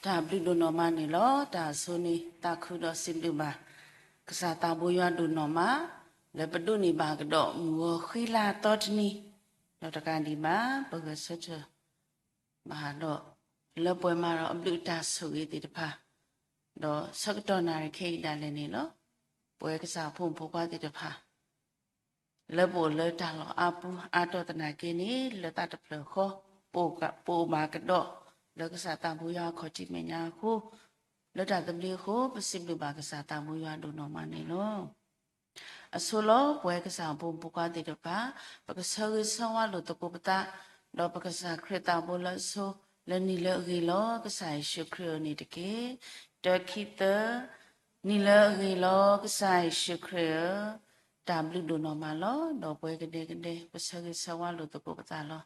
တၢ်ဘျုးဒိၣ်နီၢ်မးန့ၣ်လီၤ. တၢ်အဆိန့ၣ် သးခုဒီးစံးဘျုးဘၣ် ကစၢ်သးဘိယွၤဒိၣ်နီၢ်မး လၢပဒိးန့ၢ်ဘၣ်ကဒီးမုၢ်ဂီၤဃံလၤသီတနံၤ, ဒီးတကးဒံးဘၣ် ပဂဲၤဆၢထၢၣ်ဘၣ်ဒီး လၢပှဲၤမးဒီးအဘျုးအတၢ်ဆိၣ်ဂ့ၤသ့ၣ်တဖၣ်, ဒီးဆၢကတီၢ်နၣ်ရံၣ်ခဲအံၤဒၣ်လဲာ်န့ၣ်လီၤ. ပဝဲကစၢ်ဖိမုၣ်ဖိခွါသ့ၣ်တဖၣ် လၢပအိၣ်လၢတၢ်လီၢ်အါပူၤအါတီၢ်သနာ်က့န့ၣ် လၢသးတဖျၢၣ်ဃီ ပအိၣ်ဘၣ်ကဒီး လၢကစၢ်သးဘိယွၤအခီၣ်ထံးမဲာ်ညါအဃိ, လၢတၢ်သဘျ့အဃိ ပစံးဘျုးဘၣ်ကစၢ်သးဘိယွၤဒိၣ်နီၢ်မးန့ၣ်လီၤ. အဆိလီၤ ပဝဲကစၢ်ဖိမုၣ်ဖိခွါသ့ၣ်တဖၣ် ပကဆၢဂ့ၤဆၢဝါလိာ်သကိးပသး, ဒီးပကစၢ်ခရံာ်သးဘိလၢအဆိ လၢနံၤလၢအဂ့ၤလီၤ ကစၢ်ယ့ၣ်ၡူးခရံာ်ဧၢန့ၣ်တက့ၢ်. တၢ ခံ သၢ, နံၤလၢအဂ့ၤလီၤ ကစၢ်ယ့ၣ်ၡူးခရံာ်ဧၢ, တၢ်ဘျုးဒိၣ်နီၢ်မးလီၤ. ဒီးပဝဲကဒဲကဒဲ ပဆၢဂ့ၤဆၢဝါလိာ်သကိးပသးလီၤ.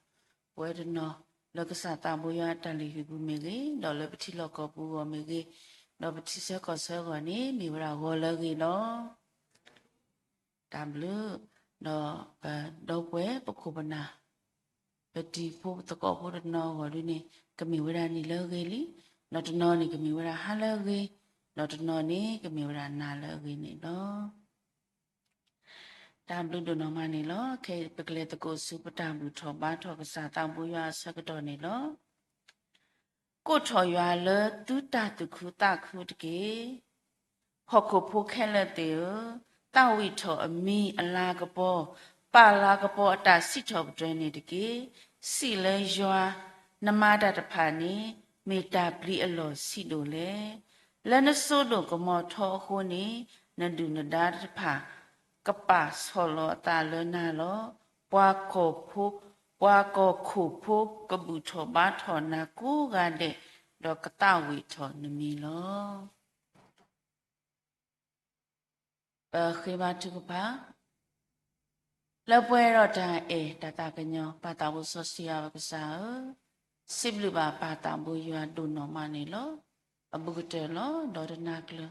ပဝဲတနီၤ လၢကစၢ်သးဘိယွၤအတၢ်လုၢ်ဟံၣ်ပူၤမ့ၢ်ဂ့ၤ, ဒီးလၢပထံလီၢ်ကီၢ်ပူၤအဂီၢ်မ့ၢ်ဂ့ၤ, ဒီးပထံဆၢကီၢ်ဆၢအဂီၢ်န့ၣ် မ့ၢ်ဝဲဒၣ်ဂီၤလၢအဂ့ၤလီၤ. တၢ်ဘျုး, ဒီးပဒီပုၢ်ဝဲၢ်ပခိၣ်ပနၢ် ပတံၤဖိပသကိးဖိတနီၤအဂီၢ်ဒ်န့ၣ် ကမ့ၢ်ဝဲဒၣ်နံၤလၢအဂ့ၤလံ, ဒီးတနီၤန့ၣ်ကမ့ၢ်ဝဲဒၣ်ဟါလၢအဂ့ၤ, ဒီးတနီၤန့ၣ်ကမ့ၢ်ဝဲဒၣ်နၤလၢအဂ့ၤန့ၣ်လီၤ. တၢ်ဘျုးဒိၣ်နီၢ်မးန့ၣ်လီၤ. ခဲအံၤပကလဲၤသကိးဆူပတၢ်ဘူၣ်ထီၣ်ဘါထီၣ်ကစၢ်သးဘိယွၤအဆၢကတီၢ်န့ၣ်လီၤ. ကိးထီၣ်ယွၤလၢသုတၢ်သူၣ်ခုသးခုတက့ၢ်. ဟီၣ်ခိၣ်ဖိခဲလၢာ်သ့ၣ်ဧၢ, သးဝံၣ်ထီၣ်အမံၤအလၤကပီၤ, ပာ်လၤကပီၤအတၢ်စံးထီၣ်ပတြၢၤန့ၣ်တက့ၢ်. စံးလၢယွၤ, နမၤတၢ်တဖၣ်န့ၣ် မ့ၢ်တၢ်ပျံၤအလီၢ်ဆံးဒိၣ်လဲၣ်. လၢနစိဒိၣ်ကမီၤထီအဃိန့ၣ် နဒုၣ်နဒါတဖၣ် ကပာ်ဆီၣ်လီၤအသးလၢနၤလီၤ. ပှၤကီၢ်ဖိ, ပှၤကီၢ်ခိၣ်ဖိကဘူၣ်ထီၣ်ဘါထီၣ်နၤကိးဂၤဒဲး, ဒီးကသးဝံၣ်ထီၣ်နမံၤလီၤ. ပဃ့ဘါထုကဖၣ်, လၢပှဲၤဒီးတၢ်အဲၣ်တၢ်သးကညီၤ ပၢ်သးဘိစီဆှံယွၤပကစၢ်ဧၢ, စံးဘျုးဘၣ်ပၢ်သးဘိယွၤဒိၣ်နီၢ်မးန့ၣ်လီၤ. အဘူးကတၢၢ်လီၤ. ဒီးတနၤကျၢၤ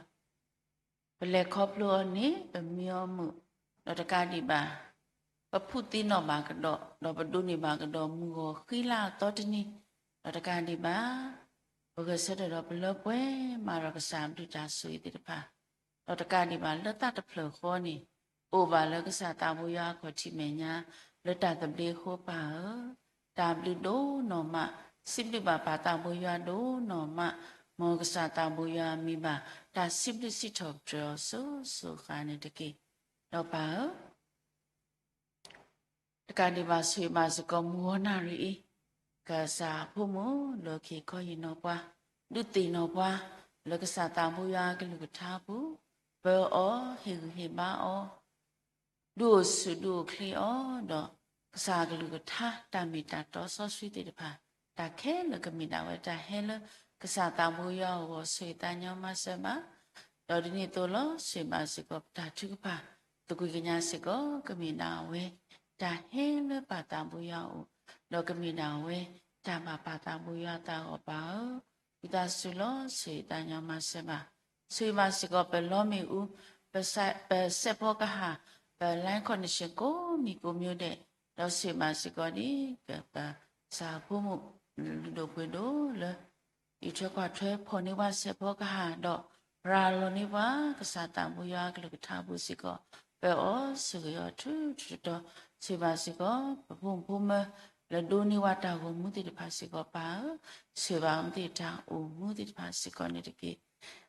ပလဲၤခီဖျိအီၤန့ၣ် ပမံအီၤမုာ်, ဒီးတကးဒံးဘၣ် ပဖုးသံနီၣ်ဘၣ်ကဒီး, ဒီးပဒိးန့ၢ်ဘၣ်ကဒီးမုၢ်ဂီၤဃံလၤအသီတနံၤ, ဒီးတကးဒံးဘၣ် ပဂဲၤဆၢထၢၣ်ဒီးပလၢပှဲၤမးဒီးကစၢ်အဘျုးတၢ်ဆိၣ်ဂ့ၤသ့ၣ်တဖၣ်, ဒီးတကးဒံးဘၣ်လၢသးတဖျၢၣ်ဃီန့ၣ် အိၣ်ဘၣ်လၢကစၢ်သးဘိယွၤအခီၣ်ထံးမဲာ်ညါ လၢတၢ်သဘျ့အဃိပၢ်ဧၢ, တၢ်ဘျုးဒိၣ်နီၢ်မး, စံးဘျုးဘၣ်ပၢ်သးဘိယွၤဒိၣ်နီၢ်မး, မ်ကစၢ်သးဘိယွၤအမံၤဘၣ် တၢ်စံးဘျုးစံးထီၣ်ပတြၢၤအီၤစိၤစိၤအဃၣ်န့ၣ်တက့ၢ်. ဒီးပၢ်ဧၢ တကးဒံးဘၣ်ဆိၣ်ဂ့ၤဘၣ်စ့ၢ်ကီးမုၢ်ဂီၤနၣ်ရံၣ်အံၤ ကစၢ်အဖိမုၣ်လၢခံခီဟ့ၣ်နီၤပှၤ, ဒုးသ့ၣ်နီၣ်ပှၤ လၢကစၢ်သးဘိယွၤအကလုၢ်ကထါအပူၤ, ပၢအီၤ, ဟ့ၣ်ဂံၢ်ဟ့ၣ်ဘါအီၤ, ဒုးအိၣ်ဆူၣ်ဒုးအိၣ်ချ့အီၤ, ဒီးကစၢ်အကလုၢ်ကထါတၢ်မ့ၢ်တၢ်တီစီဆှံသ့ၣ်တဖၣ်, တၢ်ခဲလၢာ်ကမ့ၢ်ဒၣ်ဝဲတၢ်ဟဲလၢကစၢ်သးဘိယွၤအဂီၢ် ဆိၣ်ဂ့ၤသးညီမၤစၢၤဘၣ် ဒီးဒ်န့ၣ်အသိးလီၤ. ဆိၣ်ဂ့ၤဘၣ်စ့ၢ်ကီးပတၢ်ထုကဖၣ်, သကွံၢ်ကညးစ့ၢ်ကီး ကမ့ၢ်ဒၣ်ဝဲ တၢ်ဟဲလၢပၢ်သးဘိယွၤအအိၣ်, ဒီးကမ့ၢ်ဒၣ်ဝဲ တၢ်ဘၣ်ပၢ်သးဘိယွၤအသးအဂီၢ်ပၢ်ဧၢ, ဝံသးစူၤလီၤ ဆိၣ်ဂ့ၤသးညီမၤစၢၤဘၣ်. ဆိၣ်ဂ့ၤဘၣ်စ့ၢ်ကီးပလီမ့ၣ်အူ, ပစဲး, ပစဲးဖီကဟၣ်, ပ line connection ကိးမံၤကိးမံၤဒဲး, ဒီးဆိၣ်ဂ့ၤဘၣ်စ့ၢ်ကီးဒ် ပကစၢ်ဖိမုၣ် လုၢ်ဒိၣ်ပှ့ၤဒိၣ်လၢ အံးထွဲကွၢ်ထွဲဖီၣ်န့ၢ်ပှၤစဲးဖီကဟၣ်ဒီး ရၤလီၤန့ၢ်ပှၤ ကစၢ်သးဘိယွၤအကလုၢ်ကထါပူၤစ့ၢ်ကီး, ပအီၤဆိၣ်ဂ့ၤအီၤထူထူတီတီ, ဆိၣ်ဂ့ၤဘၣ်စ့ၢ်ကီး ပဖိမုၣ်ဖိမၢၤ လၢဒိးန့ၢ်ဝဲတၢ်ဂီၤမူသ့ၣ်တဖၣ်စ့ၢ်ကီးပၢ်ဧၢ, ဆိၣ်ဂ့ၤဘၣ်မ့ၢ်တၢ်အိၣ်မူသ့ၣ်တဖၣ်စ့ၢ်ကီးန့ၣ်တက့ၢ်.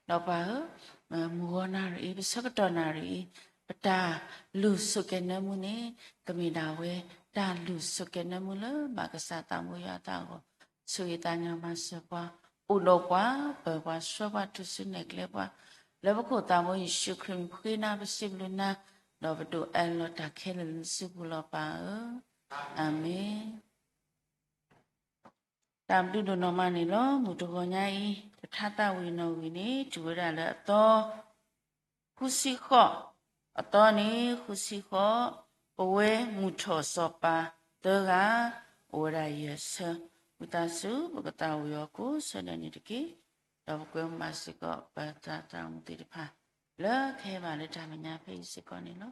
ဒီးပၢ်ဧၢ မုၢ်ဂီၤနၣ်ရံၣ်အံၤ ပဆၢကတီၢ်နၣ်ရံၣ်အံၤ ပတၢ်လုၢ်ဆိၣ်ကဲၤနၢမူန့ၣ် ကမ့ၢ်ဒၣ်ဝဲ တၢ်လုၢ်ဆိၣ်ကဲၤနၢမူလၢဘၣ်ကစၢ်သးဘိယွၤအသးအဂီၢ်, ဆိၣ်ဂ့ၤသးညီမၤစၢၤပှၤ, အိၣ်ဒီးပှၤ, ပၢၤပှၤဆှၢပှၤထူၣ်စုနဲၣ်ကျဲပှၤ, လၢပခိၣ်သးဘိယ့ၣ်ၡူးခရံာ်မံၤဃ့နၤပစံးဘျုးနၤ, ဒီးပဒိးအဲၣ်လီၤတၢ်ခဲလၢာ်လၢနစုပူၤလီၤပၢ်ဧၢ, အၤမ့ၣ်. တၢ်ဘျုးဒိၣ်နီၢ်မးန့ၣ်လီၤ. မုၢ်တဂီၤညါအံၤ ပထါသးဝံၣ်နီၣ်ဂံၢ်န့ၣ် တုၤဝဲဒၣ်လၢအသီ ဃုဆံဃိး, အသီန့ၣ် ဃုဆံဃိး, ပဝဲမုၢ်ထီၣ်စီၤပၤသၢဂၤ အိၣ်ဝဲဒၣ်ယဲၢ်ဆၢ, ဝံသးစူၤ ပကသးဝံၣ်အီၤကိးဆၢဒၢးန့ၣ်တက့ၢ်. ဒီးပကွဲမုာ်ဘၣ်စ့ၢ်ကီး ပသးသမူသ့ၣ်တဖၣ် လၢကဟဲဘၣ်လၢတၢ်မဲာ်ညါဖဲအံၤစ့ၢ်ကီးန့ၣ်လီၤ.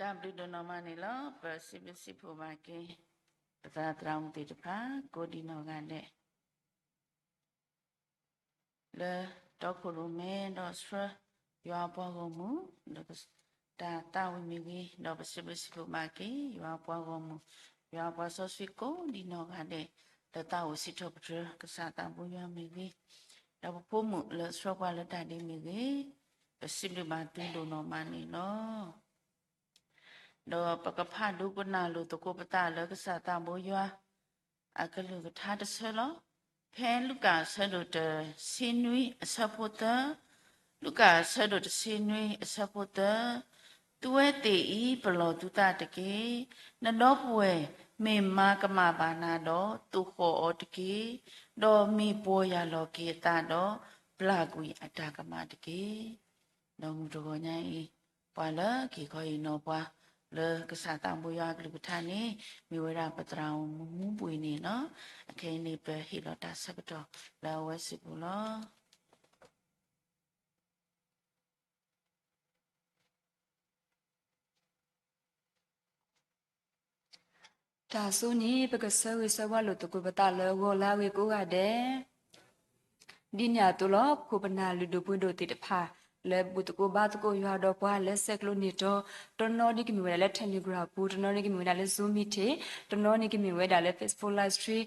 တၢ်ဘျုးဒိၣ်နီၢ်မးန့ၣ်လီၤ. ပစံးဘျုးစံးဖှိၣ်ဘၣ်က့ၤ ပသရၣ်သရၣ်မုၣ်သ့ၣ်တဖၣ် ကိးဒံးနီၢ်ဂၤဒဲး လၢတီခိၣ်ရိၣ်မဲဒီးဆှၢယွၤအပှၤဂီၢ်မုၢ် ဒီးတၢ်သးဝံၣ်မ့ၢ်ဂ့ၤ, ဒီးပစံးဘျုးစံးဖှိၣ်ဘၣ်က့ၤ ယွၤအပှၤဂီၢ်မုၢ်, ယွၤအပှၤစီဆှံကိးဒံးနီၢ်ဂၤဒဲး လၢသးအိၣ်စံးထီၣ်ပတြၢၤ ကစၢ်သးဘိယွၤမ့ၢ်ဂ့ၤ, ဒီးပဖိမုၣ်လၢဆှၢပှၤလၢတၢ်ဒ့မ့ၢ်ဂ့ၤ, ပစံးဘျုးဘၣ်သုဒိၣ်နီၢ်မးန့ၣ်လီၤ. ဒီးပကဖးဒိကနၣ်လိာ်သကိးပသးလၢကစၢ်သးဘိယွၤ အကလုၢ်ကထါတဆၢလီၤ. ဖဲလူၤကၣ်အဆၢဒိၣ်တဆံနွံအဆၢဖိသၢ, လူၤကၣ်အဆၢဒိၣ်တဆံနွံအဆၢဖိသၢ, သုဝဲသ့ၣ်အံၤ ပလီၢ်သုသးတက့ၢ်. နဒီပုၢ်ဝဲၢ်မ့ၢ်မၤကမၣ်ဘၣ်နၤဒီး သိၣ်ဃီၣ်အီၤတက့ၢ်. ဒီးမ့ၢ်ပီၢ်ယၢ်လီၤက့ၤအသးဒီး ပျၢ်ကွံာ်အတၢ်ကမၣ်တက့ၢ်. ဒီးမုၢ်တဂီၤညါအံၤ ပှၤလၢက့ၤခီအံၤနီၤပှၤ လၢကစၢ်သးဘိယွၤအကလုၢ်ကထါန့ၣ် မ့ၢ်ဝဲဒၣ်ပသရၣ်မုၣ်မူပှ့ၤန့ၣ်လီၤ. အခဲအံၤန့ၣ် ပဟ့ၣ်လီၤတၢ်ဆၢကတီၢ်လၢအဝဲစုပူၤလီၤ. တၢ်ဆိန့ၣ် ပကဆၢဂ့ၤဆၢဝါလိာ်သကိးပသးလၢဂီၤလၢအဂ့ၤကိးဂၤဒဲး ဒ်န့ၣ်အသိးလီၤ. ပခိၣ်ပနၢ်လုၢ်ဒိၣ်ပှ့ၤဒိၣ်သ့ၣ်တဖၣ် လၢဘူၣ်သကိးဘါသကိးယွၤဒီးပှၤလၢဆဲးကျိးန့ၢ်တီၤ, တနီၤန့ၣ်ကမ့ၢ်ဝဲဒၣ်လၢ Telegram ပူၤ, တနီၤန့ၣ်ကမ့ၢ်ဝဲဒၣ်လၢ Zoom meeting, တနီၤန့ၣ်ကမ့ၢ်ဝဲဒၣ်လၢ Facebook Live Stream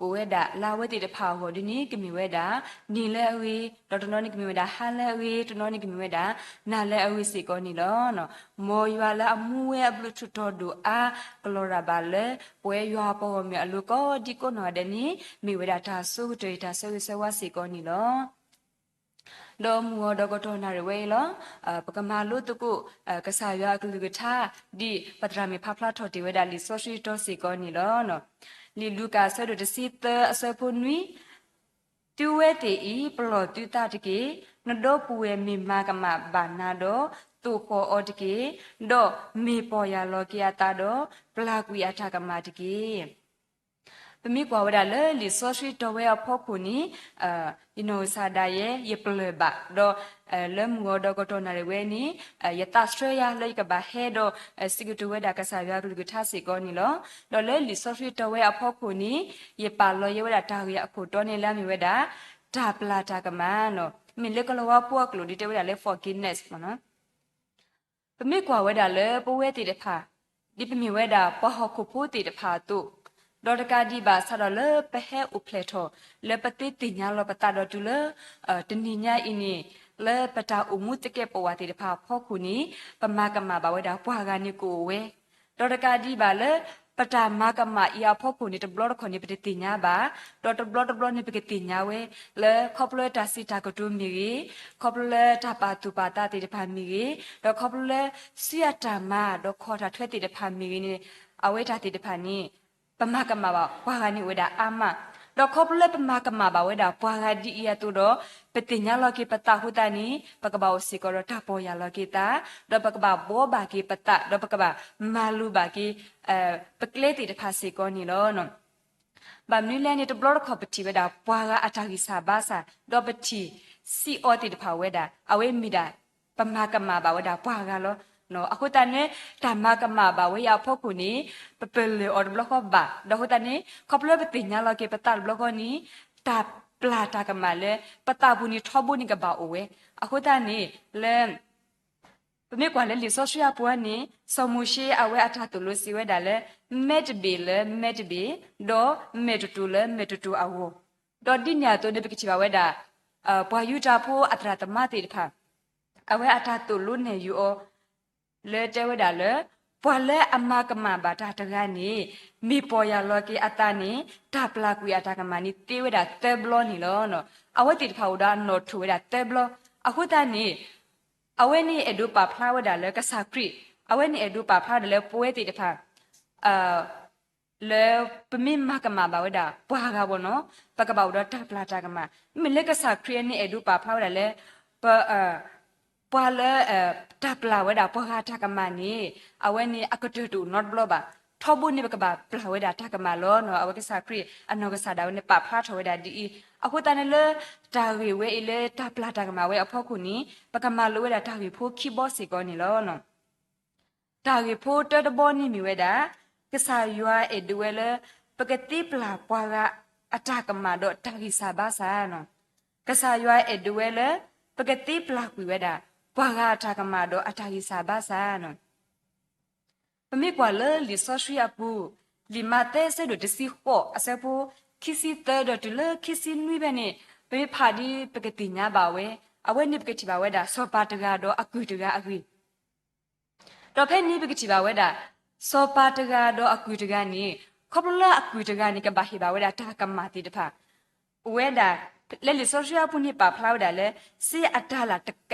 ကိးဝဲဒၣ်လၢအဝဲသ့ၣ်တဖၣ်အဂီၢ်ဒ်န့ၣ် ကမ့ၢ်ဝဲဒၣ် နံၤလၢအဂ့ၤ, ဒီးတနီၤန့ၣ်ကမ့ၢ်ဝဲဒၣ် ဟါလၢအဂ့ၤ, တနီၤန့ၣ်ကမ့ၢ်ဝဲဒၣ် နၤလၢအဂ့ၤစ့ၢ်ကီးန့ၣ်လီၤ. မ်ယွၤလၢအမူဝဲအဘျုးထူးတီၤဒိၣ်အါ ကလီၤရၤဘၣ်လၢ ပဝဲယွၤအပှၤဂီၢ်မုၢ်အလိၤကိးဒံကိးနီၢ်ဂၤဒဲးန့ၣ် မ့ၢ်ဝဲဒၣ်တၢ်ဆိကတၢၢ်အံၤတၢ်ဆၢဂ့ၤဆၢဝါစ့ၢ်ကီးန့ၣ်လီၤ. ဒီးမုၢ်ဂီၤဒီးကတီၢ်နၣ်ရံၣ်ဝဲအံၤလီၤ. ပကမၤလိသကိး ကစၢ်ယွၤအကလုၢ်ကထါ ဒ်ပသရၣ်မုၣ်ဖးဖျါထီၣ်တ့ၢ်ဝဲဒၣ်လံာ်စီဆှံတီၤစ့ၢ်ကီးန့ၣ်လီၤ. လံာ်လူၤကၣ်အဆၢဒိၣ်တဆံသၢအဆၢဖိနွံ, သုဝဲသ့ၣ်အံၤ ပလီၢ်သုသးတက့ၢ်. နဒီပုၢ်ဝဲၢ်မ့ၢ်မၤကမၣ်ဘၣ်နၤဒီး သိၣ်ဃီၣ်အီၤတက့ၢ်. ဒီးမ့ၢ်ပီၢ်ယၢ်လီၤက့ၤအသးဒီး ပျၢ်ကွံာ်အတၢ်ကမၣ်တက့ၢ်. ပမ့ၢ်ကွၢ်ဝဲဒၣ်လၢလံာ်စီဆှံတီၤဝဲအဖီခိၣ်န့ၣ် ယနီၢ်ကစၢ်ဒၣ်ယဲ ယပျၢၢ်ဘၣ်, ဒီးလၢမုၢ်ဂီၤဒီးကတီၢ်နၣ်ရံၣ်ဝဲန့ၣ် ယသးဆှၢယၤလၢယကဘၣ်ဟဲဒီး စံးကတိၤဝဲဒၣ်ကစၢ်ယွၤအကလုၢ်ကထါစ့ၢ်ကီးန့ၣ်လီၤ. ဒီးလၢလံာ်စီဆှံတီၤဝဲအဖီခိၣ်န့ၣ် ယပာ်လီၤယဲဝဲဒၣ်တၢ်ဂ့ၢ်အခိၣ်တီန့ၣ်လၢအမ့ၢ်ဝဲဒၣ် တၢ်ပျၢ်တၢ်ကမၣ်, မ့ၢ်လၢကလီၤဝါဖိအကျိာ်ဒ်တဲဝဲဒၣ်လၢ forgiveness မ့ၢ်နီၤ. ပမ့ၢ်ကွၢ်ဝဲဒၣ်လၢပဝဲသ့ၣ်တဖၣ် ဒ်ပမ့ၢ်ဝဲဒၣ်ပှၤဟီၣ်ခိၣ်ဖိသ့ၣ်တဖၣ်အသိး, ဒီးတကးဒံးဘၣ်ဆၣ်ဒီးလၢပဟဲအိၣ်ဖျဲၣ်ထီၣ် လၢပသ့သ့ၣ်ညါလီၤပသးဒီးတုၤလၢ တနံၤညါအံၤန့ၣ် လၢပတၢ်အိၣ်မူသကဲးပဝးသ့ၣ်တဖၣ်အဖီခိၣ်န့ၣ် ပမၤကမၣ်ဘၣ်ဝဲဒၣ်ပှၤဂၤန့ၣ်ကအိၣ်ဝဲ ဒီးတကးဒံးဘၣ်လၢ ပတၢ်မၤကမၣ်အံၤအဖီခိၣ်န့ၣ် တဘျီတခီၣ်န့ၣ် ပတသ့ၣ်ညါဘၣ်, ဒီးတဘျီတဘျီန့ၣ် ပကသ့ၣ်ညါဝဲ လၢခီဖျိလၢတၢ်စံးတၢ်ကတိၤမ့ၢ်ဂ့ၤ, ခီဖျိလၢတၢ်ပာ်သူၣ်ပာ်သးသ့ၣ်တဖၣ်မ့ၢ်ဂ့ၤ, ဒီးခီဖျိလၢ စုအတၢ်မၤ ဒီးခီၣ်တၢ်ထွဲသ့ၣ်တဖၣ်မ့ၢ်ဂ့ၤန့ၣ် အဝဲတၢ်သ့ၣ်တဖၣ်န့ၣ် ပမၤကမၣ်ဘၣ်ပှၤဂၤန့ၣ်အိၣ်ဝဲဒၣ်အါမး, ဒီးခီဖျိလၢပမၤကမၣ်ဘၣ်ဝဲဒၣ်ပှၤဂၤဒ်အံၤအသိးဒီး ပသ့ၣ်ညါလီၤက့ၤပသးအဃိသတးန့ၣ် ပကဘၣ်အိၣ်စ့ၢ်ကီးဒီးတၢ်ပီၢ်ယၢ်လီၤက့ၤသး, ဒီးပကဘၣ်ဘှီဘၣ်က့ၤပသး ဒီးပကဘၣ်မၤလိဘၣ်က့ၤ ပကျဲသ့ၣ်တဖၣ်စ့ၢ်ကီးန့ၣ်လီၤ. ဘၣ်မနုၤလဲၣ်န့ၣ် တဘျီတခီၣ်ပထံၣ်ဝဲဒၣ်ပှၤဂၤအတၢ်ဂံၢ်စၢ်ဘါစၢ် ဒီးပထံၣ်စံးအီၤသ့ၣ်တဖၣ်ဝဲဒၣ် အဝဲမ့ၢ်ဒၣ် ပမၤကမၣ်ဘၣ်ဝဲဒၣ်ပှၤဂၤလီၤ. အဃိသတးန့ၣ် တၢ်မၤကမၣ်ဘၣ်ဝဲအံၤအဖီခိၣ်န့ၣ် ပပလၢၢ်အီၤတဘျီဃီဘၣ်, ဒီးအဃိသတးန့ၣ် ခီဖျိလၢပသ့ၣ်ညါလီၤက့ၤပသးတဘျီဃီန့ၣ် တၢ်ပျၢ်တၢ်ကမၣ်လၢ ပသးပူၤန့ၣ်ထီဘိန့ၣ်ကဘၣ်အိၣ်ဝဲ, အဃိသတးန့ၣ် လၢ ပမ့ၢ်ကွၢ်လၢလံာ်စီဆှံအပူၤန့ၣ် စီၤမိၤၡ့အဝဲအတၢ်သိၣ်လိစံးဝဲဒၣ်လၢ မဲတဘ့ၣ်လၢမဲတဘ့ၣ်, ဒီးမဲာ်တတူာ်လၢမဲာ်တတူာ်အဂီၢ်, ဒီးဒ်န့ၣ်အသိးန့ၣ် ပကထံၣ်ဘၣ်ဝဲဒၣ် ပှၤယူဒၤဖိအသရၣ်သမါသ့ၣ်တဖၣ် အဝဲအတၢ်သိၣ်လိနဲၣ်ယုာ်အီၤ လၢတဲဝဲဒၣ်လၢ ပှၤလၢအမၤကမၣ်ဘၣ်တၢ်တဂၤန့ၣ် မ့ၢ်ပီၢ်ယၢ်လီၤက့ၤအသးန့ၣ် တၢ်ပျၢ်ကွံာ်အတၢ်ကမၣ်န့ၣ်သ့ဝဲဒၣ်သၢဘျီန့ၣ်လီၤ. အဝဲသ့ၣ်တဖၣ်အိၣ်ဒီးအနီၣ်ထိၣ်ဝဲဒၣ်သၢဘျီ, အဃိသတးန့ၣ် အဝဲန့ၣ်အဲၣ်ဒိးပာ်ဖျါဝဲဒၣ်လၢကစၢ်ခရံာ်, အဝဲန့ၣ်အဲၣ်ဒိးပာ်ဖျါဝဲဒၣ်လၢပဝဲသ့ၣ်တဖၣ် လၢပမ့ၢ်မၤကမၣ်ဘၣ်ဝဲဒၣ်ပှၤဂၤဘၣ်နီၤ ပကဘၣ်အိၣ်ဒီးတၢ်ပျၢ်တၢ်ကမၣ်, မ့မ့ၢ်လၢကစၢ်ခရံာ်န့ၣ်အဲၣ်ဒိးပာ်ဖျါဝဲဒၣ်လၢ ပ ပှၤလၢ တၢ်ပျၢ်ဝဲဒၣ်ပှၤဂၤတၢ်ကမၣ်န့ၣ် အဝဲန့ၣ်အကတၢၢ်တအိၣ်နီတဘျီဘၣ်, ထီဘိန့ၣ်ပကဘၣ်ပျၢ်ဝဲဒၣ်တၢ်ကမၣ်လီၤ. အဝဲကစၢ်ခရံာ်အနီၢ်ကစၢ်ဒၣ်ဝဲန့ၣ် ပာ်ဖျါထီၣ်ဝဲဒၣ်ဒ်အံၤ, အဃိသတးန့ၣ်လၢ တၢ်ဂ့ၢ်ဝဲအံၤလၢတၢ်ပျၢ်တၢ်ကမၣ်ဝဲအဖီခိၣ်န့ၣ် ပကမၤလိဝဲဒၣ်တၢ်ဂ့ၢ်ဖိခံဘီစ့ၢ်ကီးန့ၣ်လီၤ. တၢ်ဂ့ၢ်ဖိတၢတဘီန့ၣ်မ့ၢ်ဝဲဒၣ် ကစၢ်ယွၤအဲၣ်ဒိးဝဲလၢ ပကသ့ပျၢ်ပှၤဂၤအတၢ်ကမၣ်ဒီးတၢ်ဂံၢ်စၢ်ဘါစၢ်နီၤ. ကစၢ်ယွၤအဲၣ်ဒိးဝဲလၢ ပကသ့ပျၢ်ကွံာ်ဝဲဒၣ် ပှၤဂၤအတၢ်ကမၣ်ဒီးအတၢ်ဂံၢ်စၢ်ဘါစၢ်နီၤ. ပမ့ၢ်ကွၢ်လၢလံာ်စီဆှံအပူၤ, လံာ်မးသဲအဆၢဒိၣ်တဆံဃိး အဆၢဖိခံဆံသၢဒီးတုၤလၢခံဆံနွံဖဲန့ၣ်, ပမ့ၢ်ဖးဒ်ပကသ့ၣ်ညါဘၣ်ဝဲ, အဝဲန့ၣ်ပကထံၣ်ဘၣ်ဝဲဒၣ် စီၤပၤတဂၤဒီးအကုၢ်တဂၤအဂ့ၢ် ဒီးဖဲန့ၣ်ပကထံၣ်ဘၣ်ဝဲဒၣ် စီၤပၤတဂၤဒီးအကုၢ်တဂၤန့ၣ်, ခီဖျိလၢအကုၢ်တဂၤန့ၣ် ကဘၣ်ဟ့ၣ်ဘၣ်ဝဲဒၣ်တၢ်ကမၣ်သ့ၣ်တဖၣ် အိၣ်ဝဲဒၣ်, လၢလံာ်စီဆှံအပူၤန့ၣ်ပာ်ဖျါဝဲဒၣ်လၢ စ့အတၤလၣ်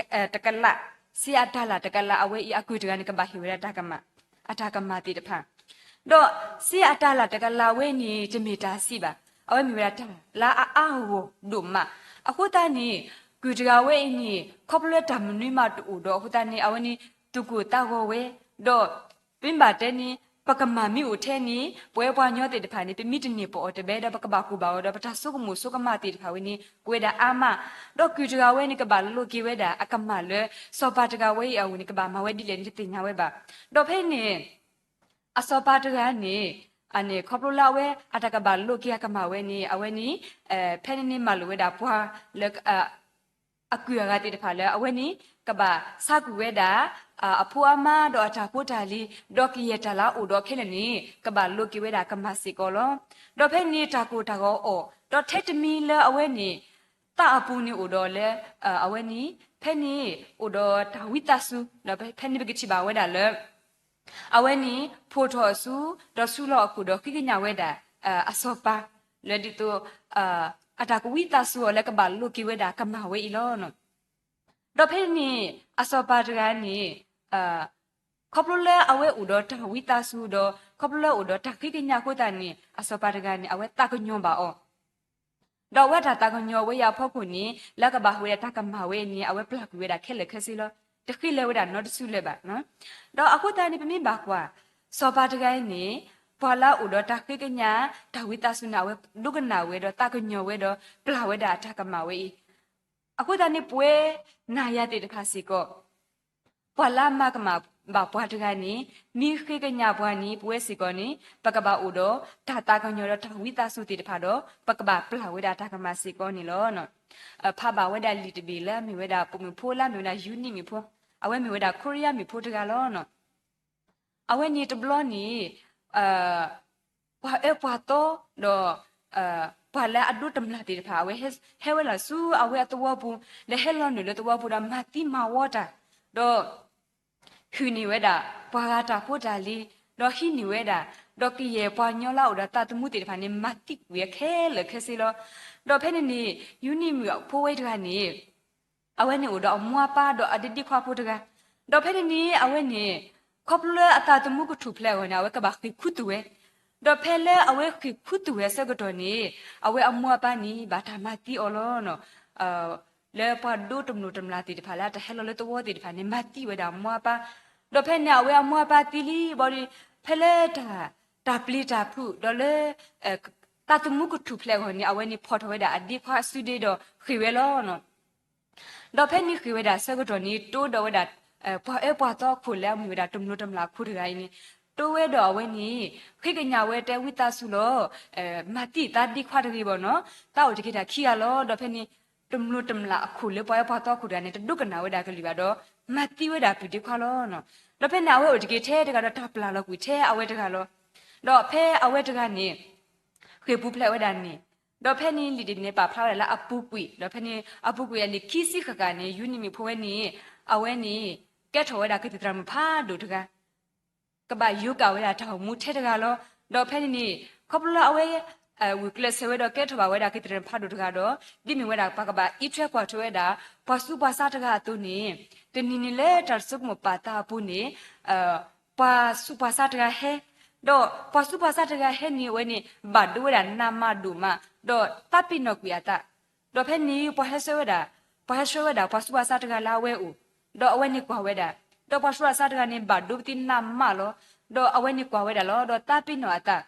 တကလး, စ့အတၤလၣ်တကလး အဝဲအံၤအကုၢ်တဂၤန့ၣ် ကဘၣ်ဟ့ၣ်ဝဲဒၣ်တၢ်ကမၣ်, အတၢ်ကမၣ်သ့ၣ်တဖၣ်, ဒီးစ့အတၤလၣ်တကလးဝဲန့ၣ် တမ့ၢ်တၢ်ဆံးဘၣ်, အဝဲမ့ၢ်ဝဲဒၣ်တၢ်လၢအအါအဂီၢ်ဒိၣ်မး, အဃိသတးန့ၣ် ကုၢ်တဂၤဝဲအံၤန့ၣ် ခီဖျိလၢတၢ်မနုၤမးတအိၣ်ဒီးအဃိသတးန့ၣ် အဝဲန့ၣ် သူၣ်ကိၢ်သးဂီၤဝဲ, ဒီး ပမ့ၢ်ဘၣ်တဲန့ၣ် ပကမၣ်မ့ၢ်အိၣ်ထဲန့ၣ် ပဝဲပှၤကညီသ့ၣ်တဖၣ်န့ၣ် ပမ့ၢ်တန့ၢ်ပအီၣ်တဘဲဒီး ပကဘၣ်ကိၢ်ဘၣ်ဂီၤဒီး ပတၢ်ဆိကမိၣ်ဆိကမးသ့ၣ်တဖၣ်ဝဲန့ၣ် ကဝဲဒၣ်အါမး, ဒီးကုၢ်တဂၤဝဲန့ၣ် ကဘၣ်လိးက့ၤဝဲဒၣ်အကမၣ်လၢ စီၤပၤတဂၤဝဲအံၤအအိၣ်န့ၣ် ကဘၣ်မၤဝဲဒ်လဲၣ်န့ၣ် တသ့ၣ်ညါဝဲဘၣ်. ဒီးဖဲန့ၣ် အစီၤပၤတဂၤန့ၣ် န့ၣ် ခီဖျိလၢအဝဲအတၢ်ကဘၣ်လိးက့ၤအကမၣ်ဝဲန့ၣ် အဝဲန့ၣ် ဖဲန့ၣ်န့ၣ်မၤလိာ်ဝဲဒၣ်ပှၤလၢ အကုၢ်အဂၤသ့ၣ်တဖၣ်လၢ အဝဲန့ၣ် ကဘၣ်ဆါကွံာ်ဝဲဒၣ် အဖိအမါဒီးအတၢ်ဖိတၢ်လံၤ ဒီးကယဲၢ်တၢ်လၢအအိၣ်ဒီးခဲလၢာ်န့ၣ် ကဘၣ်လိးက့ၤဝဲဒၣ်ကမၣ်စ့ၢ်ကီးလီၤ. ဒီးဖဲန့ၣ်တၢ်ကိၢ်တၢ်ဂီၤအီၤ ဒီးထဲတမံၤလၢအဝဲန့ၣ် သးအပူၤန့ၣ်အိၣ်ဒီးလၢ အဝဲန့ၣ် ဖဲန့ၣ်အိၣ်ဒီးတၢ်ဝံသးစူၤ ဒီးဖဲန့ၣ်ပကထံၣ်ဘၣ်ဝဲဒၣ်လၢ အဝဲန့ၣ် ဖိးထီၣ်အစု ဒီးစုလီၤအခိၣ်ဒီးဃ့ကညးဝဲဒၣ် အစီၤပၤ လၢဒ်သိး အတၢ်ကဝံသးစူၤအီၤလၢကဘၣ်လိးက့ၤဝဲဒၣ်ကမၣ်ဝဲအံၤလီၤ. ဒီးဖဲန့ၣ် အစီၤပၤတဂၤန့ၣ် ခီဖျိလၢအဝဲအိၣ်ဒီးတၢ်ဝံသးစူၤဒီး ခီဖျိလၢအိၣ်ဒီးတၢ်ဃ့ကညးအဃိသတးန့ၣ် အစီၤပၤတဂၤန့ၣ် အဝဲသးကညီၤဘၣ်အီၤ ဒီးအဝဲတၢ်သးကညီၤဝဲအံၤအဖီခိၣ်န့ၣ် လၢကဘၣ်ဟူးဝဲဒၣ်တၢ်ကမၣ်ဝဲအံၤန့ၣ် အဝဲပျၢ်ကွံာ်ဝဲဒၣ်ခဲလၢာ်ခဲဆ့လီၤ. တဃ့လဲၤဝဲဒၣ်နီတစုလၢၤဘၣ်. ဒီးအဃိသတးန့ၣ် ပမ့ၢ်ဘၣ်ကွၢ် စီၤပၤတဂၤအံၤန့ၣ် ပှၤလၢအအိၣ်ဒီးတၢ်ဃ့ကညး တၢ်ဝံသးစူၤန့ၣ် အဝဲဒိကနၣ်ဝဲဒီးသးကညီၤဝဲဒီးပျၢ်ဝဲဒၣ်အတၢ်ကမၣ်ဝဲအံၤ အဃိသတးန့ၣ် ပဝဲနၤယၤသ့ၣ်တဖၣ်စ့ၢ်ကီး ပှၤလၢအမၤကမၣ်ဘၣ်ပှၤတဂၤန့ၣ် မ့ၢ်ဃ့ကညးပှၤန့ၣ် ပဝဲစ့ၢ်ကီးန့ၣ် ပကဘၣ်အိၣ်ဒီးတၢ်သးကညီၤဒီးတၢ်ဝံသးစူၤသ့ၣ်တဖၣ်ဒီး ပကဘၣ်ပျၢ်ဝဲဒၣ်တၢ်ကမၣ်စ့ၢ်ကီးန့ၣ်လီၤ. ဖးဘၣ်ဝဲဒၣ်လံာ်တဘ့ၣ်လၢအမ့ၢ်ဝဲဒၣ်ပိာ်မုၣ်ဖိလၢအမ့ၢ်ဝဲဒၣ်ယူနံၣ်မုၣ်ဖိ, အဝဲမ့ၢ်ဝဲဒၣ်ခိရံယါမုၣ်ဖိတဂၤလီၤ. အဝဲန့ၣ်တဘျီန့ၣ် ပှၤအၢပှၤသီဒီး ပှၤလၢအဒိးတမျၢ်သ့ၣ်တဖၣ် အဝဲဟဲဝဲလီၤဆူအဝဲအသဝီပူၤ ဒီးဟဲလီၤနုာ်လၢသဝီပူၤဒီးမၤသံမၤဝီတၢ်, ဒီး ဟုၣ်န့ၢ်ဝဲဒၣ် ပှၤဂၤတၢ်ဖိတၢ်လံၤ, ဒီးဟံးန့ၢ်ဝဲဒၣ်, ဒီးကယဲၢ်ပှၤကညီလၢအအိၣ်ဒီးသးသမူသ့ၣ်တဖၣ်န့ၣ် မၤသံကွံာ်အခဲလၢာ်ခဲဆ့လီၤ. ဒီးဖဲန့ၣ်န့ၣ် ယူနံၣ်မုၣ်ဖိဝဲတဂၤန့ၣ် အဝဲန့ၣ်အိၣ်ဒီးအမိၢ်အပၢ်ဒီးအဒ့ဒ့ခွါဖိတဂၤ, ဒီးဖဲန့ၣ်န့ၣ် အဝဲန့ၣ် ခီဖျိလၢအသးသမူကထူၣ်ဖျဲးအဂီၢ်န့ၣ် အဝဲကဘၣ်ဃ့ၢ်ခူသူၣ်ဝဲ, ဒီးဖဲလၢအဝဲဃ့ၢ်ခူသူၣ်ဝဲအဆၢကတီၢ်န့ၣ် အဝဲအမိၢ်အပၢ်န့ၣ် ဘၣ်တၢ်မၤသံအီၤလီၤ. လၢပှၤဒိးတမျိာ်တမျာ်သ့ၣ်တဖၣ်လၢအတၢ်ဟဲလီၤလၢသဝီသ့ၣ်တဖၣ်န့ၣ် မၤသံဝဲဒၣ်အမိၢ်အပၢ်, ဒီးဖဲန့ၣ် အဝဲအမိၢ်အပၢ်သံလံဘီဒီး ဖဲလၢတၢ် တၢ်ပျံၤတၢ်ဖုးဒီးလၢ သးသမူကထူၣ်ဖျဲးအဂီၢ်န့ၣ် အဝဲန့ၣ်ဖီၣ်ထီၣ်ဝဲဒၣ်အဒ့ခွါအစုဒ့ဒီးဃ့ၢ်ဝဲလီၤ. ဒီးဖဲန့ၣ်ဃ့ၢ်ဝဲဒၣ်အဆၢကတီၢ်န့ၣ် တိဒီးဝဲဒၣ် ပှၤအၢပှၤသီအခိၣ်လၢအမ့ၢ်ဝဲဒၣ်တမျိာ်တမျာ်အခိၣ်တဂၤအံၤန့ၣ် တိဝဲဒီးအဝဲန့ၣ် ဃ့ကညးဝဲတဲဝံသးစူၤလီၤ. မၤသံသးဒ့ခွါတဂ့ၤဘၣ်နီၤ, သးအိၣ်တက့ၢ်တၢ်ခံဂၤလီၤ. ဒီးဖဲန့ၣ် တမျိာ်တမျာ်အခိၣ်လၢပှၤအၢပှၤသီအခိၣ်တဂၤန့ၣ် တဒိကနၣ်ဝဲဒၣ်ကလုၢ်ဘၣ်ဒီး မၤသံဝဲဒၣ်ပုၢ်ဒ့ခွါလီၤ. ဒီးဖဲန့ၣ် အဝဲအိၣ်တက့ၢ်ထဲတဂၤဒီးတၢ်ပျၢ်လီၤကွံာ်ထဲအဝဲတဂၤလီၤ. ဒီးဖဲအဝဲတဂၤန့ၣ် ဃ့ၢ်ပူၤဖျဲးဝဲဒၣ်န့ၣ်, ဒီးဖဲန့ၣ်လံာ်တဘ့ၣ်န့ၣ် ပာ်ဖျါဝဲဒၣ်လၢအပူၤကွံာ်, ဒီးဖဲန့ၣ်အပူၤကွံာ်အလံာ်ခံဆံဃၣ်ဃၣ်န့ၣ် ယူနံၣ်မုၣ်ဖိဝဲန့ၣ် အဝဲန့ၣ် ကဲထီၣ်ဝဲဒၣ်ကသံၣ်သရၣ်မုၣ်ဖးဒိၣ်တဂၤ ကဘၣ်ယိၤကၣ်ဝဲဒၣ်တၢ်အိၣ်မူထဲတဂၤလီၤ. ဒီးဖဲန့ၣ်န့ၣ် ခီဖျိလၢအဝဲ ဝံၢ်ကျဲးစၢးဝဲဒီးကဲထီၣ်ဘၣ်ဝဲဒၣ်ကသံၣ်သရၣ်မုၣ်ဖးဒိၣ်တဂၤဒီး ဒ်မ့ၢ်ဝဲဒၣ်ပှၤကဘၣ်အံးထွဲကွၢ်ထွဲဝဲဒၣ် ပှၤဆူးပှၤဆါတဂၤအသိးန့ၣ်, တနံၤန့ၣ်လၢတၢ်ဆိကမိၣ်ပာ်သးအပူၤန့ၣ် ပှၤဆူးပှၤဆါတဂၤဟဲ, ဒီးပှၤဆူးပှၤဆါတဂၤဟဲန့ၣ် အဝဲန့ၣ် ဘၣ်ဒိဝဲဒၣ်နးမးဒိၣ်မး, ဒီးသးပ့ၤနီၣ်ကွံာ်အသး, ဒီးဖဲန့ၣ် ပှၤဟဲဆှၢဝဲဒၣ်, ပှၤဟဲဆှၢဝဲဒၣ် ပှၤဆူးပှၤဆါတဂၤလၢအဝဲအိၣ်, ဒီးအဝဲန့ၣ်ကွၢ်ဝဲဒၣ်, ဒီးပှၤဆူးပှၤဆါတဂၤန့ၣ် ဘၣ်ဒိပသံနးမးလီၤ. ဒီးအဝဲန့ၣ်ကွၢ်ဝဲဒၣ်လီၤ, ဒီးသးပ့ၤနီၣ်အသး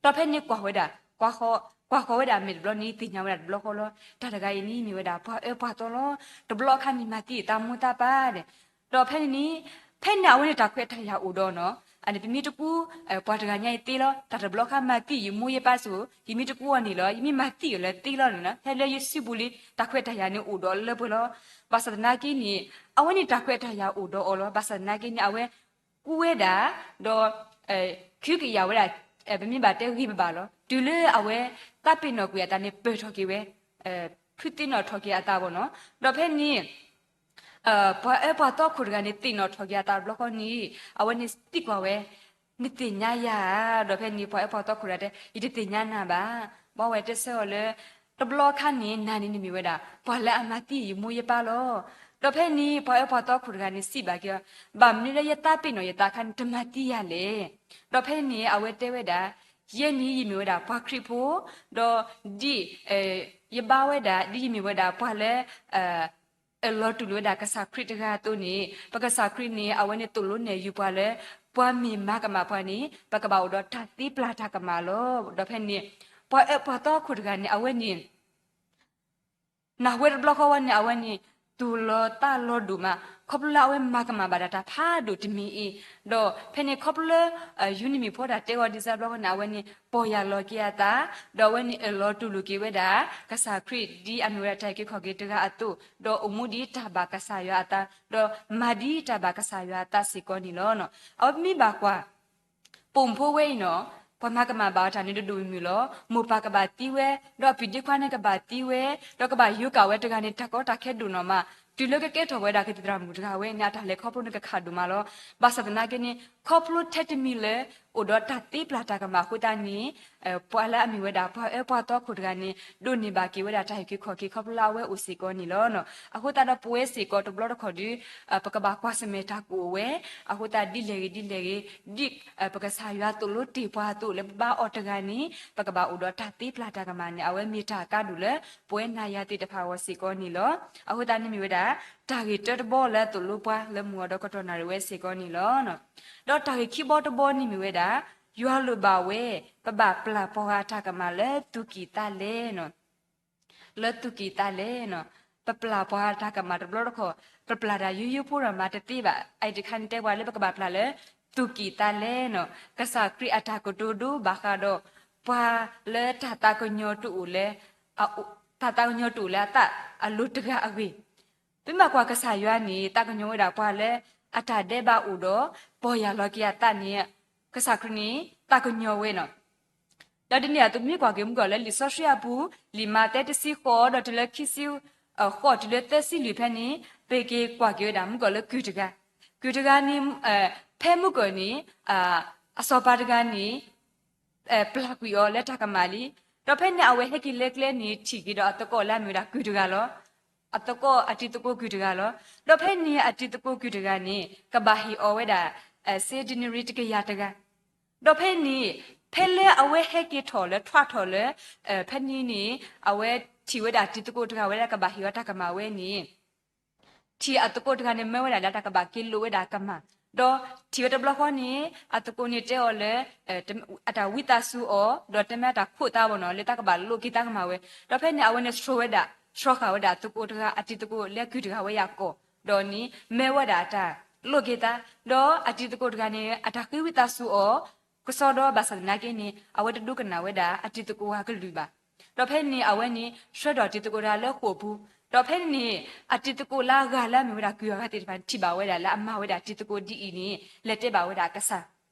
ဒီးဖဲန့ၣ်ကွၢ်ဝဲဒၣ်, ကွၢ်ဃီၤဝဲဒၣ်အမဲာ်တဘျီန့ၣ် သ့ၣ်ညါဝဲဒၣ်တဘျီဃီလီၤ. တၢ်တဂၤအံၤန့ၣ်မ့ၢ်ဝဲဒၣ် ပှၤအၢပှၤသီလီၤ. တဘျီအခါန့ၣ် မၤသံအသးမိၢ်သးပၢ်ဒဲး, ဒီးဖဲန့ၣ်န့ၣ် ဖဲန့ၣ်အဝဲန့ၣ်တၢ်ခွဲးတၢ်ယာ်အိၣ်ဒီးနီၤ, အန့ၣ် ပမ့ၢ်တကူ ပှၤတဂၤညါအံၤသ့လီၤ, တၢ်တဘျီခါမၤသံယမိၢ်ယပၢ်စ့ၢ်ကီး, ယမ့ၢ်တကူအီၤန့ၣ်လီၤ, ယမ့ၢ်မၤသံအီၤလၢသ့လီၤန့ၣ်လီၤ, ဟဲလၢယစုပူၤလံ, တၢ်ခွဲးတၢ်ယာ်န့ၣ်အိၣ်ဒီးလၢပှဲၤလီၤ. ဘၣ်ဆၣ်သနာ်က့န့ၣ် အဝဲန့ၣ်တၢ်ခွဲးတၢ်ယာ်အိၣ်ဒီးအီၤလီၤ. ဘၣ်ဆၣ်သနာ်က့န့ၣ် အဝဲ ကူဝဲဒၣ်, ဒီး ခုကယာ်ဝဲဒၣ်, ပမ့ၢ်ဘၣ်တဲဂ့ၤဘၣ်ဘၣ်လီၤ. တုၤလၢအဝဲ သးပ့ၤနီၣ်ကွံာ်အသးန့ၣ် ပၢၢ်ထီၣ်က့ၤဝဲ, ဖုသ့ၣ်နီၣ်ထီၣ်က့ၤအသးဘၣ်နီၤ. ဒီးဖဲန့ၣ် ပှၤအၢပှၤသီခိၣ်တဂၤန့ၣ် သ့ၣ်နီၣ်ထီၣ်က့ၤအသးတဘျီဃီန့ၣ်, အဝဲန့ၣ်သံကွၢ်ဝဲ, နသ့ၣ်ညါယၤဧါ. ဒီးဖဲန့ၣ် ပှၤအၢပှၤသီခိၣ်တဂၤတဲ ယတသ့ၣ်ညါနၤဘၣ်. ဘၣ်ဝဲတဲဆၢအီၤလၢ တဘျီခါန့ၣ် နၤန့ၣ်နမ့ၢ်ဝဲဒၣ် ပှၤလၢအမၤသံယမိၢ်ယပၢ်လီၤ. ဒီးဖဲန့ၣ် ပှၤအၢပှၤသီခိၣ်တဂၤန့ၣ် စံးဘၣ်က့ၤအီၤ, ဘၣ်မနုၤလၢယသးပ့ၤနီၣ်ယသးအခါန့ၣ် တမၤသံယၤလဲၣ်. ဒီးဖဲန့ၣ် အဝဲတဲဝဲဒၣ်, ယဲန့ၣ်ယမ့ၢ်ဝဲဒၣ်ပှၤခရံာ်ဖိ, ဒီးဒ် ယဘါဝဲဒၣ် ဒ်ယမ့ၢ်ဝဲဒၣ်ပှၤလၢ အၢၣ်လီၤတူၢ်လိာ်ဝဲဒၣ်ကစၢ်ခရံာ်တဂၤအသိးန့ၣ်, ပကစၢ်ခရံာ်န့ၣ် အဝဲန့ၣ်သိၣ်လိနဲၣ်ယုာ်ပှၤလၢ ပှၤမ့ၢ်မၤကမၣ်ပှၤန့ၣ် ပကဘၣ်အိၣ်ဒီးတၢ်သ့ပျၢ်တၢ်ကမၣ်လီၤ. ဒီးဖဲန့ၣ် ပှၤအၢပှၤသီခိၣ်တဂၤန့ၣ် အဝဲန့ၣ် နၢ်ဟူဝဲတဘျီဃီဝဲန့ၣ် အဝဲန့ၣ် သူၣ်လီၤသးလီၤဒိၣ်မး, ခီဖျိလၢအဝဲမၤကမၣ်ဘၣ်ဒၣ်တၢ်ဖးဒိၣ်တမံၤအံၤ, ဒီးဖဲန့ၣ်ခီဖျိလၢ ယူနံၣ်မံၣ်ဖိတၢ်တဲဂီၤဒ်စၢ်ဘျီဃီန့ၣ် အဝဲန့ၣ် ပီၢ်ယၢ်လီၤက့ၤအသး, ဒီးအဝဲန့ၣ်အၢၣ်လီၤတူၢ်လိာ်က့ၤဝဲဒၣ် ကစၢ်ခရံာ်ဒ်အမ့ၢ်ဝဲဒၣ်တၢ်အုၣ်က့ၤခီၣ်က့ၤတဂၤအသိး, ဒီးအိၣ်မူဒ်တၢ်ဘၣ်ကစၢ်ယွၤအသး, ဒီးမၤဒ်တၢ်ဘၣ်ကစၢ်ယွၤအသးစ့ၢ်ကီးန့ၣ်လီၤ. အဝဲမ့ၢ်ဘၣ်ကွၢ် ပိာ်မုၣ်ဖိဝဲအံၤနီၤ, ပှၤမၤကမၣ်ဘၣ်အီၤတၢ်န့ၣ်ဒိၣ်ဒိၣ်မုၢ်မုၢ်လီၤ. မိၢ်ပၢ်ကဘၣ်သံဝဲ, ဒီးအပုၢ်ဒ့ခွါန့ၣ်ကဘၣ်သံဝဲ, ဒီးကဘၣ်ယိၤကၣ်ဝဲတဂၤန့ၣ် တၢ်ကီတၢ်ခဲဒိၣ်နီၢ်မး, တုၤလၢကကဲထီၣ်ဝဲဒၣ်ကသံၣ်သရၣ်မုၣ်တဂၤဝဲန့ၣ် အတၢ်လဲၤခီဖျိန့ၣ်ကခးဒိၣ်မးလီၤ. ဘၣ်ဆၣ်သနာ်က့န့ၣ် ခီဖျိထဲတမံၤလၢ အိၣ်ဒီးတၢ်သ့ပျၢ်တၢ်ကမၣ်အဃိသတးန့ၣ် ပှၤလၢအမ့ၢ်ဝဲဒၣ်ပှၤအၢပှၤသီခိၣ်တဂၤန့ၣ် ဒိးန့ၢ်ဘၣ်က့ၤဝဲဒၣ်တၢ်အုၣ်က့ၤခီၣ်က့ၤခီဖျိလၢအဝဲအိၣ်စ့ၢ်ကီးန့ၣ်လီၤ. အဃိသတးဒီးပဝဲစ့ၢ်ကီးတဘျီတခီၣ်ဒီး ပကဘၣ်ကွၢ်ဆၢၣ်မဲာ်တၢ်ကအိၣ်ဝဲ, အဃိသတးဒ်လဲၣ်ဂ့ၤဒ်လဲၣ်ဂ့ၤ, ဒ်ပကစၢ်ယွၤသိၣ်လိတ့ၢ်ပှၤအသိးလၢပဘါအီၤတဂၤန့ၣ် ပကဘၣ်အိၣ်ဒီးတၢ်သ့ပျၢ်တၢ်ကမၣ်န့ၣ် အဝဲမ့ၢ်တၢ်အကါဒိၣ်လၢ ပဝဲနၤယၤသ့ၣ်တဖၣ်အဂီၢ်စ့ၢ်ကီးန့ၣ်လီၤ. အဃိသတးန့ၣ်မ့ၢ်ဝဲဒၣ် တၢ်ဂ့ၢ်တၢတဘီလၢသိၣ်လိပှၤလၢမုၢ်ဂီၤဒီးကတီၢ်နၣ်ရံၣ်ဝဲစ့ၢ်ကီးန့ၣ်လီၤ. ဒီးတၢ်ဂ့ၢ်ခံဘီတဘီန့ၣ်မ့ၢ်ဝဲဒၣ် ယွၤလိၣ်ဘၣ်ဝဲ ပဘၣ်ပျၢ်ပှၤဂၤတၢ်ကမၣ်လၢသူၣ်ကံၢ်သးလဲနီၤ လၢသူၣ်ကံၢ်သးလဲနီၤ. ပပျၢ်ပှၤဂၤတၢ်ကမၣ်တဘျီတခီၣ် ပပျၢ်တၢ်ယိယိဖိဒီးမၤတသ့ဘၣ်. အအံၤတခါန့ၣ်တဲပှၤလၢပကဘၣ်ပျၢ်လၢ သူၣ်ကံၢ်သးလဲနီၤ. ကစၢ်ခရံာ်အတၢ်ကတိၤဒိဘၣ်ဃးဒီး ပှၤလၢတၢ်သးကညီၤတအိၣ်လၢ တၢ်သးကညီၤတအိၣ်လၢအသးအလိၤတဂၤအဂ့ၢ် ပမ့ၢ်ကွၢ်ကစၢ်ယွၤန့ၣ် သးကညီၤဝဲဒၣ်ပှၤလၢအတၢ်ဒဲးဘးအိၣ်ဒီး ပီၢ်ယၢ်လီၤက့ၤအသးန့ၣ် ကစၢ်ခရံာ်န့ၣ် သးကညီၤဝဲနီၤ. ဒီးဒ်န့ၣ်အသိး ပမ့ၢ်ကွၢ်က့ၤမုၢ်ကီၢ်လၢလံာ်စီဆှံအပူၤ လံာ်မးသဲတဆံဃိးဒီးတုၤလၢခံဆံဃိးတုၤလၢသၢဆံလွံၢ်ဖဲန့ၣ် ပက့ၤကွၢ်က့ၤဝဲဒၣ်မုၢ်ကီၢ်လၢကုၢ်တဂၤ, ကုၢ်တဂၤန့ၣ် ဖဲမုၢ်ကီၢ်န့ၣ် အစီၤပၤတဂၤန့ၣ် ပျၢ်ကွံာ်အီၤလၢတၢ်ကမၣ်လံ. ဒီးဖဲန့ၣ်အဝဲဟဲက့ၤလၢကျဲန့ၣ် ထံၣ်က့ၤဒီးအသကိးလၢအမ့ၢ်ဝဲဒၣ်ကုၢ်တဂၤလီၤ. အသကိးအတံၤသကိးကုၢ်တဂၤလီၤ. ဒီးဖဲန့ၣ်အတံၤသကိးကုၢ်တဂၤန့ၣ် ကဘၣ်ဟ့ၣ်အီၤဝဲဒၣ် စ့ဒံနရံၣ်တကယၤတဂၤ. ဒီးဖဲန့ၣ် ဖဲလၢအဝဲဟဲက့ၤထီၣ်လၢ ထွးထီၣ်လၢ ဖဲန့ၣ်န့ၣ် အဝဲထံၣ်ဝဲဒၣ်တံၤသကိးတဂၤဝဲလၢကဘၣ်ဟ့ၣ်အီၤတၢ်ကမၣ်ဝဲန့ၣ် ထံၣ်အသကိးတဂၤန့ၣ် မၢဝဲဒၣ်လၢတၢ်ကဘၣ်က့ၤလိာ်ဝဲဒၣ်ကမၣ်, ဒီးထံၣ်ဝဲတဘျီဃီန့ၣ် အသကိးန့ၣ်တဲအီၤလၢ အတၢ်ဝံသးစူၤအီၤ ဒီးတမ့ၢ်အတၢ်ခိးသးဘၣ်နီၤ လၢတၢ်ကဘၣ်လိာ်က့ၤသးကမၣ်ဝဲ, ဒီးဖဲန့ၣ် အဝဲန့ၣ်ဆှၢဝဲဒၣ် ဆှၢဃာ်ဝဲဒၣ်သကိးတဂၤ အတံၤသကိးလၢကုၢ်တဂၤဝဲအံၤအကိာ်, ဒီးန့ၣ် မၢဝဲဒၣ်အတၢ်လိာ်က့ၤသး, ဒီးအတံၤသကိးတဂၤန့ၣ် အတၢ်ဃ့ဝံသးစူၤအီၤ ကစီဒီဘၣ်ဆၣ်သနာ်က့န့ၣ် အဝဲတဒိကနၣ်ဝဲဒၣ်အတံၤသကိးအကလုၢ်ဘၣ်. ဒီးဖဲန့ၣ် အဝဲန့ၣ် ဆှၢဒီးတံၤသကိးတဂၤလၢဃိာ်ပူၤ, ဒီးဖဲန့ၣ် အတံၤသကိးလၢအဂၤလၢအမ့ၢ်ဝဲဒၣ်ကုၢ်အဂၤသ့ၣ်တဖၣ်န့ၣ် ထံၣ်ဘၣ်ဝဲဒၣ်လၢအမၤဝဲဒၣ်တံၤသကိးဒ်အံၤန့ၣ် လဲၤတဲဘၣ်ဝဲဒၣ်အကစၢ်.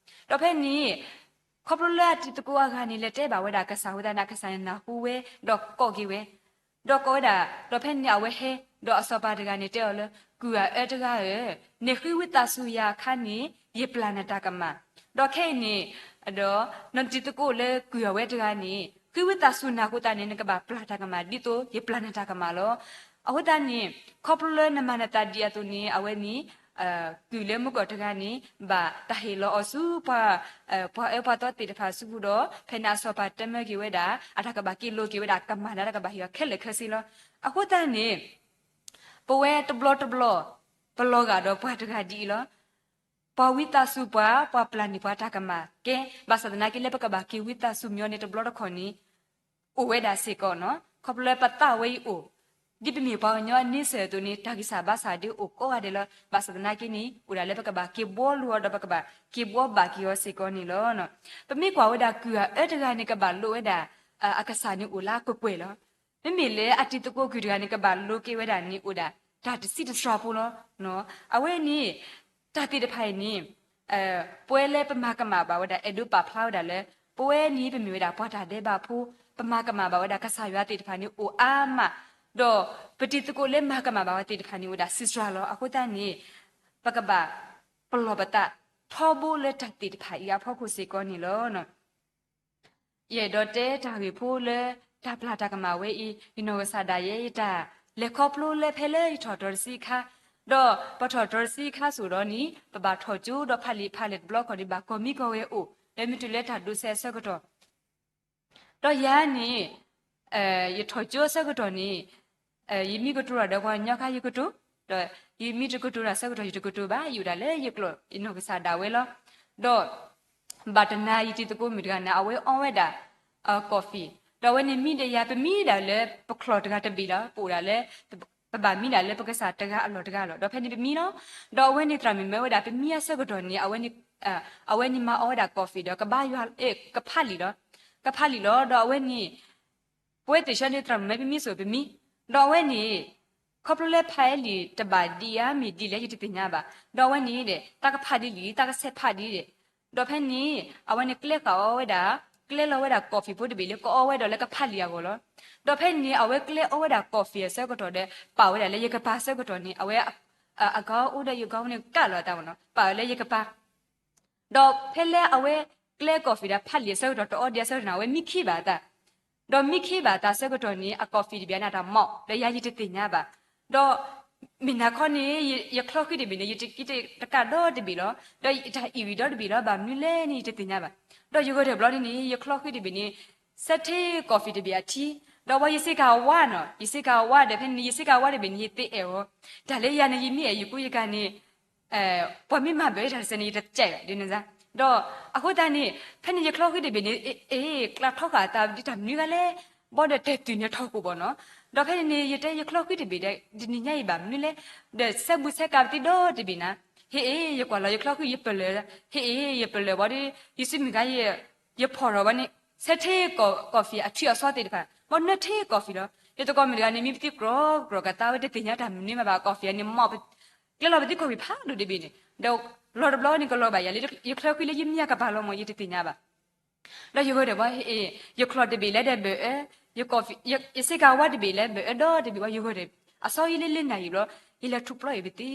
ဒီးဖဲန့ၣ် ခီဖျိလၢအတံၤသကိးအဂၤန့ၣ် လဲၤတဲဘၣ်ဝဲဒၣ်အကစၢ်အဃိသတးန့ၣ် အကစၢ်န့ၣ်နၢ်ဟူဝဲ ဒီးကိးက့ၤဝဲ, ဒီးကိးဝဲဒၣ် ဒီးဖဲန့ၣ်အဝဲဟဲ ဒီးအစီၤပၤတဂၤန့ၣ်တဲအီၤလၢ ကုၢ်အအၢတဂၤဧၢ, နဃ့ဝံသးစူၤယၤအခါန့ၣ် ယပျၢ်နတၢ်ကမၣ်, ဒီးခဲအံၤန့ၣ် ဒီးနတံၤသကိးလၢကုၢ်အဝဲတဂၤန့ၣ် ဃ့ဝံသးစူၤနၤအဃိသတးန့ၣ် နကဘၣ်ပျၢ်တၢ်ကမၣ်ဒ်သိးယပျၢ်နတၢ်ကမၣ်လီၤ. အဃိသတးန့ၣ် ခီဖျိလၢနမၤနသးဒ်အသိးန့ၣ် အဝဲန့ၣ် ကုၢ်လၢမုၢ်ကီၢ်တဂၤန့ၣ် ဘၣ်တၢ်ဟ့ၣ်လီၤအီၤဆူပှၤ ပှၤအၢပှၤသီသ့ၣ်တဖၣ်အစုပူၤဒီး ဖဲန့ၣ်အစီၤပၤတမၢက့ၤဝဲဒၣ် အတၢ်ကဘၣ်က့ၤလိာ်က့ၤဝဲဒၣ်ကမၣ်လၢတၢ်ကဘၣ်ဟ့ၣ်အီၤခဲလၢာ်ခဲဆ့လီၤ. အဃိသတးန့ၣ် ပဝဲတဘျီတဘျီ ပလီၤဂာ်ဒီးပှၤတဂၤဒ်အံၤလီၤ. ပှၤဝံသးစူၤပှၤ ပှၤပျၢ်န့ၢ်ပှၤတၢ်ကမၣ်ကဲ, ဘၣ်ဆၣ်သနာ်က့လၢပကဘၣ်က့ၤဝံသးစူၤမညီန့ၣ်တဘျီတခီၣ်န့ၣ် အိၣ်ဝဲဒၣ်စ့ၢ်ကီးနီၤ. ခီဖျိလၢပသးဝဲအံၤအိၣ် ဒ်ပမ့ၢ်ပှၤကညီအန့ဆၢၣ်အသိးန့ၣ် တၢ်ဂံၢ်စၢ်ဘါစၢ်ဒ်အိၣ်ကိးဂၤဒဲးလီၤ. ဘၣ်ဆၣ်သနာ်က့န့ၣ် အိၣ်ဒၣ်လၢပကဘၣ်က့ၤဘှီလိာ်အီၤ ဒီးပကဘၣ်က့ၤဘှီဘၣ်က့ၤအီၤစ့ၢ်ကီးန့ၣ်လီၤ. ပမ့ၢ်ကွၢ်ဝဲဒၣ်ကုၢ်အအၢတဂၤန့ၣ် ကဘၣ်လိးဝဲဒၣ် အကစၢ်န့ၣ်အိၣ်လၢအကွဲၢ်ကွဲၢ်လီၤ. မ့မ့ၢ်လၢအတံၤသကိးကုၢ်တဂၤန့ၣ် ကဘၣ်လိးက့ၤဝဲဒၣ်န့ၣ်အိၣ်ဒၣ် တၢ်တဆံတစှၤဖိလီၤ. အဝဲန့ၣ် တၢ်သ့ၣ်တဖၣ်အံၤန့ၣ် ပဝဲလၢပမၤကမၣ်ဘၣ်ဝဲဒၣ် အဲၣ်ဒိးပာ်ဖျါဝဲဒၣ်လၢ ပဝဲန့ၣ်ပမ့ၢ်ဝဲဒၣ်ပှၤတၢ်ဒဲးဘးဖိ, ပမၤကမၣ်ဘၣ်ဝဲဒၣ်ကစၢ်ယွၤသ့ၣ်တဖၣ်န့ၣ်အိၣ်အါမး, ဒီးပတံၤသကိးလၢမၤကမၣ်ဘၣ်ဝဲသ့ၣ်တဖၣ်န့ၣ်အိၣ်ဒၣ်ဆံးစှၤလီၤ. အဃိသတးန့ၣ် ပကဘၣ်ပလီၢ်ပသးထီဘိလၢတၢ်သ့ၣ်တဖၣ်အံၤအဖီခိၣ်စ့ၢ်ကီးန့ၣ်လီၤ. ယအဲၣ်ဒိးတဲတၢ်ဂ့ၢ်ဖိလၢ တၢ်ပျၢ်တၢ်ကမၣ်ဝဲအံၤ ယနီၢ်ကစၢ်ဒၣ်ယဲ ယတၢ်လဲၤခီဖျိလၢဖဲလၢယထီၣ်တြီတဆံအခါ, ဒီးပထီၣ်တြီတဆံအခါစိၤဒီးန့ၣ် ပဘၣ်ထီၣ်ကၠိဒီးဖးလံာ်ဖးလဲၢ်တဘျီခီန့ၣ် ဘၣ်ကီၢ်မံကီၢ်ဂဲၤအိၣ် လၢမ့ၢ်တုၤလၢတၢ်ဒိးစဲးအဆၢကတီၢ် ဒီးယၤန့ၣ် ယထီၣ်ကၠိအဆၢကတီၢ်န့ၣ် ယမ့ၢ်ကတိၤတၢ်ဒီးပှၤကညီခါယကတိၤ, ဒီးယမ့ၢ်တကတိၤတၢ်ဆၢကတီၢ် ယတကတိၤဘၣ်, ယအိၣ်ဒၣ်လၢယကျိာ် ယနီၢ်ကစၢ်ဒၣ်ဝဲလီၤ. ဒီး ဘၣ်တနၤယတံၤသကိးမုၣ်တဂၤန့ၣ် အဝဲအီဝဲဒၣ် coffee, ဒီးအဝဲန့ၣ်မံဒီးယၤ ပမံဒၣ်လၢပချီၣ်တဂၤတဘ့ၣ်လီၤ. ပအိၣ်ဒၣ်လၢ ပဘၣ်မံဒၣ်လၢပကစၢ်တဂၤအလီၢ်တဂၤလီၤ. ဒီးဖဲန့ၣ်ပမံလီၤ. ဒီးအဝဲန့ၣ်သရၣ်မုၣ်မၢဝဲဒၣ် ပမံအဆၢကတီၢ်န့ၣ် အဝဲန့ၣ်မၤအီဝဲဒၣ် coffee ဒီးကဘါယွၤ ကဖးလံာ်လီၤ. ကဖးလံာ်လီၤ. ဒီးအဝဲန့ၣ် ပဝဲသ့ၣ်ဆၢန့ၣ် သရၣ်မုၣ်မၢပမံစိၤပမံ, ဒီးအဝဲန့ၣ် ခီဖျိလၢဖးအီလံာ်တဘၣ်ဒံးဧါ မ့ၢ်ဒ်လဲၣ် ယတသ့ၣ်ညါဘၣ်. ဒီးအဝဲန့ၣ်ဒီး တၢ်ကဖးဒ်လံာ် တၢ်ကဆဲးဖးဒ်ဒီး, ဒီးဖဲန့ၣ် အဝဲန့ၣ်ကျဲဃာ်အီဝဲဒၣ်, ကျဲလီၤဝဲဒၣ် coffee ဖိတဘ့ၣ်လၢကအီဝဲဒီးလၢကဖးလံာ်အဂီၢ်လီၤ. ဒီးဖဲန့ၣ် အဝဲကျဲအီဝဲဒၣ် coffee အဆၢကတီၢ်ဒီး ပာ်ဝဲဒၣ်လၢယကပၤဆၢကတီၢ်န့ၣ် အဝဲ အကအိၣ်ဒီးယကအိၣ်န့ၣ် ကးလီၤအသးမ့ၢ်နီၤ ပာ်ဝဲလၢယကပၤ ဒီးဖဲလၢအဝဲကျဲ coffee ဒီးဖးလံာ်အဆၢကတီၢ် တအီဒံးအဆၢကတီၢ်န့ၣ် အဝဲမံခ့ဘၣ်အသး, ဒီးမံခ့ဘၣ်အသးဆၢကတီၢ်န့ၣ် အ coffee တဘ့ၣ်န့ၣ် တၢ်မီၣ် ဒီးယၤယတသ့ၣ်ညါဘၣ်. ဒီးမ့ၢ်နၤခီန့ၣ် ယချီဃံတဘ့ၣ်န့ၣ် ယတကံတကးဒီတဘ့ၣ်လီၤ. ဒီးတၢ်အံၣ်ဝံၤဒီတဘ့ၣ်လီၤ. ဘၣ်မနုၤလဲၣ်န့ၣ် ယတသ့ၣ်ညါဘၣ်. ဒီးယဂီၢ်ဒီးဘျီဒ်န့ၣ် ယချီဃံတဘ့ၣ်န့ၣ် ဆၢထ့ coffee တဘ့ၣ်အထံ, ဒီးဝဲယစ့ကၤဝါနီၤ ယစ့ကၤဝါဒီးဖဲန့ၣ် ယစ့ကၤဝါတဘ့ၣ်န့ၣ် ယသ့အဲၣ်အီၤ, တၢ်လၢယၤန့ၣ် ယမ့ၢ်အဲၣ်ယကူယကၤန့ၣ် ပှၤမ့ၢ်မၤဘၣ်တၢ်တစဲးန့ၣ် ယတကးဘၣ်ဒ်န့ၣ်စါ. ဒီးအဃိသတးန့ၣ် ဖဲန့ၣ်ယချီဃံတဘ့ၣ်န့ၣ် အ့ ကျါထီဃာ်အသးဒ်တၢ်မနုၤဂၤလဲၣ်, ဘၣ်ဒီးတဲတုၤန့ၣ်ထီၣ်ကိၣ်ဘၣ်နီၤ. ဒီးဖဲန့ၣ်န့ၣ် ယတဲယချီဃံတဘ့ၣ်ဒီး တနံၤညါအံၤဘၣ်မနုၤလဲၣ်, ဒီးဆဲးဘူးဆဲးကၤပသံဒီတဘ့ၣ်နၤ, ဟ့ၣ်အ့ ယကွၢ်လီၤယချီဃံယပလၢာ်, ဟ့ၣ်အ့ ယပလၢာ်ဘၣ်ဒီး ယစုမုၢ်ဂၤ ယဖီၣ်ထီၣ်ဘၣ်န့ၣ် ဆၢထ့ coffee အထံအဆီသ့ၣ်တဖၣ် ဘၣ်နၢထ့ coffee လီၤ. ယသကိးမုၣ်တဂၤန့ၣ် မံပသံကြီကြီကသါဝဲ တသ့ၣ်ညါတၢ်မနုၤမးဘၣ် coffee န့ၣ် မီၣ် ကျဲလီၤပသံ coffee ဖးဒိၣ်တဘ့ၣ်န့ၣ် ဒီးလီၤတဘျီန့ၣ် ကလီၤဘၣ်ယၤလၢ ယချီဃံလၢယမံအကပၤလီၤမၢ် ယတသ့ၣ်ညါဘၣ်. ဒီးယဂီၢ်ဒီးဘၣ် ဟ့ၣ်အ့ ယချီတဘ့ၣ်လၢဒီးဘၢၣ်အၢ, ယ coffee ယစ့ကၤဝါတဘ့ၣ်လၢဘၢၣ်အၢဒီတဘ့ၣ်ဘၣ် ယဂီၢ်ဒီး အစီယဲလၢလၢနၤအံၤဘျီ ယလဲၤထူးပျီအံၤပသံ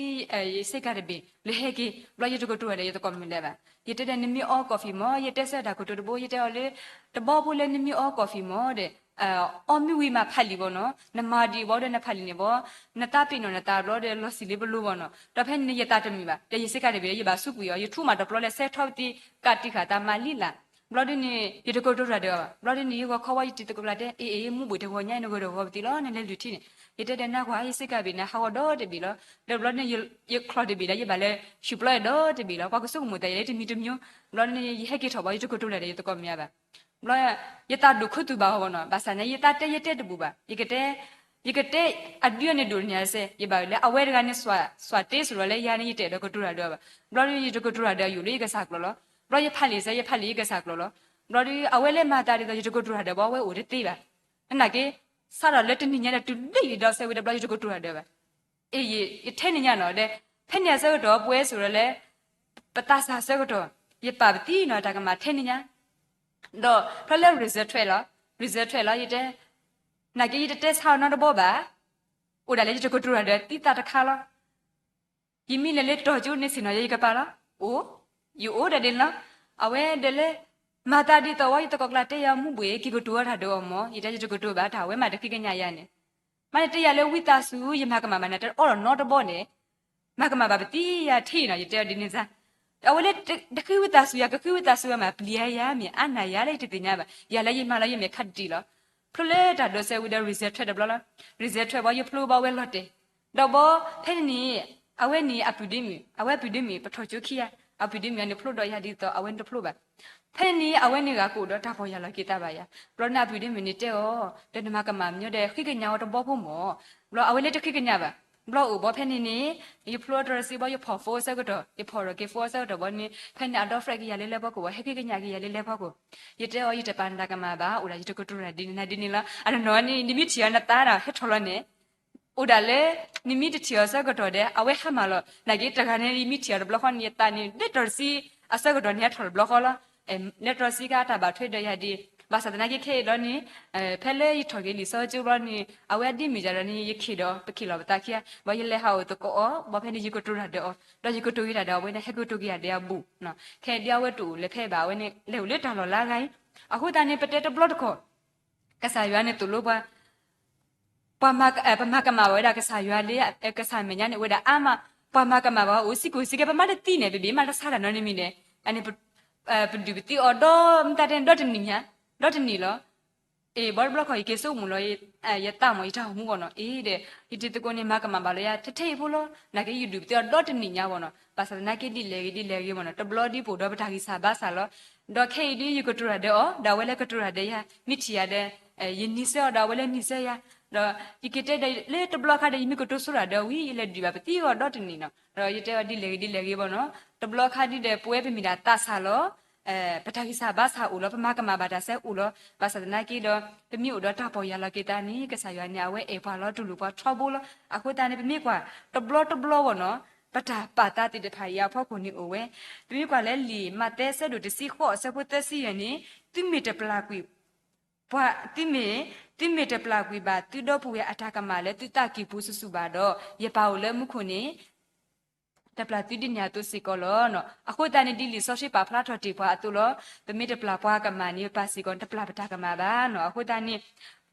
ယစ့ကၤတဘ့ၣ် လၢဟဲက့ၤ ဘျီယတကတိၤဒီးယသကိးမုၣ်လၢၤဘၣ်. ယတဲဒီးနမ့ၢ်အီ coffee မၢ် ယတဲဆၢတၢ်ကတိၤတဘိ ယတဲအီၤလၢ တဘျီဖိလၢနမ့ၢ်အီ coffee မၢ်ဒီး အီမ့ၢ်ဝံၤမးဖးလံာ်ဘၣ်နီၤ, နမၤဒံးဘၣ်ဒီးနဖးလံာ်န့ၣ်ဘၣ်, နသးပ့ၤနီၣ်နသးဘျီဒီးလီၤစံာ်လၢပလိၤဘၣ်နီၤ. ဒီးဖဲန့ၣ်န့ၣ် ယသးတမုာ်ဘၣ် ဒီးယစ့ကၤတဘ့ၣ်ဒီး ယဘၣ်စူးကွံာ်အီၤ ယထူးမးတဘျီလၢဆဲးထီပသံ ကးတံာ်ဃာ်သးမၤလံလၢ် ဘျီဒ်န့ၣ် ယတကတိၤတၢ်ဒီးအီၤဘၣ်. ဘျီဒ်န့ၣ် ယဂီၤခီဝဲယတံၤသကိးကျါတဲ အ့ အ့ မူးဘှံးတဂီၤညါ နဂီၢ်ဒီးဂီၤပသံလီၤ နလဲၤလုၢ်ထံန့ၣ်. ယတဲဒီးနကွၢ် ယစ့ကၤတဘ့ၣ်န့ၣ် ဟးဂီၤဒီတဘ့ၣ်လီၤ. ဒီးဘျီန့ၣ် ယချီတဘ့ၣ်ဒီး ယဘၣ်လဲၤဆူးပျီအံၤဒီတဘ့ၣ်လီၤ. ပှၤကဆိကမိၣ်သးယၤလၢတမံၤတမံၤ ဘျီန့ၣ် ယဟဲက့ၤထီၣ်ဘၣ် ယတကတိၤတၢ်ဒီးယသကိးမုၣ်ဘၣ်. ဘျီ ယသးဒိၣ်ခူသူၣ်ဘၣ်အီၤဘၣ်နီၤ, ဘၣ်ဆၣ်န့ၣ် ယသးတဲယတဲတဘူးဘၣ်, ယကတဲ ယကတဲအဒုအန့ၣ်ဒိၣ်တနံၤစဲး ယဘၣ်လၢအဝဲတဂၤန့ၣ် စွးတ့စ့ၢ်ကီးလၢယၤန့ၣ် ယတအဲၣ်ဒိးကတိၤတၢ်ဒီးအီၤဘၣ်. ဘျီဒီး ယတကတိၤတၢ်ဒီးအီၤ ယအိၣ်လၢယကစၢ်ကျိာ်လီၤ. ဘျီယဖးလံာ်စဲး ယဖးလံာ်ယကစၢ်ကျိာ်လီၤ. ဘျီဒီး အဝဲလၢမၤသးဒ်သိး ယတကတိၤတၢ်ဒီးအီၤ အဝဲအိၣ်တသ့ဘၣ်. သနာ်က့ စးထီၣ်လၢတနံၤညါဒီးတုၤလၢယဒီးစဲးဝံၤဒီး ဘျီယတကတိၤတၢ်ဒီးအီၤဘၣ်. အ့ ယထဲန့ၣ်ညါနီၤ ဒီး ဖဲန့ၣ်အဆၢကတီၢ် ပဝဲစ့ၢ်ကီးလၢ ပသးစၢ်ဆၢကတီၢ် ယပာ်ပသံနီၤ တၢ်ကမၣ်ထဲန့ၣ်ညါ ဒီးဖျီလၢ result ထွဲလီၤ, result ထွဲလီၤ ယတဲ, နာ်က့ ယတတဲဆါအီၤနီတဘီဘၣ်, အိၣ်ဒၣ်လၢယတကတိၤတၢ်ဒီးသံသးတခါလီၤ. ယမ့ၢ်လဲၤလၢတီၤကၠိန့ၣ်ဆ့ၣ်နီၤ ယကပၤလီၤ. အိၣ်, ယအိၣ်ဒၣ်ဒ်န့ၣ်လီၤ. အဝဲဒီးလၢ မၤသးဒ်သိးဝဲ ယသကိးကျါတဲယၤမူးဘှံး က့ၤကတိၤဝဲတၢ်ဒီးအီၤမၢ်, ယတဲယတကတိၤဘၣ် တၢ်ဝဲမးတဃ့ကညးယၤန့ၣ် မ့ၢ်နတဲယၤလၢဝံသးစူၤ ယမၤကမၣ်ဘၣ်နၤ တအီၣ်ဒီးနီတဘီန့ၣ် မၤကမၣ်ဘၣ်ပသံယၤထဲအံၤနီၤ ယတဲအီၤဒ်န့ၣ်စါ. အဝဲလၢတဃ့ဝံသးစူၤယၤ ကဃ့ဝံသးစူၤဝဲမး ပျံၤယၤမ့ၢ် အါနၢ်ယၤလၢယတသ့ၣ်ညါဘၣ် ယၤလၢယမၤလီၤယမဲာ်ခါတံၢ်လီၤ. ဖျိလၢတၢ်ဒိးစဲးဝံၤဒီး result ထွဲတဘျီလီၤ. result ထွဲဘၣ် ယဖျိဘၣ်ဝဲလီၤတဲာ် ဒီးဘၣ် ဖဲန့ၣ်န့ၣ် အဝဲန့ၣ်အပုၢ်ဒ့မုၣ် အဝဲပုၢ်ဒ့မုၣ် ပထီၣ်ကၠိခံဂၤ အပုၢ်ဒ့မုၣ်န့ၣ်ဖျိဒီးယၤဒ်သိး အဝဲန့ၣ်တဖျိဘၣ်. ဖဲန့ၣ်အဝဲန့ၣ်ဂၤကအိၣ်ဒီးတၢ်ပီၢ်ယၢ်လီၤက့ၤသးဘၣ်ယၤ. ဘျီန့ၣ်အပုၢ်ဒ့မုၣ်န့ၣ်တဲအီၤ, ဒီးနမၤကမၣ်မညီဒီး ဃ့ကညးအီၤတဘျီဖိမၢ်. ဘျီအဝဲလၢတဃ့ကညးဘၣ်. ဘျီအိၣ်ဘီဖဲန့ၣ်န့ၣ် ယဖျိတရၢစံဘီ ယဖီၣ်ဖိအဆၢကတီၢ်, ယဖီၣ်ဒီးက့ၤဖိအဆၢကတီၢ်ဘီန့ၣ် ဖဲန့ၣ်အဒီဖျဲးက့ၤယၤလၢလၢပှီၢ်ကိာ်ဘီ ဟဲဃ့ကညးက့ၤယၤလၢလၢပှီၢ်ကိာ်. ယတဲအီၤ ယတပာ်နတၢ်ကမၣ်ဘၣ်, အိၣ်ဒၣ်ယတကတိၤတၢ်ဒ်န့ၣ်ဒ်န့ၣ်လီၤ. အနီၢ်နီၢ်န့ၣ် နမ့ၢ်ထံၣ်အီၤနသးဒီးဟဲထီၣ်လီၤန့ၣ် အိၣ်ဒၣ်လၢ နမ့ၢ်တထံၣ်အီၤဆၢကတီၢ်ဒီး အဝဲဟါမၢ်လီၤ. နာ်က့တဂၤန့ၣ် ယမ့ၢ်ထံၣ်အီၤတဘျီဃီန့ၣ် ယသးန့ၣ် လၢတရၢစံအဆၢကတီၢ်န့ၣ် ဟဲထီၣ်တဘျီဃီလီၤ. လၢတရၢစံခါအတၢ်ဘၣ်ထွဲဒီးယၤဒ်, ဘၣ်ဆၣ်သနာ်က့ခဲအံၤဒီးန့ၣ် ဖဲလၢယထီၣ်က့ၤလံာ်စီဆှံကၠိဘျီန့ၣ် အဝဲအဒ့မ့ၢ်ယၤဒီးန့ၣ် ယခ့ၣ်ဒီးပခ့ၣ်လီၤပသးခံဂၤ ဘၣ်ယလဲၤဟးအိၣ်သကိးအီၤ ဘၣ်ဖဲန့ၣ် ယကတိၤတၢ်ဒီးအီၤ ဒီးယကတိၤက့ၤတၢ်ဒီးအဝဲန့ၣ် ဟဲကတိၤက့ၤယၤဒီးအဘူး. ခဲအံၤဒ်အဝဲတအိၣ်လၢၤဖဲဘၣ် အဝဲန့ၣ် လဲၤအိၣ်လၢတၢ်လီၢ်လၢအဂၤအံၤ. အဃိသတးန့ၣ် ပတဲတဘျီတခီၣ် ကစၢ်ယွၤန့ၣ်သိၣ်လိပှၤ ပှၤမၤက, ပမၤကမၣ်ဘၣ်ဝဲဒၣ်ကစၢ်ယွၤလၢ ကစၢ်မဲာ်ညါန့ၣ် အိၣ်ဝဲဒၣ်အါမး, ပှၤမၤကမၣ်ဘၣ်အိၣ်စ့ၢ်ကီးစ့ၢ်ကီး ပမၤတသံန့ၣ် ပဘၣ်မၤတဆါတၢ်နီတမံၤန့ၣ်, အန့ၣ် ပဒုၣ်ပသံအီၤဒီး မတၤတဲန့ၣ် ဒီတနံၣ်ညါ, ဒီတနံၣ်လီၤ. အ့ၣ် ဘီတဘျီခီၣ် ယက့ၤဆိကမိၣ်လီၤ ယသးမၢ် ယတၢ်အိၣ်မူဘၣ်နီၤ, အ့ၣ်ဒီး ယတံၤသကိးန့ၣ် မၤကမၣ်ဘၣ်လၢယၤ ထဲထဲအံၤဖိလီၤ. နာ်က့ယဒုၣ်ပသံအီၤဒီတနံၣ်ညါဘၣ်နီၤ, ဘၣ်ဆၣ်သနာ်က့ဒ်လဲၣ်ဂ့ၤဒ်လဲၣ်ဂ့ၤဘၣ်နီၤ, တဘျီဒ်ပအိၣ်ဒီးပတၢ်ဂံၢ်စၢ်ဘါစၢ်လီၤ. ဒီးခဲအံၤဒ်ယကတိၤတၢ်ဒီးအီၤ ဒီးအဝဲလၢကတိၤတၢ်ဒီးယၤ, မ့ၢ်ထံၣ်ယၤဒီး ယနံၤဆၢအီၤဒီးအဝဲလၢနံၤဆၢယၤ, ဒီးယကတဲဒီးလၢတဘျီခါဒီး ယမ့ၢ်ကတိၤဆိတၢ်ဒီးဝံၤ ယလဲၤဒုၣ်ဘၣ်ပသံအီၤဒီတနံၣ်နီၤ, ဒီးယတဲအီၤဒ်လဲၣ်ဂ့ၤဒ်လဲၣ်ဂ့ၤဘၣ်နီၤ, တဘျီခါဒ်ဒီး ပဝဲပမ့ၢ်ဒၣ်သးစၢ်လီၤ. ပတၢ်ဂံၢ်စၢ်ဘါစၢ်အိၣ်လီၤ, ပမၤကမၣ်ဘၣ်တၢ်ဆၢအိၣ်လီၤ, ဘၣ်ဆၣ်သနာ်က့ဒီး ပမ့ၢ်အိၣ်ဒီးတၢ်ပီၢ်ယၢ်လီၤက့ၤသးန့ၣ် ကစၢ်ယွၤန့ၣ် အဝဲအဲၣ်ပှၤလီၤတူၢ်လိာ်ပှၤထီဘိလီၤ. အဃိသတးန့ၣ် ပမ့ၢ်ကွၢ် တဘျီတဘျီဘၣ်နီၤ, ပတၢ်ပာ်သးသ့ၣ်တဖၣ်အံၤအဖီခိၣ်န့ၣ်အိၣ်ဝဲ, ပမ့ၢ်ကွၢ်လၢလံာ်မးသဲအဆၢဒိၣ်တဆံဃိးအဆၢဖိသၢဆံယဲၢ်န့ၣ်, သုမ့ၢ်တပျၢ်ကွံာ် ပှၤ, သုမ့ၢ်, သုမ့ၢ်တပျၢ်ကွံာ်ဘၣ်သုဒီပုၢ်ဝဲၢ်အတၢ်ကမၣ်လၢသုသးကံၢ်ပူၤစုာ်စုာ်ဘၣ်ဒီး ယပၢ်အိၣ်လၢမူခိၣ်န့ၣ် တပျၢ်သုဒ်န့ၣ်အသိးစ့ၢ်ကီးလီၤ. အဃိသတးန့ၣ် ဒ်လံာ်စီဆှံပာ်ဖျါထီၣ်တ့ၢ်ပှၤအသိးလီၤ, ပမ့ၢ်တပျၢ်ပှၤကမၣ်န့ၣ် ပပၢ်စ့ၢ်ကီးန့ၣ် တပျၢ်ပတၢ်ကမၣ်ဘၣ်နီၤ. အဃိသတးန့ၣ်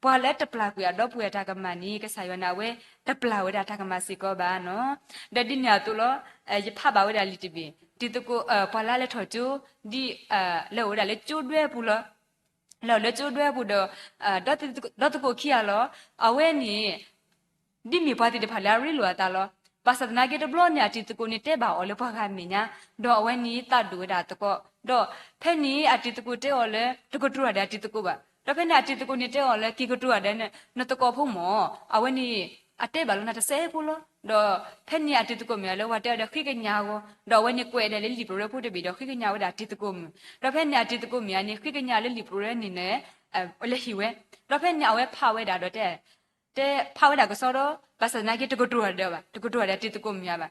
ပှၤလၢတပျၢ်ကွံာ်အဒီပုၢ်ဝဲၢ်အတၢ်ကမၣ်န့ၣ် ကစၢ်ယွၤန့ၣ် အဝဲတပျၢ်ဝဲဒၣ်တၢ်ကမၣ်စ့ၢ်ကီးဘၣ်နီၤ. ဒီးဒ်န့ၣ်အသိးလီၤ, ယဖးဘၣ်ဝဲဒၣ်လံာ်တဘ့ၣ်, တံၤသကိး, ပှၤလၢလဲၤထီၣ်ကၠိ, ဒ်, လဲၤအိၣ်ဝဲဒၣ်လၢကၠိဒွဲပူၤလီၤ. လဲၤအိၣ်လၢကၠိဒွဲပူၤဒီး ဒီးသကိးခံဂၤလီၤ. အဝဲန့ၣ် ဒ်မ့ၢ်ပှၤသ့ၣ်တဖၣ်လၢအရ့လိာ်အသးလီၤ. ဘၣ်ဆၣ်သနာ်က့တဘျီန့ၣ် အတံၤသကိးန့ၣ်တဲဘၣ်အီၤလၢပှၤဂၤအမဲာ်ညါ, ဒီးအဝဲန့ၣ်သးဒိၣ်ဝဲဒၣ်အသကိး, ဒီးဖဲန့ၣ်အတံၤသကိးတဲအီၤလၢ တကတိၤတၢ်ဒီးအတံၤသကိးဘၣ်. ဒီးဖဲန့ၣ်အတံၤသကိးန့ၣ်တဲအီၤလၢ က့ၤကတိၤတၢ်ဒီးနသကိးဖိမၢ်, အဝဲန့ၣ် အတဲဘၣ်လၢနၤတစဲးဖိလီၤ. ဒီးဖဲန့ၣ်အတံၤသကိးမုၣ်အလၢပှၤတဲအီၤဒီးဃ့ကညးအဂီၢ်, ဒီးအဝဲန့ၣ်ကွဲးဒၣ်လၢလံာ်ပရၢဖိတဘ့ၣ်ဒီးဃ့ကညးဝဲဒၣ်အတံၤသကိးမုၣ်. ဒီးဖဲန့ၣ်အတံၤသကိးမုၣ်အန့ၣ် ဃ့ကညးလၢလံာ်ပရၢန့ၣ်န့ၣ် လဲၤဟ့ၣ်ဝဲ, ဒီးဖဲန့ၣ်အဝဲဖးဝဲဒၣ်ဒီးတဲ တဲဖးဝဲဒၣ်ကစီဒီ, ဘၣ်ဆၣ်သနာ်က့တကတိၤတၢ်ဒီးဘၣ်, တကတိၤတၢ်ဒီးအတံၤသကိးမုၣ်အါဘၣ်,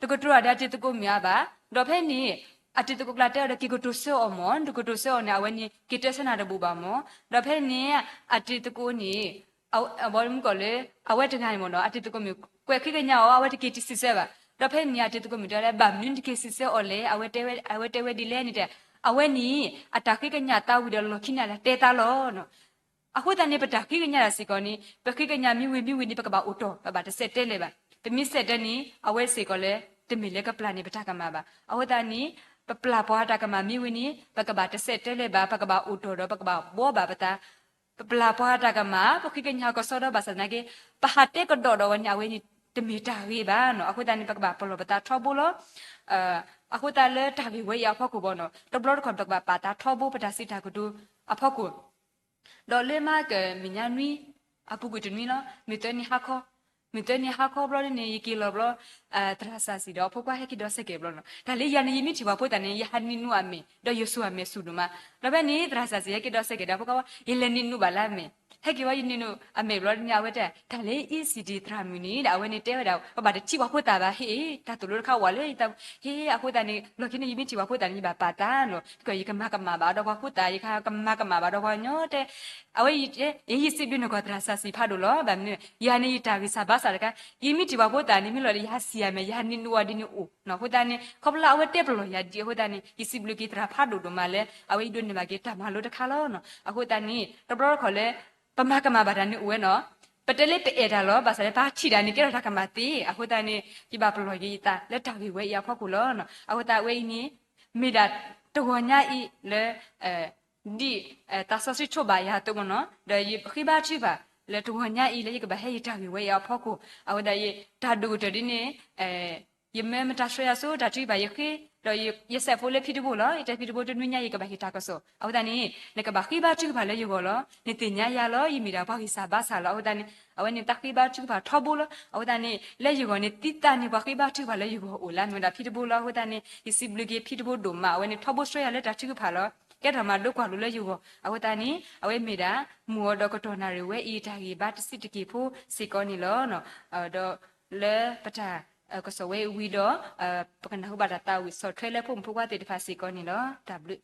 တကတိၤတၢ်ဒီးအတံၤသကိးမုၣ်အါဘၣ်. ဒီးဖဲန့ၣ် အတံၤသကိးကျါတဲအီၤဒီး က့ၤကတိၤဆၢအီၤမၢ်, တကတိၤဆၢအီၤန့ၣ် အဝဲန့ၣ် က့ၤတဲဆၢနၤတဘူၣ်ဘၣ်မၢ်. ဒီးဖဲန့ၣ် အတံၤသကိးန့ၣ် အဝဲမုၢ်ကီၢ်လၢ အဝဲတဂၤန့ၣ်မၢ်နီၤ အတံၤသကိးမုၣ် ကွဲးဃ့ကညးအီၤ အဝဲတက့ၤစံးဆၢဘၣ်. ဒီးဖဲန့ၣ် အတံၤသကိးမုၣ်တဲလၢ ဘၣ်မနုၤတက့ၤစံးဆၢအီၤလဲၣ်, အဝဲတဲဝဲဒ်လဲၣ်န့ၣ်တဲ, အဝဲန့ၣ် အတၢ်ဃ့ကညးသးဝံၤဒီးလီၢ်ခံန့ၣ် အလဲၤတဲသးလီၤ. အဃိသတးန့ၣ် ပတၢ်ဃ့ကညးတၢ်စ့ၢ်ကီးန့ၣ် ပဃ့ကညးမ့ၢ်ဝံၤမ့ၢ်ဝံၤန့ၣ် ပကဘၣ်အိၣ်တီၢ် ပဘၣ်တစဲးတဲလဲၣ်ဘၣ်. ပမ့ၢ်စဲးတဲန့ၣ် အဝဲစ့ၢ်ကီးလၢ တမ့ၢ်လၢကပျၢ်န့ၢ်ပတၢ်ကမၣ်ဘၣ်. အဃိသတးန့ၣ် ပပျၢ်ပှၤတၢ်ကမၣ်မ့ၢ်ဝံၤန့ၣ် ပကဘၣ်တစဲးတဲလဲၣ်ဘၣ်, ပကဘၣ်အိၣ်တီၢ်ဒီးပကဘၣ်ဘှီဘၣ်ပသး ပပျၢ်ပှၤတၢ်ကမၣ် ပဃ့ကညးကစီဒီဘၣ်ဆၣ်သနာ်က့ ပဟးတဲကဒီးဒီးဝဲန့ၣ် အဝဲန့ၣ်တမ့ၢ်တၢ်ဂ့ၤဘၣ်နီၤ. အဃိသတးန့ၣ် ပကဘၣ်ပလီၢ်ပသးထီဘိလီၤ. အဃိသတးလၢတၢ်ဂ့ၢ်ဝဲအံၤအဖီခိၣ်ဘၣ်နီၤ တဘျီတခီၣ်ပကဘၣ်ပာ်သးထီဘိ ပတၢ်စံးတၢ်ကတိၤအဖီခိၣ် ဒီးလၢမဟါကမဲာ်ညါနွံ အပူၤကွံာ်တနွံလီၤ. မုၢ်သၢနံၤဟါခီ, မုၢ်သၢနံၤဟါခီဘျီဒ်န့ၣ် ယက့ၤလီၤဘျီ သရၣ်စၢ်စံၣ်ဒီးအဖိခွါဟဲက့ၤဒီးစဲးကဲးဘျီနီၤ. တၢ်လၢယၤန့ၣ် ယမ့ၢ်ထံၣ်ပှၤဖိသၣ်န့ၣ် ယဟးနံၤနူအမဲာ် ဒီးယစိာ်အမဲာ်ဆူၣ်ဒိၣ်မး. ဒီးဖဲန့ၣ် သရၣ်စၢ်စံၣ်ဟဲက့ၤဒီးစဲးကဲးဒီးအဖိခွါဝဲ ယလဲၤနံၤနူဘၣ်လၢအမဲာ်. ဟဲက့ၤဝဲယနံၤနူအမဲာ်ဘျီဒ်န့ၣ် အဝဲတဲ တၢ်လၢ E C D သရၣ်မုၣ်န့ၣ်ဒီး အဝဲန့ၣ်တဲဝဲဒၣ် ပဘၣ်တထံၣ်ပှၤဖိသၣ်ဘၣ် ဟ့ၣ် တၢ်သိၣ်လိတခါဝဲလၢယသး ဟ့ၣ် အဃိသတးန့ၣ် လီၢ်ခံန့ၣ် ယမ့ၢ်ထံၣ်ပှၤဖိသၣ်န့ၣ် ယဘၣ်ပာ်သးနီၤ. ယကမၤကမၣ်ဘၣ်ဒီးပှၤဖိသၣ် ယကမၤကမၣ်ဘၣ်ဒီးပှၤကညီတဲ အဝဲ ယစံးဘျုးနကီၢ်သရၣ်စၢ်စံၣ်ဖးဒိၣ်လီၤ. ဘၣ်မနုၤ ယၤန့ၣ် ယတၢ်ဂံၢ်စၢ်ဘါစၢ်တခါ ယမ့ၢ်ထံၣ်ပှၤဖိသၣ်န့ၣ် မ့ၢ်လီၤဒီး ယဟးစံၣ်အမဲာ် ယဟးနံၤနူအီၤဒ်န့ၣ်အိၣ်နီၤ. အဃိသတးန့ၣ် ခီဖျိလၢအဝဲတဲပလီၢ်ယၤဒ်အဃိသတးန့ၣ် ယစံးဘျုးက့ၤသရၣ်ဖးဒိၣ်ဒိၣ်မးလၢ အဝဲအံၤဒိးန့ၢ်ဘၣ်က့ၤတၢ်မၤလိတခါလီၤနီၤ. အဃိသတးန့ၣ် တဘျီတခီၣ်လၢ ပမၤကမၣ်ဘၣ်တၢ်န့ၣ်အိၣ်ဝဲနီၤ. ပတဲလၢပအဲၣ်တၢ်လီၤ ဘၣ်ဆၣ်လၢ ပဟးထံၣ်တၢ်န့ၣ် ကဲထီၣ်တၢ်ကမၣ်သ့. အဃိသတးန့ၣ် ယဘၣ်ပလီၢ်က့ၤယသးလၢတၢ်ဂ့ၢ်ဝဲအံၤအဖီခိၣ်လီၤ. အဃိသတးဝဲအံၤန့ၣ် မ့ၢ်ဒၣ်တဂီၤညါအံၤလၢ ဒ်သးစီဆှံဆိဘၣ်ယၤအသိးမ့ၢ်နီၤ, ဒီးယဃ့ဘါထုကဖၣ်လၢတဂီၤညါအံၤလၢယကဘၣ်ဟဲယတၢ်ဂ့ၢ်ဝဲအံၤအဖီခိၣ်, အဝဲဒၣ်ယတၢ်ဒိၣ်ကတၢၢ်ဒ်န့ၣ် ယမၢမတၤဆှၢယၤဆိ တၢ်ထုကဖၣ်ယဃ့, ဒီးယစဲးဖိလၢဖံတဘိလီၤ. ယတဲဖံတဘိ တနွံညါယကဘၣ်ဟ့ၣ်တၢ်ကစီၣ်. အဃိသတးန့ၣ် နကဘၣ်ဃ့ဘါထုကဖၣ်လၢယဂီၢ်လီၤ. နသ့ၣ်ညါယၤလီၤ. ယမ့ၢ်ဒၣ်ပှၤဂံၢ်စၢ်ဘါစၢ်လီၤ. အဃိသတးန့ၣ် အဝဲန့ၣ်တၢ်ဃ့ဘါထုကဖၣ်ထီဘိလီၤ. အဃိသတးန့ၣ် လၢယဂီၢ်န့ၣ် သံသးန့ၣ် ပှၤဃ့ဘါထုကဖၣ်လၢယဂီၢ်အိၣ်လၢ မ့ၢ်ဝဲဒၣ်ဖံတဘိလီၤ. အဃိသတးန့ၣ် ယစံးဘျုးက့ၤဖံတဘိဒိၣ်မး. အဝဲန့ၣ်ထီဘိဆှၢယၤလၢတၢ်ထုကဖၣ်လီၤ. ကဲထီၣ်မၤလိကွၢ်လိလၢယဂီၢ်. အဃိသတးန့ၣ် အဝဲမ့ၢ်ဒၣ် မုၢ်အီၤဒီးကတီၢ်နၣ်ရံၣ်ဝဲအံၤ တၢ်ဂံၢ်ဘါတဆံးတက့ၢ်ဖိစ့ၢ်ကီးန့ၣ်လီၤ. ဒီးလၢပတၢ်ကစီၣ်ဝဲအံၤဝံၤဒီး ပကနၢ်ဟူဘၣ်တၢ်သးဝံၣ်ဆီၣ်ထွဲလၢဖိမုၣ်ဖိခွါသ့ၣ်တဖၣ်စ့ၢ်ကီးန့ၣ်လီၤ. တၢ်ဘျုး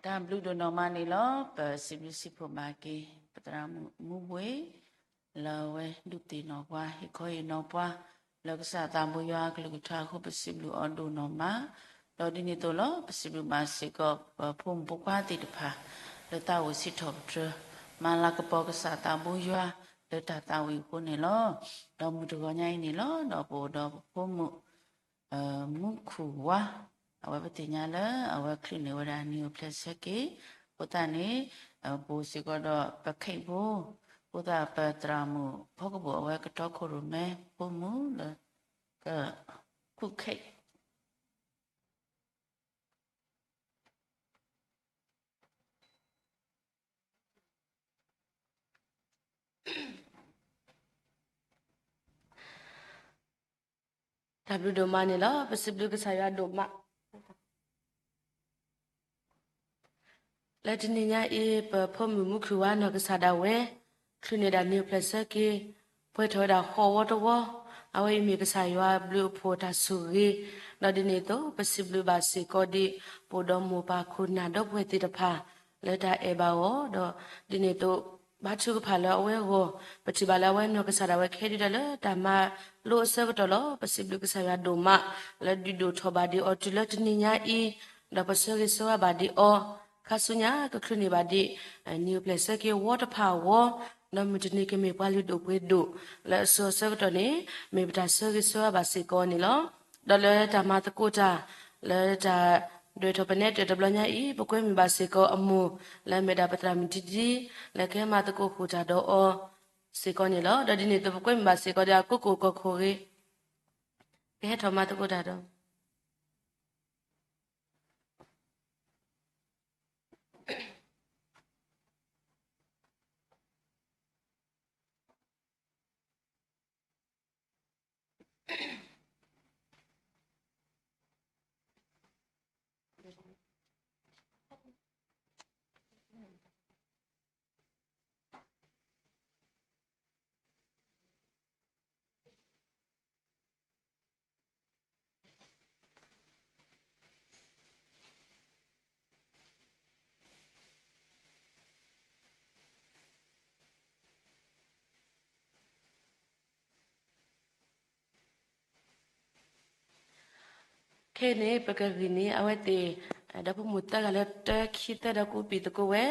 တၢ်ဘျုးဒိၣ်နီၢ်မးန့ၣ်လီၤ. ပစံးဘျုးစံးဖှိၣ်ဘၣ်က့ၤ ပသရၣ်မုၣ်မူဘှ့ၣ် လၢအဝဲဒုးသ့ၣ်နီၣ်ပှၤ ဟ့ၣ်ခီဟ့ၣ်နီၤပှၤ လၢကစၢ်သးဘိယွၤအကလုၢ်ကထါအဃိ ပစံးဘျုးအီၤဒိၣ်နီၢ်မး, ဒီးဒ်န့ၣ်အသိးလီၤ ပစံးဘျုးဘၣ်စ့ၢ်ကီး ပဖိမုၣ်ဖိခွါသ့ၣ်တဖၣ် လၢသးအိၣ်စံးထီၣ်ပတြၢၤ မၤလၤကပီၤကစၢ်သးဘိယွၤ လၢတၢ်သးဝံၣ်အဃိန့ၣ်လီၤ. ဒီးမုၢ်တဂီၤညါအံၤန့ၣ်လီၤ ဒီးပအိၣ်ဒီးပဖိမုၣ် မူခူၣ်ဝါ, အဝဲပသ့ၣ်ညါလၢအဝဲချုးန့ၢ်ဝဲဒၣ်နံၣ်အိၣ်ဖျဲၣ်ဆၢက့ၤ, အဃိသတးန့ၣ် ပအိၣ်စ့ၢ်ကီးဒီးပခဲအံၤဖိ, အဃိသတးပသရၣ်မုၣ်ဖီကပိာ် အဝဲကတီခိၣ်ရိၣ်မဲဖိမုၣ်လၢ ကခူၣ်ခဲ တၢ်ဘျုးဒိၣ်မးန့ၣ်လီၤ. ပစံးဘျုးကစၢ်ယွၤဒိၣ်မး လၢတနံၤညါအံၤ ပဖိမုၣ်မူခုၣ်ဝါနီၢ်ကစၢ်ဒၣ်ဝဲ ချုးန့ၢ်ဒၣ်နံၣ်အိၣ်ဖျဲၣ်ဆၢက့ၤ, ပှဲၤထီၣ်ဝဲဒၣ်ဃိးဝီတဝီ, အဝဲအံၤမ့ၢ်ကစၢ်ယွၤအဘျုးအဖှိၣ်တၢ်ဆိၣ်ဂ့ၤ, ဒီးဒ်န့ၣ်အသိး ပစံးဘျုးဘၣ်စ့ၢ်ကီးဒံး ပအိၣ်ဒီးမိၢ်ပၢ်ခိၣ်နၢ်ဒီပုၢ်ဝဲၢ်သ့ၣ်တဖၣ် လၢတၢ်အဲၣ်ဘၣ်အီၤ, ဒီးဒ်န့ၣ်အသိး ဘါထုကဖၣ်လၢအဝဲအဂီၢ်, ပထံၣ်ဘၣ်လၢအဝဲနီၢ်ကစၢ်ဒၣ်ဝဲကဟဲဒုးတၢ်လၢတၢ်မၤလိအဆၢကတီၢ်လီၤ. ပစံးဘျုးကစၢ်ယွၤဒိၣ်မး လၢဒုးဒိၣ်ထီၣ်ဘၣ်ဒံးအီၤတုၤလၢတနံၤညါအံၤ, ဒီးပဆၢဂ့ၤဆၢဝါဘၣ်ဒံးအီၤ, ခါဆူညါကချုးန့ၢ်ဘၣ်ဒံး နံၣ်အိၣ်ဖျဲၣ်ဆၢက့ၤဝီတဖၣ်အဂီၢ်, ဒီးမုၢ်တနံၤကမ့ၢ်ပှၤလုၢ်ဒိၣ်ပှ့ၤဒိၣ် လၢအစိၤအဆၢကတီၢ်န့ၣ် မ့ၢ်ပတၢ်ဆၢဂ့ၤဆၢဝါဘၣ်စ့ၢ်ကီးန့ၣ်လီၤ. ဒီးလၢတၢ်မၤသကိးတၢ် လၢတၢ်ဒွဲၣ်ထီၣ်ပနဲတၢၣ်တဘျီညါအံၤ ပကွဲမုာ်ဘၣ်စ့ၢ်ကီးအမိၢ် လၢအမ့ၢ်ဒၣ်ပသရၣ်မုၣ်ဒံဒံ လၢကဟဲမၤသကိးဃုာ်တၢ်ဒီးအီၤ စ့ၢ်ကီးန့ၣ်လီၤ. ဒီးဒ်န့ၣ်အသိး ပကွဲမုာ်ဘၣ်စ့ၢ်ကီးဒီးအကိးကိၣ်ကီၢ်ခိၣ်ဂ့ၤ ကဟဲထီၣ်မၤသကိးတၢ်ဒီးခဲအံၤန့ၣ် ပကဂံၢ်န့ၢ်အဝဲသ့ၣ် ဒီဖိမိၢ်သၢဂၤလၢတၢ ခံ သၢ ဒီးကူးပံာ်သကိးဝဲ,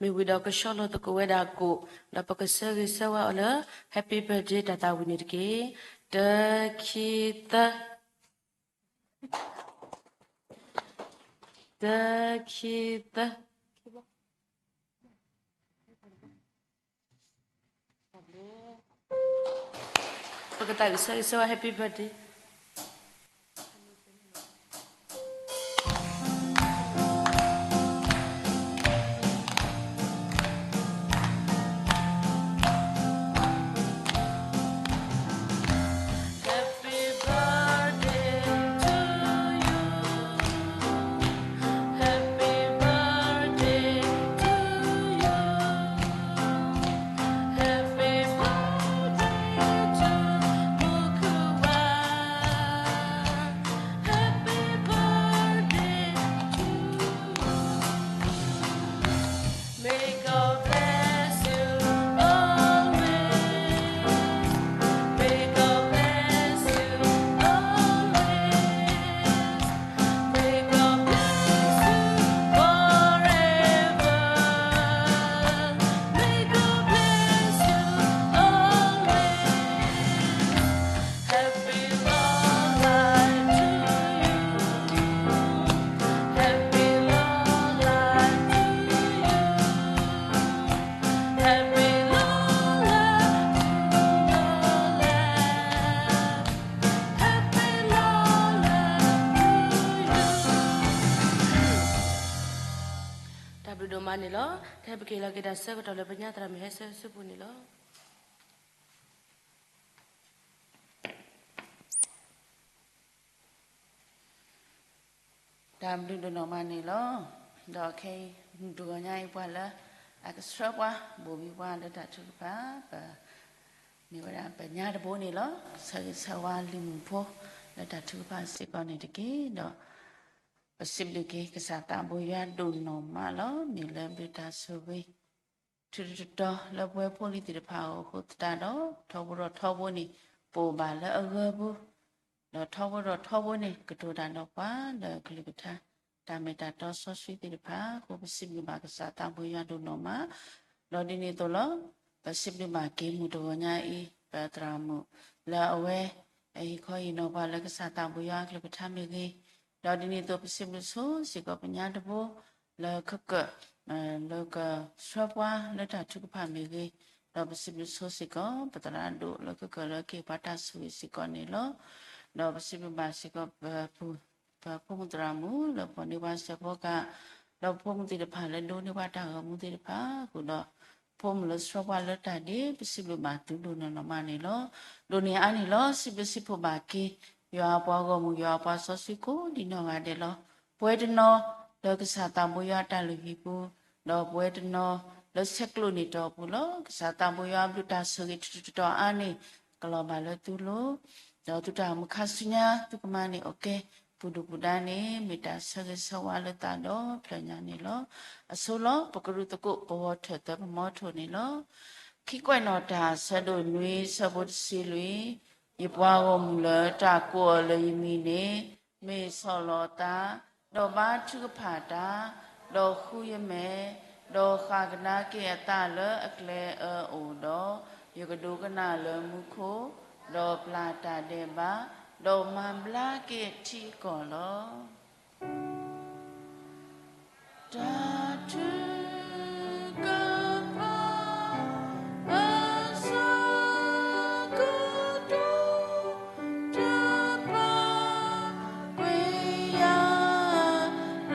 မ့ၢ်ဝံၤဒီးကဆှီလီၤသကိးဝဲဒၣ်အကိၣ်, ဒီးပကဆၢဂ့ၤဆၢဝါအီၤလၢ Happy Birthday တၢ်သးဝံၣ်န့ၣ်တက့ၢ်. တၢ ခံ သၢ တၢ ခံ သၢ ပကသးဝံၣ်ဆၢဂ့ၤဆၢဝါ Happy Birthday. Happy long life to you. တၢ်ဘျုးဒိၣ်မးန့ၣ်လီၤ. တၢ်ဟဲပက့ၤလီၤက့ၤတၢ်ဆၢကတီၢ်လၢပညါသရၣ်မုၣ်ဟဲဆၢစုပူၤန့ၣ်လီၤ. တၢ်ဘျုးဒိၣ်နီၢ်မးန့ၣ်လီၤ. ဒီးခဲအံၤ မုၢ်တဂီၤညါအံၤ ပှၤလၢအကဆှၢပှၤ ဘိၣ်ဘံပှၤလၢတၢ်ထုကဖၣ် ပမ့ၢ်ဝဲဒၣ်ပညါတဘိန့ၣ်လီၤ. ဆၢဂ့ၤဆၢဝါလံၤမုၣ်ဖိ လၢတၢ်ထုကဖၣ်စ့ၢ်ကီးန့ၣ်တက့ၢ်. ဒီး ပစံးဘျုးက့ၤကစၢ်သးဘိယွၤဒိၣ်နီၢ်မးလီၤ. မ့ၢ်လၢဘျုးတၢ်ဆိၣ်ဂ့ၤ ထူးထူးတီၤတီၤလၢပဝဲဖိလံၤသ့ၣ်တဖၣ်အအိၣ်အဃိသတးဒီး ထီဘိဒီးထီဘိန့ၣ် ပအိၣ်ဘၣ်လၢအဂၢၤပူၤ ဒီးထီဘိဒီးထီဘိန့ၣ် ကတိၤတၢ်ဒီးပှၤလၢအကလုၢ်ကထါ တၢ်မ့ၢ်တၢ်တီစီဆှံသ့ၣ်တဖၣ်အဃိ ပစံးဘျုးဘၣ်ကစၢ်သးဘိယွၤဒိၣ်နီၢ်မး ဒီးဒ်န့ၣ်အသိးလီၤ. ပစံးဘျုးဘၣ်က့ၤမုၢ်တဂီၤညါအံၤ ပသရၣ်မုၣ်လၢအဝဲ ဟံးခီဟ့ၣ်နီၤပှၤလၢကစၢ်သးဘိယွၤအကလုၢ်ကထါမ့ၢ်ဂ့ၤ, ဒီးဒ်န့ၣ်အသိး ပစံးဘျုးဆိစ့ၢ်ကီးပညါတဘိ လၢကကၢၣ် လၢကဆှၢပှၤလၢတၢ်ထုကဖၣ်မ့ၢ်ဂ့ၤ, ဒီးပစံးဘျုးဆိစ့ၢ်ကီး ပသရၣ်ဒိၣ်လၢကကၢၣ်လၢကဟ့ၣ်ပှၤတၢ်ဆိၣ်ဂ့ၤစ့ၢ်ကီးန့ၣ်လီၤ. ဒီးပစံးဘျုးဘၣ်စ့ၢ်ကီး ပဖိမုၣ်သရၣ်မုၣ်လၢပှၤန့ၢ်ပှၤစဲးဖီကး, ဒီးဖိမုၣ်သ့ၣ်တဖၣ်လၢဒိးန့ၢ်ပှၤတၢ်ဂီၤမူသ့ၣ်တဖၣ်အဃိဒီး ဖိမုၣ်လၢဆှၢပှၤလၢတၢ်ဒ့ ပစံးဘျုးဘၣ်သုဒိၣ်နီၢ်နီၢ်မးန့ၣ်လီၤ. ဒိၣ်န့ၢ်အါန့ၣ်လီၤ. စံးဘျုးစံးဖှိၣ်ဘၣ်က့ၤ ယွၤအပှၤဂီၢ်မုၢ် ယွၤအပှၤစီဆှံကိးဒံးနီၢ်ဂၤဒဲးလီၤ. ပဝဲတနီၤလၢကစၢ်သးဘိယွၤအတၢ်လုၢ်ဟံၣ်ပူၤ, ဒီးပဝဲတနီၤလၢဆဲးကျိးန့ၢ်တီၢ်ပူၤလီၤ. ကစၢ်သးဘိယွၤအဘျုးတၢ်ဆိၣ်ဂ့ၤထူးထူးတီၤတီၤအါန့ၣ် ကလီၤဘၣ်လၢသုလိၤ ဒီးသုတၢ်အိၣ်မူခါဆူညါ သုကမၤန့ၢ်အီၣ်ကဲ ပူၤဒုၣ်ပူၤဒါန့ၣ် မ့ၢ်တၢ်ဆၢဂ့ၤဆၢဝါလၢသးဒီဖျၢၣ်ညါန့ၣ်လီၤ. အဆိလီၤ ပကရူၢ်သကိး ပဝီၤထၢၣ်သၢ ပမီထိၣ်န့ၣ်လီၤ. ခံကွဲးနီၣ်တၢ် ဆၢဒိၣ်နွံ ဆၢဖိတဆံလွံၢ်, ယပှၤဂီၢ်မုၢ်လၢတၢ်ကိးအီၤလၢယမံၤန့ၣ် မ့ၢ်ဆီၣ်လီၤသး, ဒီးဘါထုကဖၣ်တၢ်, ဒီးဃုယမဲာ်, ဒီးဃၣ်ကဒါက့ၤအသးလၢအကျဲအၢအအိၣ်ဒီး, ယကဒိကနၣ်လၢမူခိၣ်, ဒီးပျၢ်တၢ်ဒဲးဘး, ဒီးမၤဘျါက့ၤအထံအကီၢ်လီၤ. တၢ်ထုကဖၣ်အဆၢကတီၢ် တၢ်ပာ်ကွံာ်ယၤ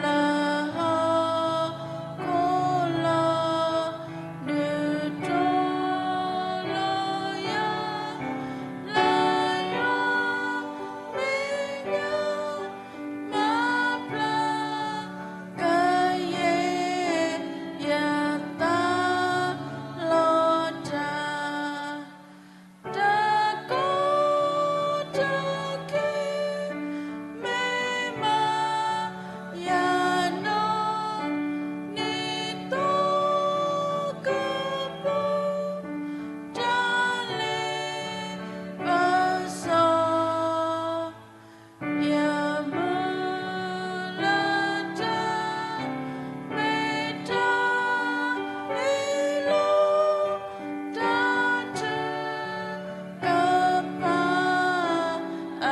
လၢဟီၣ်ခိၣ်လီၤ ဒုးတီၤလီၤယၤ လၢယွၤမဲာ်ညါ မၤဘျါကယဲၢ်ယသး လီၤတၢ် တၢ်ကီတၢ်ခဲ မ့ၢ်မၤယၤနီၢ် နံၤသီကပူၤ တၢ်လ့ပစီ ယမုၢ်လၢတၢ် မ့ၢ်တၢ်အ့ၣ်လိာ် တၢ်ထုကဖၣ်အ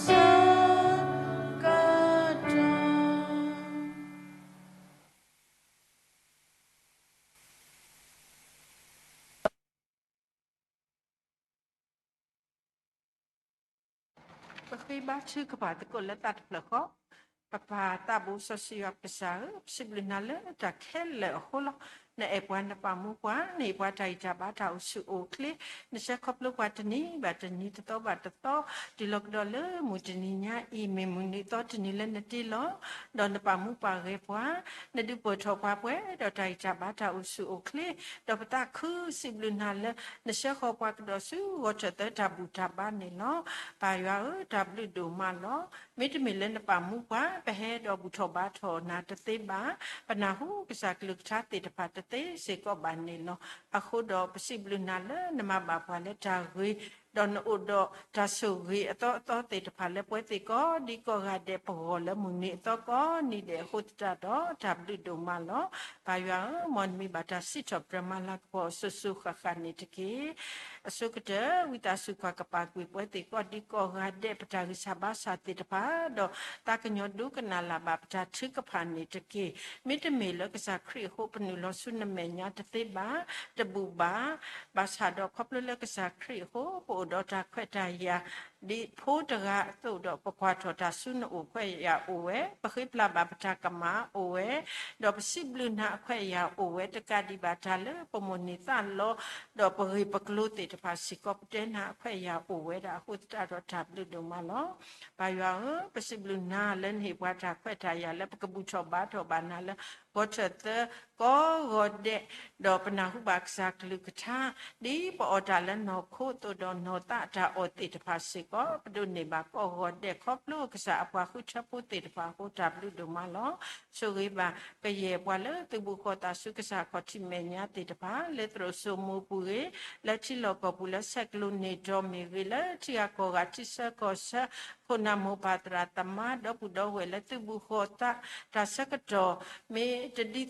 ဆၢကတီၢ် ပဃ့ဘါထုကဖၣ်သကိးလၢသးတဖျၢၣ်ဃီ, ပပၢ်သးဘိစီဆှံယွၤပကစၢ်ဧၢ, ပစံးဘျုးနၤလၢတၢ်ခဲလၢာ်အဃိလီၤ. နအဲၣ်ပှၤနပာ်မူပှၤ, နဟ့ၣ်ပှၤတၢ်ဂံၢ်တၢ်ဘါတၢ်အိၣ်ဆူၣ်အိၣ်ချ့, နဆှၢခီဖျိပှၤတနံၤဘၣ်တနံၤသီဘၣ်တသီ, တုၤလီၤကဒီးလၢမုၢ်တနံၤညါအံၤ မ့ၢ်မုၢ်နံၤသီတနံၤလၢနတ့လီၤ. ဒီးနပာ်မူပာ်ဂဲၤပှၤ, နဒုးပၢၢ်ထီၣ်ပှၤပှဲၤဒီးတၢ်ဂံၢ်တၢ်ဘါတၢ်အိၣ်ဆူၣ်အိၣ်ချ့, ဒီးပသးခုစံးဘျုးနၤလၢ နဆှၢဃီၤပှၤကဒီးဆူဂီၤထၢၣ်သၢတၢ်ဘူၣ်တၢ်ဘါန့ၣ်လီၤ. ပၢ်ယွၤဧၢ, တၢ်ဘျုးဒိၣ်မးလီၤ. မ့တမ့ၢ်လၢနပာ်မူပှၤ ပဟဲဒီးဘူၣ်ထီၣ်ဘါထီၣ်နၤတသ့ဘၣ်. ပနၢ်ဟူကစၢ်ကလုၢ်ကထါသ့ၣ်တဖၣ်တသ့စ့ၢ်ကီးဘၣ်န့ၣ်လီၤ. အဃိဒီးပစံးဘျုးနၤလၢနမၤဘၣ်ပှၤလၢတၢ်ဂ့ၤ, ဒီးနအိၣ်ဒီးတၢ်ဆိၣ်ဂ့ၤအသီအသီသ့ၣ်တဖၣ်လၢပဝဲသ့ၣ်ကိးဒံကိးဂၤဒဲး ပဂီၢ်လၢမုၢ်နံၤအသီကိးနံၤဒဲးအဃိသတးဒီး တၢ်ဘျုးဒိၣ်မးလီၤ. ပၢ်ယွၤဧၢ, မ်နမံၤဘၣ်တၢ်စံးထီၣ်ပတြၢၤမၤလၤကပီၤအစိၤစိၤဃၣ်ဃၣ်န့ၣ်တက့ၢ်. အဆိကတၢၢ် ဝံသးစူၤကွၢ်ကပာ်ကွံာ်ပဝဲသ့ၣ်ကိးဒံကိးဂၤဒဲး ပတၢ်ဂံၢ်စၢ်ဘါစၢ်သ့ၣ်တဖၣ်, ဒီးသးကညီၤဒိကနၣ်လၢ်ဘၣ်ပတၢ်ထုကဖၣ်န့ၣ်တက့ၢ်. မ့တမ့ၢ်လၢကစၢ်ခရံာ်အဃိပနုာ်လီၤဆူနမဲာ်ညါတသ့ဘၣ်, တဘူၣ်ဘၣ်. ဘၣ်ဆၣ်ဒီးခီဖျိလၢကစၢ်ခရံာ်အဃိ ပအိၣ်ဒီးတၢ်ခွဲးတၢ်ယာ် ဒ်ဖိတဂၤအသိးဒီး ပကွၢ်ထီၣ်တၢ်ဆူနအိၣ်ခွဲးယာ်အိၣ်ဝဲ, ပဃ့ပျၢ်ဘၣ်ပတၢ်ကမၣ်အိၣ်ဝဲ, ဒီးပစံးဘျုးနၤအခွဲးအယာ်အိၣ်ဝဲ, တကးဒံးဘၣ်တၢ်လၢပမိၣ်န့ၢ်သးလီ ဒီးပဂ့ၢ်ပကျိၤသ့ၣ်တဖၣ်စ့ၢ်ကီး ပတဲနၤအခွဲးအယာ်အိၣ်ဝဲဒၣ်အဃိသတးဒီး တၢ်ဘျုးဒိၣ်မးလီၤ. ပၢ်ယွၤဧၢ, ပစံးဘျုးနၤလၢနဟ့ၣ်ပှၤတၢ်ခွဲးတၢ်ယာ်လၢပကဘူၣ်ထီၣ်ဘါထီၣ်ဘၣ်နၤလၢ ဂီၤထၢၣ်သၢကိးဂီၤဒဲး, ဒီးပနၢ်ဟူဘၣ်ကစၢ်ကလုၢ်ကထါ ဒ်ပအီၣ်တၢ်လၢနီၢ်ခိအသိးဒီး နီၢ်သးအတၢ်အီၣ်သ့ၣ်တဖၣ်စ့ၢ် ပကဘၣ်မၤလၤကပီၤနၤအဂ့ၢ်စ့ၢ်ကီး ပဒိးန့ၢ်ဘၣ်ကိးဂီၤဒဲး ခီဖျိကစၢ်အပှၤဃုထၢဖိသ့ၣ်တဖၣ်အဃိ တၢ်ဘျုးဒိၣ်မးလီၤ. ဆိၣ်ဂ့ၤဘၣ်ကယဲၢ်ပှၤလၢ သုးဘူးဃီၤသးဆူကစၢ်ခီၣ်ထံးမဲာ်ညါသ့ၣ်တဖၣ် လၢသရိာ်စိမိပူၤဂ့ၤ, လၢထံလီၢ်ကီၢ်ပူၤလၢဆဲးကျိးန့ၢ်တီၤမ့ၢ်ဂ့ၤ, လၢထံဂၤကီၢ်ဂၤထံဆၢကီၢ်ဆၢ ခိၣ်နၢ်မိၢ်ပၢ်သရၣ်သမါ ဒီပုၢ်ဒီဝဲၢ်လၢသုးဘူးဃီၤသး တၢ်ဆၢကတီၢ် မ့ၢ်တဒ်သိး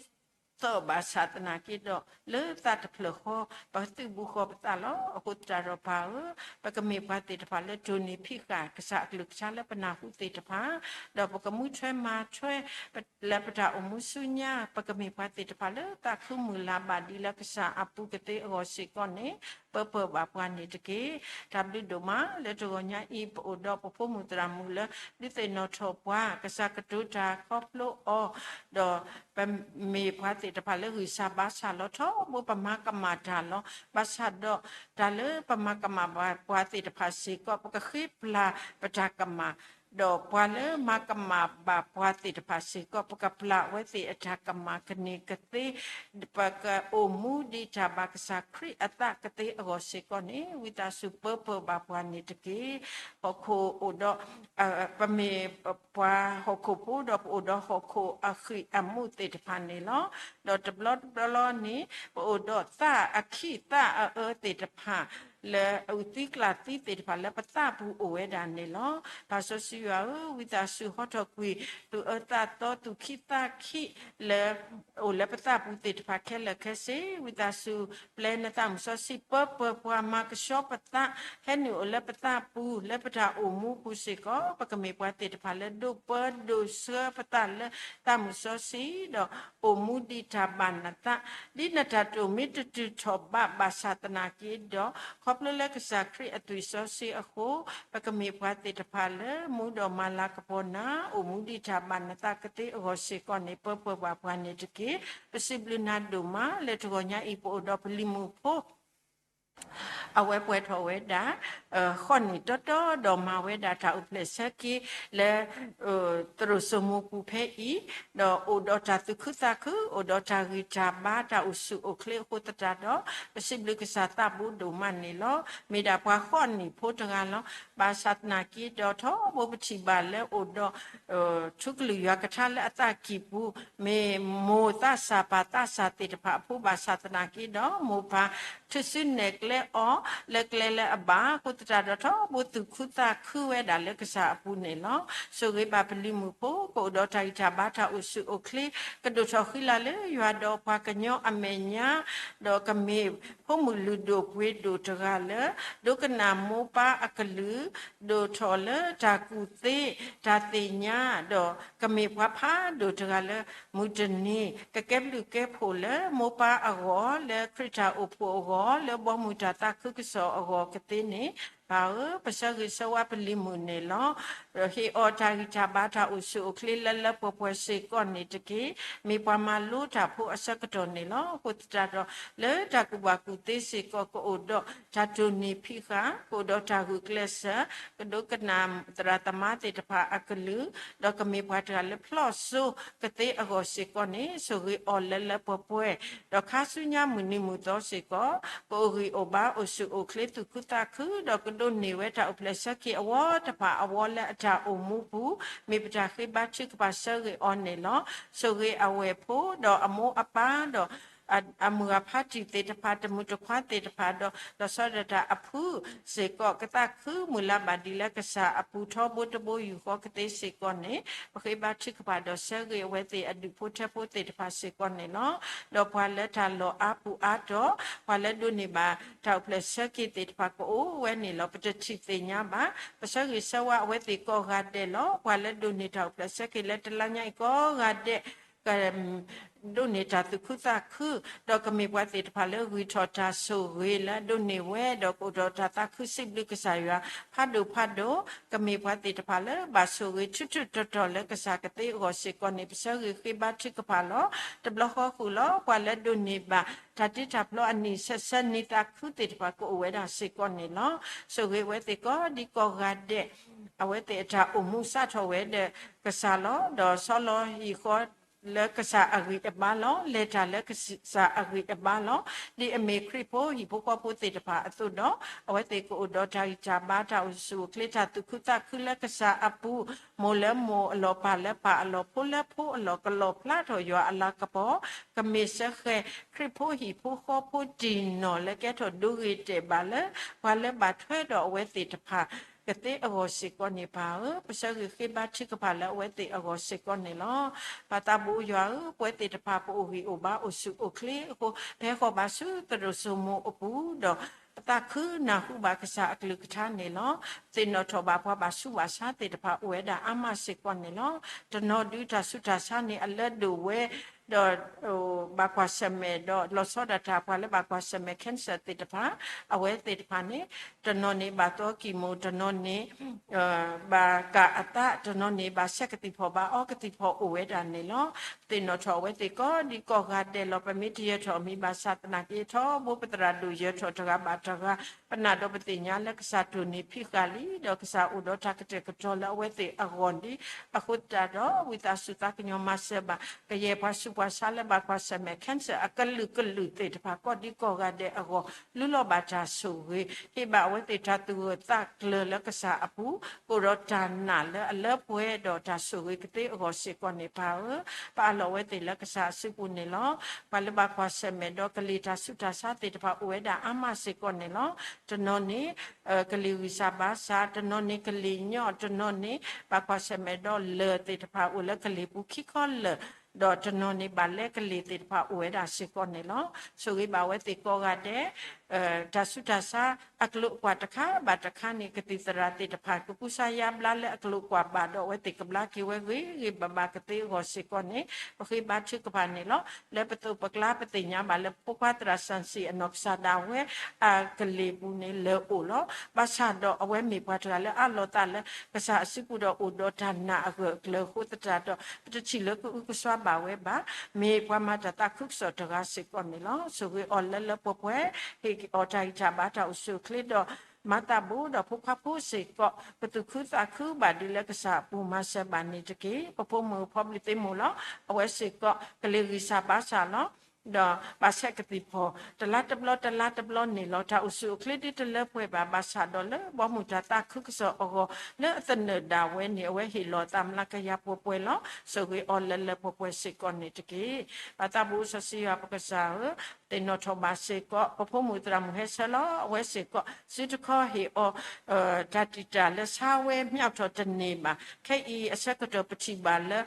ဘၣ်ဆၣ်သနာ်က့ဒီး လၢသးတဖျၢၣ်ဃီ ပသုးဘူးဃီၤပသးလီၤ. အဃိသတးဒီးပၢ်ဧၢ, ပကမ့ၢ်ပှၤသ့ၣ်တဖၣ်လၢတိၢ်နီၣ်ဖံးဃာ် ကစၢ်အကလုၢ်ကထါလၢပနၢ်ဟူသ့ၣ်တဖၣ်, ဒီးပကမူထွဲမၤထွဲ လၢပတၢ်အိၣ်မူဆူညါ ပကမ့ၢ်ပှၤသ့ၣ်တဖၣ်လၢသးခုမုၢ်လၢ်ဘၣ်ဒ်လၢကစၢ်အပူၤကသ့အဂီၢ်စ့ၢ်ကီးန့ၣ် ပၢပၢၢ်ဘၣ်ပှၤန့ၣ်တက့ၢ်. တၢ်ဘျုးဒိၣ်မးလၢတဂီၤညါအံၤ ပအိၣ်ဒီးပဖိမုၣ်သရၣ်မုၣ်လၢ ဒုးသ့ၣ်နီၣ်ထီၣ်ပှၤ ကစၢ်ကတိၤတၢ်ခီဖျိအီၤ, ဒီးပမ့ၢ်ပှၤသ့ၣ်တဖၣ်လၢဂံၢ်စၢ်ဘါစၢ်လီၤထီဘိ ပမၤကမၣ်တၢ်လီၤ. ဘၣ်ဆၣ်ဒီး တၢ်လၢပမၤကမၣ်ဘၣ်ပှၤသ့ၣ်တဖၣ်စ့ၢ်ကီး ပကဃ့ပျၢ်ပတၢ်ကမၣ်, ဒီးပှၤလၢမၤကမၣ်ဘၣ်ပှၤသ့ၣ်တဖၣ်စ့ၢ်ကီး ပကပျၢ်အဝဲသ့ၣ်အတၢ်ကမၣ်ကန့ၢ်ကသ့ ပကအိၣ်မူဒံးတၢ်ဘၣ်ကစၢ်ခရံာ်အသးကသ့အဂီၢ်စ့ၢ်ကီးန့ၣ် ဝံသးစူၤပၢပၢၢ်ဘၣ်ပှၤန့ၣ်တက့ၢ်. ဟီၣ်ခိၣ်အိၣ်ဒီး ပမ့ၢ်ပှၤဟီၣ်ခိၣ်ဖိဒီးပအိၣ်ဒီးဟီၣ်ခိၣ်အဃံၢ်အမူးသ့ၣ်တဖၣ်န့ၣ်လီၤ. ဒီးတဘျီတဘျီလီၤန့ၣ် ပအိၣ်ဒီးသးအခံးသးအအၢသ့ၣ်တဖၣ် လၢအုၣ်သံကျၣ်သံသ့ၣ်တဖၣ်လၢပသးပူၤအိၣ်ဝဲဒၣ်န့ၣ်လီၤ. ပၢ်စီဆှံယွၤဧၢ, ဝံသးစူၤဟီထီၣ်ကွံာ် သူၣ်အၢသးသီ သူၣ်ခံသးခံ လၢ အိၣ်လၢပသးပူၤသ့ၣ်တဖၣ်ခဲလၢာ်ခဲဆ့, ဝံသးစူၤပျဲနသးမုၢ်စီဆှံ ပၢပၢၢ်ပှၤ မၤကဆှီပသး ဟဲနုာ်အိၣ်လၢပသးပူၤ လၢပတၢ်အိၣ်မူပူၤစ့ၢ်ကီး ပကမ့ၢ်ပှၤသ့ၣ်တဖၣ်လၢဒိးပၢဒိးဆှၢပသးလၢသးမုၢ်စီဆှံ ဒီးအိၣ်မူဒံးတၢ်ဘၣ်နသး ဒ်နတၢ်တိၢ်မ့ၢ်တတုၤထီၣ်ဘးဘၣ်ဆၣ်သနာ်က့ဒီး ခီဖျိလၢကစၢ်ခရံာ်အသွံၣ်စီဆှံအဃိ ပကမ့ၢ်ပှၤသ့ၣ်တဖၣ်လၢ မူဒီးမၤလၤကပီၤနၤ အိၣ်မူဒံးတၢ်ဘၣ်နသးကသ့အဂီၢ်စ့ၢ်ကီးန့ၣ် ပၢပၢၢ်ဘၣ်ပှၤန့ၣ်တက့ၢ်. ပစံးဘျုးနၤဒိၣ်မး လၢတဂီၤညါအံၤ ပအိၣ်ဒီးပလံၤမုၣ်ဖိ အဝဲပှဲၤထီၣ်ဝဲဒၣ် ဃိးနံၣ်တီတီ ဒီးမၤဝဲဒၣ်တၢ်အိၣ်ဖျဲၣ်ဆၢက့ၤလၢ သရိာ်စိမိပူၤဖဲအံၤ, ဒီးအိၣ်ဒီးတၢ်သူၣ်ခုသးခု, အိၣ်ဒီးတၢ်ဂံၢ်တၢ်ဘါ တၢ်အိၣ်ဆူၣ်အိၣ်ချ့အဃိသတးဒီး ပစံးဘျုးကစၢ်သးဘိဒိၣ်မးန့ၣ်လီၤ. မ့ၢ်ဒၣ်ပှၤဃိးနံၣ်ဖိတဂၤလီၤ. ဘၣ်ဆၣ်သနာ်က့ဒီး ထီဘိပထံၣ်ဘၣ်လၢအိၣ်ဒီး ထူကလုၢ်ယွၤကထါလၢအသးကံၢ်ပူၤ မ့ၢ်မိၢ်သးစၢ်ပၢ်သးစၢ်သ့ၣ်တဖၣ်အဖိဘၣ်ဆၣ်သနာ်က့ဒီး မိၢ်ပၢ်ထုးစုနဲၣ်ကျဲအီၤ လၢကျဲလၢအဘၣ်အဃိသတးဒီး ထီဘိသူၣ်ခုသးခုဝဲဒၣ်လၢကစၢ်အပူၤန့ၣ်လီၤ. ဆိၣ်ဂ့ၤဘၣ်ပလံၤမုၣ်ဖိ ကအိၣ်ဒီးတၢ်ဂံၢ်တၢ်ဘါ တၢ်အိၣ်ဆူၣ်အိၣ်ချ့ ကဒိၣ်ထီၣ်ဃံလၤလၢယွၤဒီးပှၤကညီအမဲာ်ညါ ဒီးကမ့ၢ်ဖိမုၣ်လုၢ်ဒိၣ်ပှ့ၤဒိၣ်တဂၤလၢ ဒိကနၣ်မိၢ်ပၢ်အကလုၢ် ဒိၣ်ထီၣ်လၢတၢ်ကူၣ်သ့ တၢ်သ့ၣ်ညါ ဒီးကမ့ၢ်ပှၤဖးဒိၣ်တဂၤလၢ မုၢ်တနံၤ ကကဲဘျုးကဲဖှိၣ်လၢမိၢ်ပၢ်အဂီၢ် လၢခရံာ်တၢ်အိၣ်ဖှိၣ်အဂီၢ် လၢဘီမုၢ်တၢ်သးခုကစီၣ်အဂီၢ်ကသ့န့ၣ် ပၢ်ဧၢ, ပဆၢဂ့ၤဆၢဝါပလံၤမုၣ်န့ၣ်လီၤ. ဟ့ၣ်အီၤတၢ်ဂံၢ်တၢ်ဘါ တၢ်အိၣ်ဆူၣ်အိၣ်ချ့လၢလၢပှဲၤပှဲၤစ့ၢ်ကီးန့ၣ်တက့ၢ်. မ့ၢ်ပှၤမၤလိတၢ်ဖိအဆၢကတီၢ်န့ၣ်လီၤ. အဃိသတးဒီး လၢတၢ်ကူၣ်ဘၣ်ကူၣ်သ့စ့ၢ်ကီး ကအိၣ်ဒီးတၢ်တိၢ်နီၣ်ဖံးဃာ်, ကအိၣ်ဒီးတၢ်ဂုာ်ကျဲးစၢး, ကဒိကနၣ်သရၣ်သမါသ့ၣ်တဖၣ်အကလုၢ်, ဒီးကမ့ၢ်ပှၤတဂၤလၢဖျီၣ်စိကသ့အဂီၢ်စ့ၢ်ကီးန့ၣ် ဆိၣ်ဂ့ၤအီၤလၢလၢပှဲၤပှဲၤ, ဒီးခါဆူညါမုၢ်နံၤမုၢ်သီစ့ၢ်ကီး ကအိၣ်ဂံၢ်အိၣ်ဘါ အိၣ်ဆူၣ်အိၣ်ချ့ သူၣ်ခုသးခု ဒီးကဒိးန့ၢ်ဝဲတၢ်အိၣ်ဖျဲၣ်ဆၢက့ၤအဝီတဖၣ်အဝီလၢအတၢ်အိၣ်မူပူၤ မ့ၢ်ပတၢ်ဃ့ဘါထုကဖၣ်ဆၢဂ့ၤအီၤန့ၣ်လီၤ. ဆိၣ်ဂ့ၤအဝဲၢ်ဖိ ဒီးအမိၢ်အပၢ် ဒီး အမုၢ်အဖါတံၢ်သ့ၣ်တဖၣ် တမုၢ်တခွါသ့ၣ်တဖၣ် ဒီးလီၤဆီဒၣ်တၢ်အဖုစ့ၢ်ကီး ကသးခုမုၢ်လၢ်ဘၣ်ဒ်လၢကစၢ်အပူၤထီဘိတဘိယူၢ်ဃီကသ့စ့ၢ်ကီးန့ၣ် ပဃ့ဘါထုကဖၣ်ဒီးဆၢဂ့ၤအဝဲသ့ၣ်အဒူၣ်ဖိထၢဖိသ့ၣ်တဖၣ်စ့ၢ်ကီးန့ၣ်လီၤ. ဒီးပှၤလၢတၢ်လီၢ်အါပူၤအါတီၤ ပှၤလၢဒိးန့ၢ်ဘၣ်တၢ်အိၣ်ဖျဲၣ်ဆၢက့ၤသ့ၣ်တဖၣ်ကအိၣ်ဝဲန့ၣ်လီၤ. ပတထံၣ်သ့ၣ်ညါဘၣ်. ပဆၢဂ့ၤဆၢဝါအဝဲသ့ၣ်ကိးဂၤဒဲးလီၤ. ပှၤလၢဒိးန့ၢ်တၢ်အိၣ်ဖျဲၣ်ဆၢက့ၤလၢတလါညါအံၤကိးဂၤဒဲး က ဒိးန့ၢ်တၢ်သူၣ်ခုသးခု ဒီးကမ့ၢ်ပှၤသ့ၣ်တဖၣ်လၢဂံၢ်ထီၣ်တၢ်ဆိၣ်ဂ့ၤလၢအဒိးန့ၢ်ဝဲ ဒီးကအိၣ်ဒီးတၢ်သးခုစံးဘျုးကစၢ်ယွၤ ဖးဒိၣ်ဖးဒိၣ်, ကမ့ၢ်ပှၤသ့ၣ်တဖၣ်လၢဘၣ်ဆိၣ်ဂ့ၤထူးထူးတီၤတီၤလၢကစၢ်ကသ့အဂီၢ်စ့ၢ်ကီးန့ၣ် ပဆၢဂ့ၤဃ့ဘါထုကဖၣ်လီၤ. တဘျီဃီဃုာ်လီၤ. ပှၤလၢဒိးန့ၢ်ဘၣ်တၢ်တ့တၢ်ဖျီအနံၣ်ဆၢဆၢနံၤသးခုသ့ၣ်တဖၣ်ကအိၣ်ဝဲဒၣ်စ့ၢ်ကီးန့ၣ်လီၤ. ဆိၣ်ဂ့ၤအဝဲသ့ၣ်ကိးဒံကိးဂၤဒဲး အဝဲသ့ၣ်အတၢ်အိၣ်မူစးထီၣ်ဝဲဒီးကစၢ်လီၤ. ဒီးဆီလီၤဟံၣ်ဃီ လၢကစၢ်အဂံၢ်အဘါလီၤ. လဲၤတၢ်လၢကစၢ်အဂံၢ်အဘါလီၤ. ဒ်အမ့ၢ်ခရံာ်ဖိဟံၣ်ဖိဃီဖိသ့ၣ်တဖၣ်အသိးဒီး, အဝဲသ့ၣ်ကအိၣ်ဒီးတၢ်ဂံၢ်တၢ်ဘါ တၢ်အိၣ်ဆူၣ်အိၣ်ချ့ တၢ်သူၣ်ခုသးခုလၢကစၢ်အပူၤ, မိၢ်လၢမိၢ်အလီၢ် ပၢ်လၢပၢ်အလီၢ် ဖိလၢဖိအလီၢ် ကလီၣ်ဖျါထီၣ်ယွၤအလၤကပီၤ, ကမ့ၢ်စၢဃဲၤ ခရံာ်ဖိဟံၣ်ဖိဃီဖိတံၢ်နီၢ်လၢကဲထီၣ်ဒိဂ့ၤတဲာ်ဘၣ်လၢ ပှၤလၢဘၣ်ထွဲဒီးအဝဲသ့ၣ်တဖၣ် ကသ့အဂီၢ်စ့ၢ်ကီးန့ၣ် ပၢ်ဧၢ, ပဆၢဂ့ၤဃ့ဘါထုကဖၣ်လၢအဝဲသ့ၣ်အဂီၢ်စ့ၢ်ကီးန့ၣ်လီၤ. ပၢ်သးဘိယွၤဧၢ, ပဝဲသ့ၣ်တဖၣ် ပအိၣ်ဂံၢ်အိၣ်ဘါအိၣ်ဆူၣ်အိၣ်ချ့အဃိ, ပဟဲဃီၤဘၣ်ဆူသရိာ်စိမိၤအပူၤဒီး ပသးခုနၢ်ဟူဘၣ်ကစၢ်အကလုၢ်ကထါန့ၣ်လီၤ. သ့ၣ်နီၣ်ထီၣ်ဘၣ်ပှၤဘၣ်ဆူးဘၣ်ဆါသ့ၣ်တဖၣ်အိၣ်ဝဲဒၣ်အါမးစ့ၢ်ကီးန့ၣ်လီၤ. တနီၤဒုးတၢ်ဆူးတၢ်ဆါန့ၣ် အလၢဒိၣ်ဝဲ ဒီး ဘၣ်ကွၢ်ဆၢၣ်မဲာ်ဒီး လီၤဆီဒၣ်တၢ်ပှၤလၢဘၣ်ကွၢ်ဆၢၣ်မဲာ် cancer သ့ၣ်တဖၣ်, အဝဲသ့ၣ်တဖၣ်န့ၣ် တနီၤန့ၣ်ဘၣ်သီကံၢ်မူ, တနီၤန့ၣ် ဘၣ်ကၢ်အသး, တနီၤန့ၣ် ဘၣ်ဆဲးကသံၣ်ဖီၣ်ဘၣ်အီကသံၣ်ဖီၣ်အိၣ်ဝဲဒၣ်န့ၣ်လီၤ. သ့ၣ်နီၣ်ထီၣ်အဝဲသ့ၣ်ကိးဒံကိးဂၤဒဲးလီၤ. ပမ့ၢ်တယၢၤထီၣ်အမံၤဘၣ်ဆၣ်သနာ်က့ ထီဘိပသရၣ်ဒိၣ်ယၢၤထီၣ်တဂၤဘၣ်တဂၤ, ပနာ်ဒီးပသ့ၣ်ညါလၢကစၢ်တိၢ်န့ၢ်ဖံးဃာ်လံ, ဒီးကစၢ်အိၣ်ဒီးတၢ်ကတဲာ်ကတီၤလၢအဝဲသ့ၣ်အဂီၢ်လံ. အဃိသတးဒီး ဝံသးစူၤသးကညီၤမၤစၢၤဘၣ် ကယဲၢ်ပှၤဆူးပှၤဆါလၢဘၣ်ကွၢ်ဆၢၣ်မဲာ် cancer အကလုာ်ကလုာ်သ့ၣ်တဖၣ် ကိးဒံကိးဂၤဒဲးအဂီၢ်, လူလီၤဘၣ်တၢ်ဆိၣ်ဂ့ၤ, ဟ့ၣ်ဘၣ်အဝဲသ့ၣ်တၢ်သူၣ်ဂၢၢ်သးကျၢၤလၢကစၢ်အပူၤ, ကအိၣ်ဒီးတၢ်နာ်လၢအလၢပှဲၤဒီးတၢ်ဆိၣ်ဂ့ၤကသ့အဂီၢ်စ့ၢ်ကီးန့ၣ် ပၢ်ဧၢ, ပအးလီၤဝဲသ့ၣ်လၢကစၢ်အစုပူၤန့ၣ်လီၤ. ပှၤလၢဘၣ်ကွၢ်ဆၢၣ်မဲာ်ဒီးကလံၤတၢ်ဆူးတၢ်ဆါသ့ၣ်တဖၣ်အိၣ်ဝဲဒၣ်အါမးစ့ၢ်ကီးန့ၣ်လီၤ. တနီၤန့ၣ် ကလံၤဂံၢ်စၢ်ဘါစၢ်, တနီၤန့ၣ်ကလံၤညီ, တနီၤန့ၣ် ဘၣ်ကွၢ်ဆၢၣ်မဲာ်ဒီးလၢၢ်သ့ၣ်တဖၣ်အိၣ်လၢကလံၤပူၤခံခီလၢာ်, ဒီးတနီၤန့ၣ်ဘၣ်လဲကလံၤသ့ၣ်တဖၣ်အိၣ်ဝဲဒၣ်စ့ၢ်ကီးန့ၣ်လီၤ. ဆိၣ်ဂ့ၤဘၣ်ဝဲသ့ၣ်ကိးဂၤဒဲး တၢ်ဆူးတၢ်ဆါအကျိၤအကွာ်တခါဘၣ်တခါန့ၣ် ကသံၣ်သရၣ်သ့ၣ်တဖၣ် ကကူစါယါဘျါလၢအကျိၤအကွာ်ဘၣ်ဒီး အဝဲသ့ၣ်ကဘျါက့ၤဝဲဂ့ၤဂ့ၤဘၣ်ဘၣ်ကသ့အဂီၢ်စ့ၢ်ကီးန့ၣ် ပဃ့ဘါထုကဖၣ်န့ၣ်လီၤ. လၢပသိးပကျါပသ့ၣ်ညါဘၣ်လၢဖိခွါသရၣ်စၣ်စံၣ်အနီၢ်ကစၢ်ဒၣ်ဝဲ အကလံၤပူၤန့ၣ်လၢၢ်အိၣ်လီၤ. ဘၣ်ဆၣ်ဒီးအဝဲမ့ၢ်ပှၤတဂၤလၢအးလီၤသးလၢ ကစၢ်အစုပူၤဒီးအိၣ်ဒီးတၢ်နာ်အဂၢၢ်အကျၢၤအဃိသတးဒီး ပတထံၣ်လၢကအုကစွါဘၣ်ဝဲဘၣ်. မ့ၢ်ပှၤမၤတၢ်သးခုကစီၣ်တဂၤစ့ၢ်ကီးန့ၣ်လီၤ. ဆိၣ်ဂ့ၤအီၤလၢလၢပှဲၤပှဲၤ, ဟ့ၣ်အီၤတၢ်ဂံၢ်တၢ်ဘါတၢ်အိၣ်ဆူၣ်အိၣ်ချ့ဒီး မၤသးဘိဒီးဖိခွါဖိစ့ၢ်ကီး ကသူၣ်ခုသးခုဘၣ်ဒ်လၢကစၢ်အပူၤမၤစၢၤဘၣ်န့ၣ်တက့ၢ်. ပဖိမုၣ်ဖိပျံၤသ့ၣ်မိၢ်လီၤ. အဝဲစ့ၢ်ကီး ကလံၤဂံၢ်စၢ်ဘါစၢ်လီၤ. ဒီးဘၣ်ဆဲးကသံၣ်ဖီၣ် တလါတဘျီတလါတဘျီန့ၣ်လီၤ. တၢ်အိၣ်ဆူၣ်အိၣ်ချ့ဒ်တလၢပှဲၤဘၣ် ဘၣ်ဆၣ်ဒီးလၢဘီမုၢ်တၢ်သးခုကစီၣ်အဂီၢ် လၢအသနၢၣ်ဒၣ်ဝဲန့ၣ် အဝဲဟ့ၣ်လီၤအသးမျးကယၤပှဲၤပှဲၤလီၤ. ဆိၣ်ဂ့ၤအီၤလၢလၢပှဲၤပှဲၤစ့ၢ်ကီးန့ၣ်တက့ၢ်. ပၢ်သးဘိစီဆှံယွၤပကစၢ်ဧၢ, သ့ၣ်နီၣ်ထီၣ်ဘၣ်စ့ၢ်ကီး ပဖိမုၣ်သရၣ်မုၣ်ဟဲဆၢလီၤ. အဝဲစ့ၢ်ကီး စုတခီဟ့ၣ်အီၤ တၢ်တံာ်တာ်လၢဆါဝဲ မၠီၣ်ထီၣ်တန့ၢ်ဘၣ်. ခဲအံၤအဆၢကတီၢ်ပထံၣ်ဘၣ်လၢ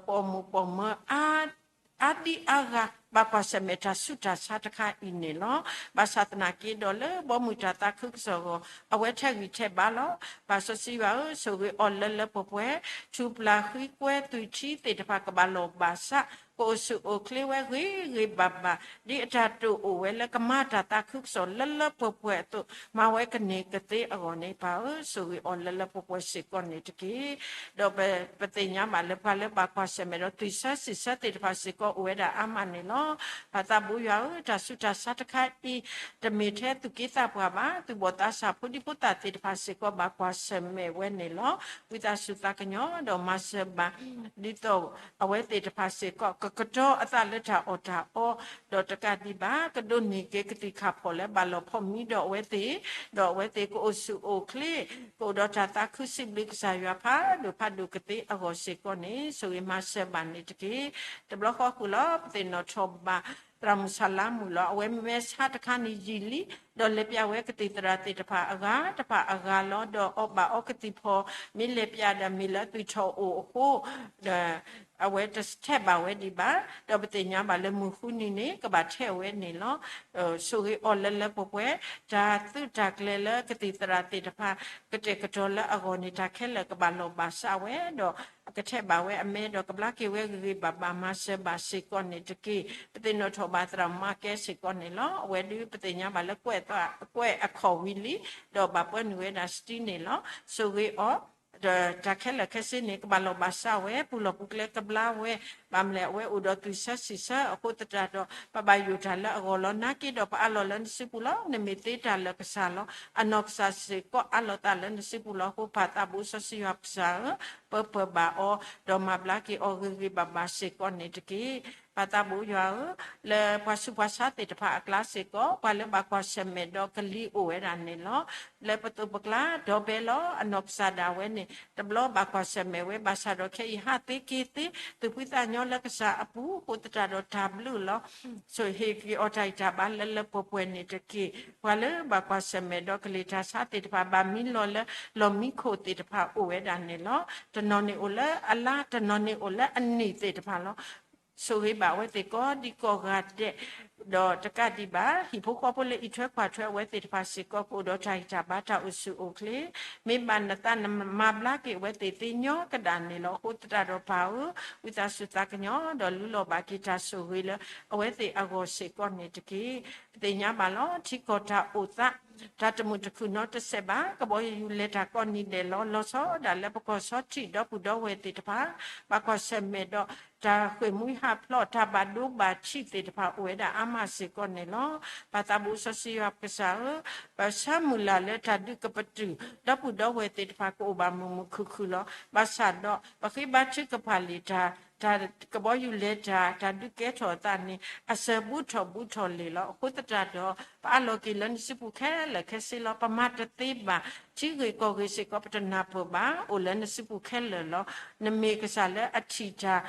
ပိာ်မုၣ်ပိာ်မၢၤ အါဒံအါဂၤ ဘၣ်ကွၢ်ဆၢၣ်မဲာ်တၢ်ဆူးတၢ်ဆါတခါအံၤန့ၣ်လီၤ. ဘၣ်ဆၣ်သနာ်က့ဒီးလၢဘီမုၢ်တၢ်သးခုကစီၣ်အဂီၢ် အဝဲထဲးဂံၢ်ထဲးဘါလီၤ. ပၢ်စီဆှံယွၤဧၢ, ဆိၣ်ဂ့ၤအီၤလၢလၢပှဲၤပှဲၤ, ထူၣ်ပျၢ်ဃံကွဲသွံၣ်ထံသ့ၣ်တဖၣ်ကဘၣ်လီၢ်ဘၣ်စး, ကအိၣ်ဆူၣ်အိၣ်ချ့ဝဲဂ့ၤဂ့ၤဘၣ်ဘၣ်, ဒ်အတၢ်တိာ်အိၣ်ဝဲလၢကမၤတၢ်သးခုကစီၣ်လၢလၢပှဲၤပှဲၤအသိး မၤဝဲကန့ၢ်ကသ့အဂီၢ်န့ၣ် ပၢ်ဧၢ, ဆိၣ်ဂ့ၤအီၤလၢလၢပှဲၤပှဲၤစ့ၢ်ကီးန့ၣ်တက့ၢ်. ဒီးပသ့ၣ်ညါဘၣ်လၢပှၤလၢဘၣ်ကွၢ်ဆၢၣ်မဲာ်ဒီးသွံၣ်ဆၢစံၣ်ဆၢသ့ၣ်တဖၣ်စ့ၢ်ကီးအိၣ်ဝဲဒၣ်အါမးန့ၣ်လီၤ. ပၢ်သးဘိယွၤဧၢ, တၢ်ဆူးတၢ်ဆါတခါအံၤ တမ့ၢ်ထဲသူၣ်က့သးပှၢ်ဘၣ်. သူၣ်ဘီၣ်သးစၢ်ဖိဒံဖိသၣ်သ့ၣ်တဖၣ်စ့ၢ်ကီးဘၣ်ကွၢ်ဆၢၣ်မဲာ်ဝဲန့ၣ်လီၤ. ဝံသးစူၤသးကညီၤဒီးမၤစၢၤဘၣ် ဒ်သိးအဝဲသ့ၣ်တဖၣ်စ့ၢ်ကီး ကကတီၤအသးလၢတၢ်အီၣ်တၢ်အီ, ဒီးတကးဒံးဘၣ် ကဒိးန့ၢ်က့ၤကသံၣ်ခၣ်ဖီၣ်လၢဘၣ်လီၤဖီၣ်မံဒီးအဝဲသ့ၣ်, ဒီးအဝဲသ့ၣ်ကအိၣ်ဆူၣ်အိၣ်ချ့, ကအိၣ်ဒီးတၢ်သးခုစံးဘျုးကစၢ်ယွၤဖးဒိၣ်ဖးဒိၣ်ကသ့အဂီၢ်စ့ၢ်ကီးန့ၣ် ဆိၣ်ဂ့ၤမၤစၢၤဘၣ်န့ၣ်တက့ၢ်. တဘျီဃီဃုာ်လီၤ ပသ့ၣ်နီၣ်ထီၣ်ဘၣ် သရၣ်မုၣ်ဆၣ်လါမုၣ်လီၤ. အဝဲမ့ၢ်ဆါတခါန့ၣ်ယံာ်လံ, ဒီးလဲၤပျးဝဲကသံၣ်သရၣ်သ့ၣ်တဖၣ်အဂၤတဖၣ်အဂၤလီၤ. ဒီးအီၣ်ဘၣ်အီကသံၣ်ဖီၣ် မ့ၢ်လဲၤပျးဒီးမ့ၢ်လၢသွံၣ်ထီၣ်အိၣ်အဃိ ဒီး အဝဲတထဲးဘၣ်ဝဲဒံးဘၣ်, ဒီးပသ့ၣ်ညါဘၣ်လၢမုၢ်ဃုနံၤန့ၣ် ကဘၣ်ထဲးဝဲန့ၣ်လီၤ. ဆိၣ်ဂ့ၤအီၤလၢလၢပှဲၤပှဲၤ, တၢ်သုးတၢ်ကျဲၤလၢကသံၣ်သရၣ်သ့ၣ်တဖၣ် ကတဲာ်ကတီၤလၢအဂီၢ်န့ၣ် တၢ်ခဲလၢာ်ကဘၣ်လီၢ်ဘၣ်စးဝဲ, ဒီးအကထဲးဘၣ်ဝဲအမဲ ဒီးကဘျါက့ၤဝဲဂ့ၤဂ့ၤဘၣ်ဘၣ် မၤစၢၤဘၣ်စ့ၢ်ကီးန့ၣ်တက့ၢ်. ပသ့ၣ်နီၣ်ထီၣ်ဘၣ်သရၣ်မုၣ်မါကဲစ့ၢ်ကီးန့ၣ်လီၤ. အဝဲဒုးပသ့ၣ်ညါဘၣ်လၢ ကွဲးအခီၣ်ဝံၤလံ, ဒီးဘၣ်ပၢနုာ်ဝဲဒၣ်စတံန့ၣ်လီၤ. ဆိၣ်ဂ့ၤအီၤ ဒီးတၢ်ခဲလၢာ်ခဲဆ့န့ၣ် ကဘၣ်လီၢ်ဘၣ်စးဝဲ, ပူၤလီၢ်ပူၤကျဲကဘျါဝဲ, ဘၣ်မနုၤလဲၣ် အဝဲအိၣ်ဒီးသူၣ်ဆၢစံၣ်ဆၢအဃိသတးဒီး ပဘၣ်ယိၣ်တၢ်လၢအဂီၢ်လီၤ. နာ်က့ဒီးပအးလီၤလၢနစုပူၤလီၤ. နမ့ၢ်သ့တၢ်လၢာ်ကစၢ်လီၤ. အနီၢ်ကစၢ်စ့ၢ်ကီးအးလီၤသးလၢနစုပူၤလီၤ. အဃိပၢ်သးဘိစီဆှံယွၤကစၢ်ဧၢ, ပၢပၢၢ်ဘၣ်အီၤ, ဒီးမၤဘျါက့ၤအီၤဂ့ၤဂ့ၤဘၣ်ဘၣ်စ့ၢ်ကီးန့ၣ်တက့ၢ်. ပၢ်သးဘိယွၤဧၢ, လၢပှၤဆူးပှၤဆါသ့ၣ်တဖၣ်အကျါ စ့ၢ်ကီး ပှၤလၢဘၣ်ကွၢ်ဆၢၣ်မဲာ်ဒီးကလံၤအိၣ်ဝဲဒၣ်န့ၣ်လီၤ. လၢပသိးပကျါ ဒီဘဲလီၤ. အနီၢ်ကစၢ်ဒၣ်ဝဲန့ၣ် တဘျီဘၣ်ကွၢ်ဆၢၣ်မဲာ်ဝဲ ဘၣ်ဆၣ်ဒီးခဲအံၤဟးသ့က့ၤသ့, သူၣ်ဖှံသးညီလၢကစၢ်အပူၤ အဃိသတးဒီးတၢ်ဘျုးလီၤ. ဆိၣ်ဂ့ၤက့ၤအီၤတၢ်ဂံၢ်တၢ်ဘါလၢလၢပှဲၤပှဲၤန့ၣ်တက့ၢ်. ပှၤလၢဘၣ်ကွၢ်ဆၢၣ်မဲာ်ဒီးကလံၤတၢ်ဆါသ့ၣ်တဖၣ် ဘၣ်မံလီၤလၢ လီၢ်မံခိၣ်သ့ၣ်တဖၣ်အိၣ်ဝဲဒၣ်န့ၣ်လီၤ. တနီၤန့ၣ်အိၣ်လၢအလါ, တနီၤန့ၣ်အိၣ်လၢအနံၣ်သ့ၣ်တဖၣ်လီၤ. ဆိၣ်ဂ့ၤဘၣ်အဝဲသ့ၣ်ကိးဒံကိးဂၤဒဲး, ဒီးတကးဒံးဘၣ် ဟံၣ်ဖိဃီဖိလၢအံးထွဲကွၢ်ထွဲအဝဲသ့ၣ်တဖၣ်စ့ၢ်ကီး ကအိၣ်ဒီးတၢ်ဂံၢ်တၢ်ဘါတၢ်အိၣ်ဆူၣ်အိၣ်ချ့, မ့ၢ်ဘၣ်နသးနမၤဘျါက့ၤအဝဲသ့ၣ်သ့ညီကဒၣ်န့ၣ်လီၤ. အဃိသတးဒီးပၢ်ဧၢ, ဝံသးစူၤသးကညီၤ ဒီးလူလီၤဘၣ်က့ၤတၢ်ဆိၣ်ဂ့ၤလၢအဝဲသ့ၣ်အဂီၢ်စ့ၢ်ကီးန့ၣ်တက့ၢ်. ပသ့ၣ်ညါဘၣ်လီၤ. ထံကီၢ်တၢ်အိၣ်သး တၢ်တမုာ်တခုၣ်နီတစဲးဘၣ်. ကဘီယူၤလဲၤတၢ်ကိးနံၤဒဲးလီၤ. လီၤဆီဒၣ်လၢပကီၢ်ဆီထံးဒီပုၢ်ဒီဝဲၢ်သ့ၣ်တဖၣ် ဘၣ်ကွၢ်ဆၢၣ်မဲာ်ဒီး တၢ်ဃ့ၢ်မှံဟးဖျိး တၢ်ဘၣ်ဒိဘၣ်ထံးသ့ၣ်တဖၣ်အိၣ်ဝဲဒၣ်အါမးစ့ၢ်ကီးန့ၣ်လီၤ. ပၢ်သးဘိစီဆှံယွၤကစၢ်ဧၢ, ပဆၢမုၢ်လၢ်လၢတၢ်ဒုးကပတုာ် ဒီပုၢ်ဒီဝဲၢ်သ့ၣ်တဖၣ်ကအိၣ်ဘၣ်မုာ်မုာ်ခုၣ်ခုၣ်လီၤ. ဘၣ်ဆၣ်ဒီး ပဃ့ဘါထုကဖၣ်လံာ်တၢ် တၢ်ကဘီယူၤလဲၤတၢ် တၢ်ဒုးကဲထီၣ်အသးန့ၣ် အစၢၤဘူးထီၣ်ဘူးထီၣ်လံာ်လီၤ. အဃိသတးဒီး ပအးလီၤက့ၤလၢနစုပူၤခဲလၢာ်ခဲဆ့လီၤ. ပမၤတသ့ဘၣ် ထံဂ့ၢ်ကီၢ်ဂ့ၢ်စ့ၢ်ကီး ပတနၢ်ပၢၢ်ဘၣ်, အိၣ်လၢနစုပူၤခဲလၢာ်လီၤ. နမ့ၢ်ကစၢ်လၢအထံၣ်တၢ်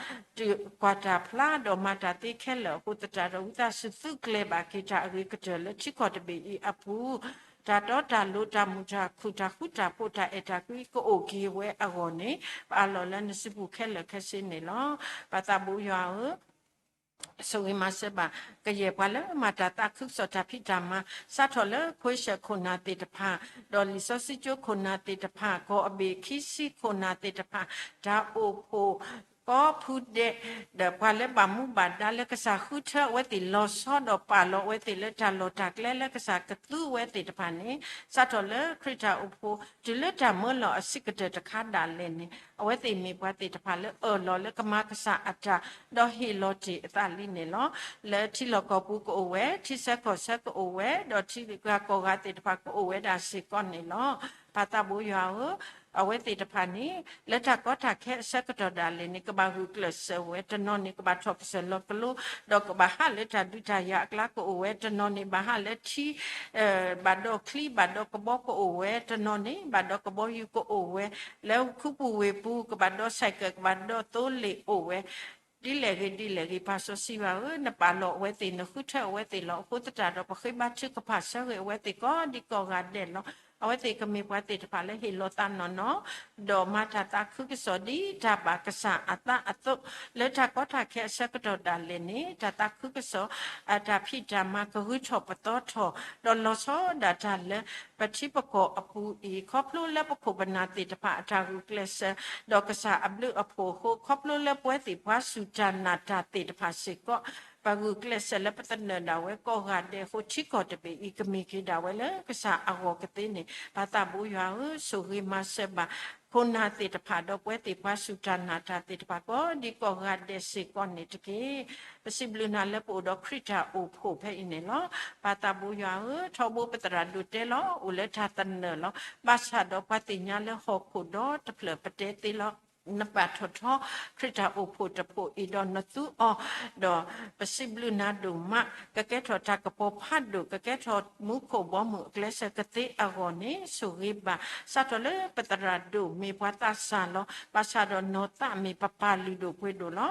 ကွၢ်တၢ်ဖျါဒီးမၤတၢ်သ့ခဲလၢာ်အဃိသတးဒီး ဝံသးစူၤသုးကျဲၤဘၣ်က့ၤတၢ်အဂ့ၤကတၢၢ်လၢထံကီၢ်တဘ့ၣ်အံၤအပူၤ တၢ်တီတၢ်လိၤ တၢ်မုာ်တၢ်ခုၣ် တၢ်ဃူတၢ်ဖိး တၢ်အဲၣ်တၢ်ကွံကအိၣ်က့ၤဝဲအဂီၢ်န့ၣ် ပအးလီၤလၢနစုပူၤခဲလၢာ်ခဲဆ့န့ၣ်လီၤ. ပၢ်သးဘိယွၤဧၢ, ဆိၣ်ဂ့ၤမၤစၢၤဘၣ် ကယဲၢ်ပှၤလၢမၤတၢ်သးခုကစီၣ်တၢ်ဖံးတၢ်မၤ စးထီၣ်လၢခွ့ဆၢၣ်ခိၣ်နၢ်သ့ၣ်တဖၣ်, ဒီးလံာ်စီဆှံကၠိခိၣ်နၢ်သ့ၣ်တဖၣ်, ကီၢ်အဘ့ၣ်ခံဆံခိၣ်နၢ်သ့ၣ်တဖၣ်, တၢ်အိၣ်ဖှိၣ် ကီၢ်ဖုဒဲး ဒီးပှၤလၢဘၣ်မူဘၣ်ဒါလၢကစၢ်ဃုထၢအဝဲသ့ၣ်လီၤဆီ ဒီးပာ်လီၤအဝဲသ့ၣ်လၢတၢ်လီၢ်တၢ်ကျဲလၢကစၢ်ကသူဝဲသ့ၣ်တဖၣ်န့ၣ်, စးထီၣ်လၢခရံာ်တၢ်အိၣ်ဖှိၣ် တုၤလၢတၢ်မၢလီၤအဆံးကတၢၢ်တခါဒၣ်လဲာ်န့ၣ် အဝဲသ့ၣ်မ့ၢ်ပှၤသ့ၣ်တဖၣ်လၢအၢၣ်လီၤလၢကမၤကစၢ်အတၢ် ဒီးဟ့ၣ်လီၤတ့ၢ်အသးလံန့ၣ်လီၤ. လၢထံလီၢ်ကီၢ်ပူၤကအိၣ်ဝဲ, ထံဆၢကီၢ်ဆၢကအိၣ်ဝဲ, ဒီးထံဂၤကီၢ်ဂၤသ့ၣ်တဖၣ်ကအိၣ်ဝဲဒၣ်စ့ၢ်ကီးန့ၣ်လီၤ. ပၢ်သးဘိယွၤဧၢ, အဝဲသ့ၣ်တဖၣ်န့ၣ် လၢတၢ်ကီတၢ်ခဲအဆၢကတီၢ်ဒၣ်လဲာ်န့ၣ် ကဘၣ်ဂုာ်ကျဲးစၢးဝဲ, တနီၤန့ၣ် ကဘၣ်ထီၣ်ကစၢၢ်လီၤကလိ, ဒီးကဘၣ်ဟးလၢတၢ်ဒုးတၢ်ယၤအကျါကအိၣ်ဝဲ, တနီၤန့ၣ် ဘၣ်ဟးလၢထံ ဘၣ်ဒီးချံဘၣ်ဒီးကဘီကအိၣ်ဝဲ, တနီၤန့ၣ် ဘၣ်ဒီးကဘီယူၤကအိၣ်ဝဲ, လၢခူပူၤဝ့ၢ်ပူၤ ကဘၣ်ဒီး cycle ကဘၣ်ဒီးသိလ့ၣ်အိၣ်ဝဲ, ဒ်လဲၣ်ဂ့ၤဒ်လဲၣ်ဂ့ၤ ပၢ်စီဆှံယွၤဧၢ, နပာ်လီၤအဝဲသ့ၣ် နဃုထၢအဝဲသ့ၣ်လီၤ. အဃိသတးဒီး ပဃ့ဘါထုကဖၣ်ဆၢဂ့ၤအဝဲသ့ၣ်ကိးဒံကိးဂၤဒဲးလီၤ. အဝဲသ့ၣ်ကမ့ၢ်ပှၤသ့ၣ်တဖၣ်လၢဟ့ၣ်လီၤသးနီၢ်နီၢ်, ဒီးမၤတၢ်သးခုကစီၣ်ဒ်တၢ်ဘၣ်ကစၢ်အသးအသိး, လၢတၢ်ကီတၢ်ခဲအဆၢကတီၢ်ဒၣ်လဲာ်န့ၣ် တၢ်သးခုကစီၣ် အတၢ်ဖံးတၢ်မၤကဂုၤထီၣ်ပသီထီၣ်, ဒီးလီၤဆီဒၣ်တၢ်လၢ ပထံပကီၢ်အပူၤအံၤ ခီဖျိလၢပခိၣ်ပနၢ်သ့ၣ်တဖၣ်အတၢ်ဂုာ်ကျဲးစၢး, ဒီးကစၢ်အဘျုးအဖှိၣ်အဃိ, ခီဖျိလၢပဝဲသ့ၣ်ပှၤစူၢ်တၢ်နာ်တၢ်သ့ၣ်တဖၣ်စ့ၢ်ကီး ပဂုာ်ကျဲးစၢးလၢပသနၢၣ်ဒၣ်ဝဲကိးဂၤဒဲးအဃိ ထံကီၢ်တဘ့ၣ်အံၤ ကမ့ၢ်က့ၤဒၣ်ဝဲလၢကစၢ်အဂီၢ်ကသ့န့ၣ် ပၢ်သးဘိယွၤဧၢ, ဆိၣ်ဂ့ၤမၤစၢၤဘၣ် ခိၣ်နၢ်သ့ၣ်တဖၣ် ဒီးပဝဲသ့ၣ်ပှၤစူၢ်တၢ်နာ်တၢ်သ့ၣ်တဖၣ် ကိးဒံကိးဂၤဒဲးစ့ၢ်ကီးန့ၣ်တက့ၢ်. ပစံးဘျုးနၤလၢပအိၣ်ဒီးခရံာ်တၢ်အိၣ်ဖှိၣ်ဖဲအံၤန့ၣ်လီၤ. ပၢ်သးဘိယွၤဧၢ, ထီဘိပသရၣ်ဒိၣ်တဲလီၤ အိၣ်လၢတၢ်သနၢၣ်လီၤ. ဘၣ်ဆၣ်ဒီးပှၤသ့ၣ်ညါလၢဟီၣ်ခိၣ်ဒီတဖျၢၣ်ပတဲသ့လီၤ. နပာ်ထီၣ်ထီ ခရံာ်တၢ်အိၣ်ဖှိၣ်တဖှိၣ်အံၤဒီးနသူအီၤ, ဒီးပစံးဘျုးနၤဒိၣ်မး, ကကဲထီၣ်တၢ်ကပီၤဖးဒိၣ်, ကကဲထီၣ်မူခိၣ်ဘီမုၢ်အကျဲးစၢးကသ့အဂီၢ်န့ၣ် ဆိၣ်ဂ့ၤဘၣ် စးထီၣ်လၢပသရၣ်ဒိၣ်မ့ၢ်ပှၤသးစၢ်လီၤ. ဘၣ်ဆၣ်ဒီးနီၢ်သးမ့ၢ်ပပၢ်လုၢ်ဒိၣ်ပှ့ၤဒိၣ်လီၤ.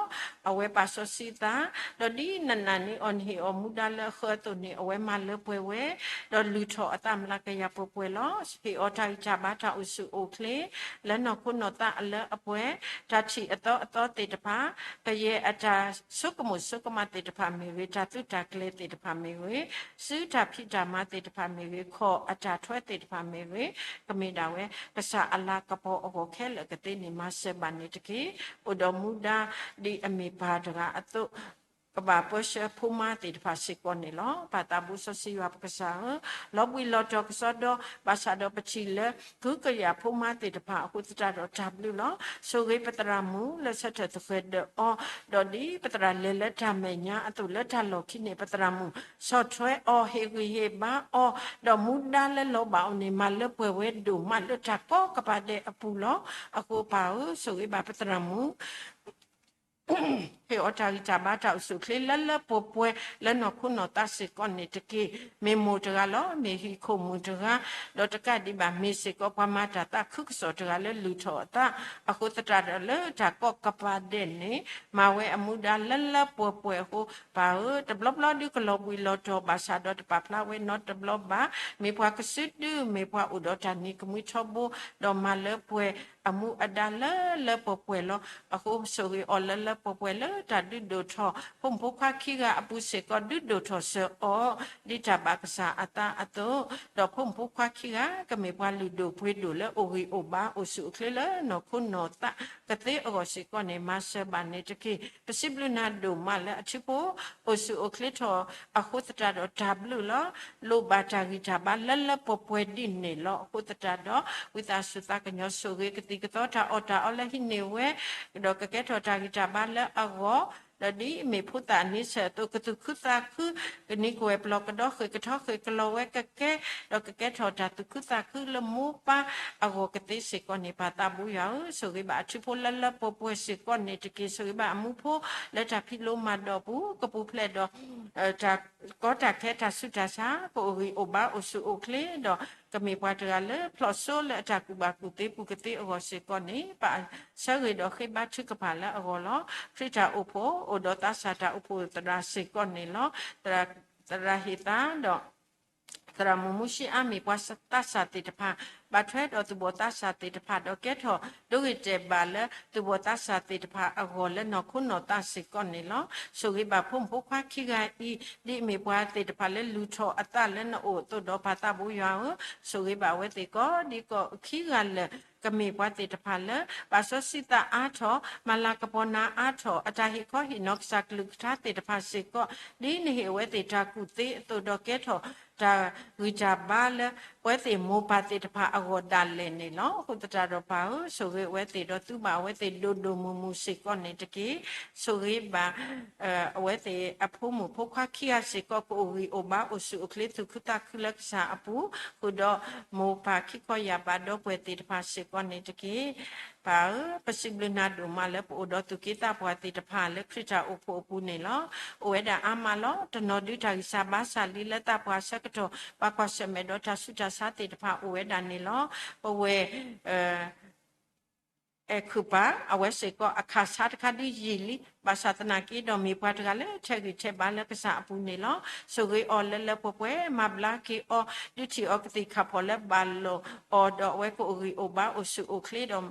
အဝဲပာ်စီဆှံသး, ဒီးဒ်နနာ်န့ၢ်အီၤနဟ့ၣ်အီၤမူဒါလၢအဃၢအသိးန့ၣ် အဝဲမၤလၢပှဲၤဝဲ, ဒီးလုၢ်ထီၣ်အသးမျးကယၤပှဲၤပှဲၤလီၤ. ဟ့ၣ်အီၤတၢ်ဂံၢ်တၢ်ဘါတၢ်အိၣ်ဆူၣ်အိၣ်ချ့ လၢနီၢ်ခိနီၢ်သးအလၢအပှဲၤ, တၢ်ထံၣ်အသီအသီသ့ၣ်တဖၣ်, ကယဲၢ်အတၢ်ဆိကမိၣ်ဆိကမးသ့ၣ်တဖၣ်မ့ၢ်ဂ့ၤ, တၢ်သုးတၢ်ကျဲၤသ့ၣ်တဖၣ်မ့ၢ်ဂ့ၤ, စုတၢ်ဖံးတၢ်မၤသ့ၣ်တဖၣ်မ့ၢ်ဂ့ၤ, ခီၣ်အတၢ်ထွဲသ့ၣ်တဖၣ်မ့ၢ်ဂ့ၤ, ကမ့ၢ်ဒၣ်ဝဲ ကစၢ်အလၤကပီၤအဂီၢ်ခဲလၢာ်ကသ့န့ၣ် မၤစၢၤဘၣ်န့ၣ်တက့ၢ်. အိၣ်ဒီးမူဒါဒ်အမ့ၢ်ပၢ်တဂၤအသိး ကဘၣ်ပၢဆှၢဖိမါသ့ၣ်တဖၣ်စ့ၢ်ကီးန့ၣ်လီၤ. ပၢ်သးဘိစီဆှံယွၤပကစၢ်ဧၢ, လီၤဘှံးလီၤတီၤကစီဒီ ဘၣ်ဆၣ်ဒီးပထံၣ်လၢ ကုကယၤဖိမါသ့ၣ်တဖၣ်အဃိသတးဒီးတၢ်ဘျုးလီၤ. ဆိၣ်ဂ့ၤပသရၣ်မုၣ်လၢဆၢထၢၣ်သဃဲၤဒၢးအီၤ, ဒီးဒ်ပသရၣ်လဲၤလၢတၢ်မဲာ်ညါအသိးလၢတၢ်လီၢ်ခံန့ၣ် ပသရၣ်မုၣ်ဆီၣ်ထွဲအီၤ ဟ့ၣ်ဂံၢ်ဟ့ၣ်ဘါအီၤ, ဒီးမူဒါလၢလီၤဘၣ်အီၤန့ၣ် မၤလၢပှဲၤဝဲဒိၣ်မးလၢတၢ်ကိးကပၤဒဲးအပူၤလီၤ. အဃိပၢ်ဧၢ, ဆိၣ်ဂ့ၤဘၣ်ပသရၣ်မုၣ် ဟ့ၣ်အီၤတၢ်ဂံၢ်တၢ်ဘါတၢ်အိၣ်ဆူၣ်အိၣ်ချ့လၢလၢပှဲၤပှဲၤလၢနီၢ်ခိနီၢ်သးစ့ၢ်ကီးန့ၣ်တက့ၢ်. မ့ၢ်မိၢ်တဂၤလီၤ, မ့ၢ်ဟံၣ်ခိၣ်မုၣ်တဂၤ, ဒီးတကးဒံးဘၣ်မ့ၢ်စ့ၢ်ကီးပှၤမၤတၢ်သးခုကစီၣ်တဂၤလၢလုၢ်ထီၣ်အသး, အဃိသတးဒီးလၢတၢ်ကိးကပၤဒဲးန့ၣ် မၤဝဲအမူဒါလၢလၢပှဲၤပှဲၤအဃိ ပၢ်ဧၢ, တဘျီဘျီဒုးကလီၤဘှံးလီၤတီၤဘၣ်ဆၣ်ဒီးတပာ်ဖျါဝဲနီတဘျီဘၣ်. မ့ၢ်ပှၤကစုဒု, မ့ၢ်ပှၤအိၣ်ဒီးတၢ်နံၤကမှံထီဘိ, ဒီးမၤလၢပှဲၤအမူအဒါလၢလၢပှဲၤပှဲၤလီၤ. အဃိဆိၣ်ဂ့ၤအီၤလၢလၢပှဲၤပှဲၤလၢတၢ်ဒုးဒိၣ်ထီၣ် ဖိမုၣ်ဖိခွါခံဂၤအပူၤစ့ၢ်ကီး ဒုးဒိၣ်ထီၣ်စၢၤအီၤ ဒ်တၢ်ဘၣ်ကစၢ်အသးအသိး, ဒီးဖိမုၣ်ဖိခွါခံဂၤ ကမ့ၢ်ပှၤလုၢ်ဒိၣ်ပှ့ၤဒိၣ်လၢအိၣ်ဂံၢ်အိၣ်ဘါအိၣ်ဆူၣ်အိၣ်ချ့လၢနီၢ်ခိနီၢ်သးကသ့အဂီၢ်စ့ၢ်ကီးန့ၣ် မၤစၢၤဘၣ်န့ၣ်တက့ၢ်. ပစံးဘျုးနၤဒိၣ်မးလၢအထံဖိ အိၣ်ဆူၣ်အိၣ်ချ့ထီၣ်အဃိသတးဒီးတၢ်ဘျုးလီၤ. လိၣ်ဘၣ်တၢ်ဂံၢ်တၢ်ဘါလၢလၢပှဲၤပှဲၤဒ်န့ၣ်လီၤ. အဃိသတးဒီး ဝံသးစူၤသးကညီၤဆိၣ်ဂ့ၤကသံၣ်ကသီတၢ်အီၣ်တၢ်အီလၢဟံးန့ၢ်ဝဲ, ဒီးကကဲထီၣ်တၢ်ဂံၢ်တၢ်ဘါလၢအဂီၢ်, ဒီးဒ်မ့ၢ်ဖိသၣ်န့ဆၢၣ်အသိး ကသူၣ်ခုသးခု, ကနံၤကဝဲၢ်ပလီၢ်ကဒီဃ့ၢ်ကထီဃ့ၢ်ကလီၤဝဲကကဲ, ဒီးကကဲထီၣ်တၢ်သူၣ်ခုသးခုလၢမိၢ်ပၢ်အဂီၢ်ကသ့စ့ၢ်ကီးန့ၣ် ပၢ်သးဘိယွၤဧၢ, ဆိၣ်ဂ့ၤဘၣ်အထံဖိလၢလၢပှဲၤပှဲၤစ့ၢ်ကီးန့ၣ်တက့ၢ်. ဆိၣ်ဂ့ၤဘၣ်အမူဖိလၢတၢ်ဖံးလိမၤဒိးပူၤ ကပူၤဖျဲးဒီး တၢ်ကီတၢ်ခဲတၢ်ဆူးတၢ်ဆါ ကအိၣ်ဂံၢ်အိၣ်ဘါအိၣ်ဆူၣ်အိၣ်ချ့ဒီး ကမ့ၢ်ပှၤတဂၤလၢဖျိးစိလၢအတၢ်ကူၣ်ဘၣ်ကူၣ်သ့ပူၤကသ့အဂီၢ်စ့ၢ်ကီးန့ၣ် ပဆၢဂ့ၤဒီးဃ့ဘါထုကဖၣ်လၢအဂီၢ်လီၤ. ခရံာ်တၢ်အိၣ်ဖှိၣ် အိၣ်ဒီးသးစၢ်တၢ်အိၣ်ဖှိၣ်သရၣ်စ့ၢ်ကီးန့ၣ်လီၤ. သရၣ်ဟ့ၣ်သါဒီး သရၣ်မုၣ်မူၡ့အါမ့ၢ်ပှၤသးစၢ်သ့ၣ်တဖၣ် ဘၣ်ထွဲဒီးသူၣ်ဘီၣ်သးစၢ်သ့ၣ်တဖၣ် ဒီးကဲထီၣ်ဒိဂ့ၤတဲာ်ဘၣ်လၢသူၣ်ဘီၣ်သးစၢ်သ့ၣ်တဖၣ်အဂီၢ်လၢနီၢ်ခိနီၢ်သးစ့ၢ်ကီးန့ၣ်လီၤ. ဆိၣ်ဂ့ၤဘၣ်ဖိမုၣ်ဖိခွါခံဂၤအံၤ ဒ်အမ့ၢ်ပှၤသ့ၣ်တဖၣ်လၢလုၢ်ထီၣ်အသးလၢနအိၣ်အသိးဒီးပၢ်သးဘိယွၤဧၢ, ဆိၣ်ဂ့ၤဘၣ်အဝဲသ့ၣ်ကိးဒံကိးခံဂၤလၢာ် ကမ့ၢ်ပှၤသ့ၣ်တဖၣ်လၢ ဘၣ်စီဆှံသးအါထီၣ်, မၤလၤကပီၤနၤအါထီၣ်, အတၢ်ဟ့ၣ်ခီဟ့ၣ်နီၤကစၢ်ကလုၢ်ကထါသ့ၣ်တဖၣ်စ့ၢ်ကီး, ဒ်နဟ့ၣ်အဝဲသ့ၣ်တၢ်ကူၣ်သ့အသိးဒီးကဲထီၣ်တၢ်ဂံၢ်တၢ်ဘါလၢ ပဝဲသ့ၣ်မိၢ်ပၢ်သ့ၣ်တဖၣ်အဂီၢ်ဒၣ်လဲာ်န့ၣ်လီၤ. အဃိသတးဒီးပၢ်ဧၢ, ဆိၣ်ဂ့ၤအဝဲသ့ၣ်ဒီးသုးဘၣ်အဝဲသ့ၣ်ဒိၣ်ဒိၣ်မုၢ်မုၢ်စ့ၢ်ကီးန့ၣ်တက့ၢ်. ဆိၣ်ဂ့ၤဘၣ် အဝဲသ့ၣ်အဖိမုၣ်ဖိခွါခံဂၤစ့ၢ်ကီး ကအိၣ်ဂံၢ်အိၣ်ဘါအိၣ်ဆူၣ်အိၣ်ချ့သူၣ်ခုသးခုလၢကစၢ်အပူၤ, ဃုာ်ဒီးမိၢ်ပၢ်ခံခီယာ်ဘးဒီပုၢ်ဝဲၢ်သ့ၣ်တဖၣ်စ့ၢ်ကီးန့ၣ်တက့ၢ်. ပၢ်ဧၢ, ပစံးဘျုးနၤဒိၣ်မးလၢပအိၣ်ဒီးသူၣ်က့သးပှၢ်သ့ၣ်တဖၣ်လၢခရံာ်တၢ်အိၣ်ဖှိၣ်အပူၤန့ၣ်လီၤ. အိၣ်ဝဲဒၣ်အါမးလီၤ. တနီၤဒုးတၢ်ဂံၢ်စၢ်ဘါစၢ်လံလၢသးပှၢ်ဆၢကတီၢ် ဘၣ်ကွၢ်ဆၢၣ်မဲာ်ဒီးတၢ်ဆူးတၢ်ဆါသ့ၣ်တဖၣ်အိၣ်ဝဲဒၣ်န့ၣ်လီၤ. ပဝဲ အဲၣ်ခုၣ်ပၢ် အဝဲစ့ၢ်ကီးအခၣ်ဆါတခါဒုးယံာ်လံ, ဘၣ်ဆၣ်သနာ်က့ဒီးမ့ၢ်ပှၤတဂၤလၢထဲးဂံၢ်ထဲးဘါလၢကစၢ်အပူၤန့ၣ်လီၤ. ဆိၣ်ဂ့ၤအီၤလၢလၢပှဲၤပှဲၤ မၤဘျါက့ၤအီၤ ဒုးထံၣ်အီၤကသံၣ်ခၣ်ဖီၣ်လၢဘၣ်လိာ်အီၤဒီးအဝဲကအိၣ်ဂံၢ်အိၣ်ဘါအိၣ်ဆူၣ်အိၣ်ချ့ဒီး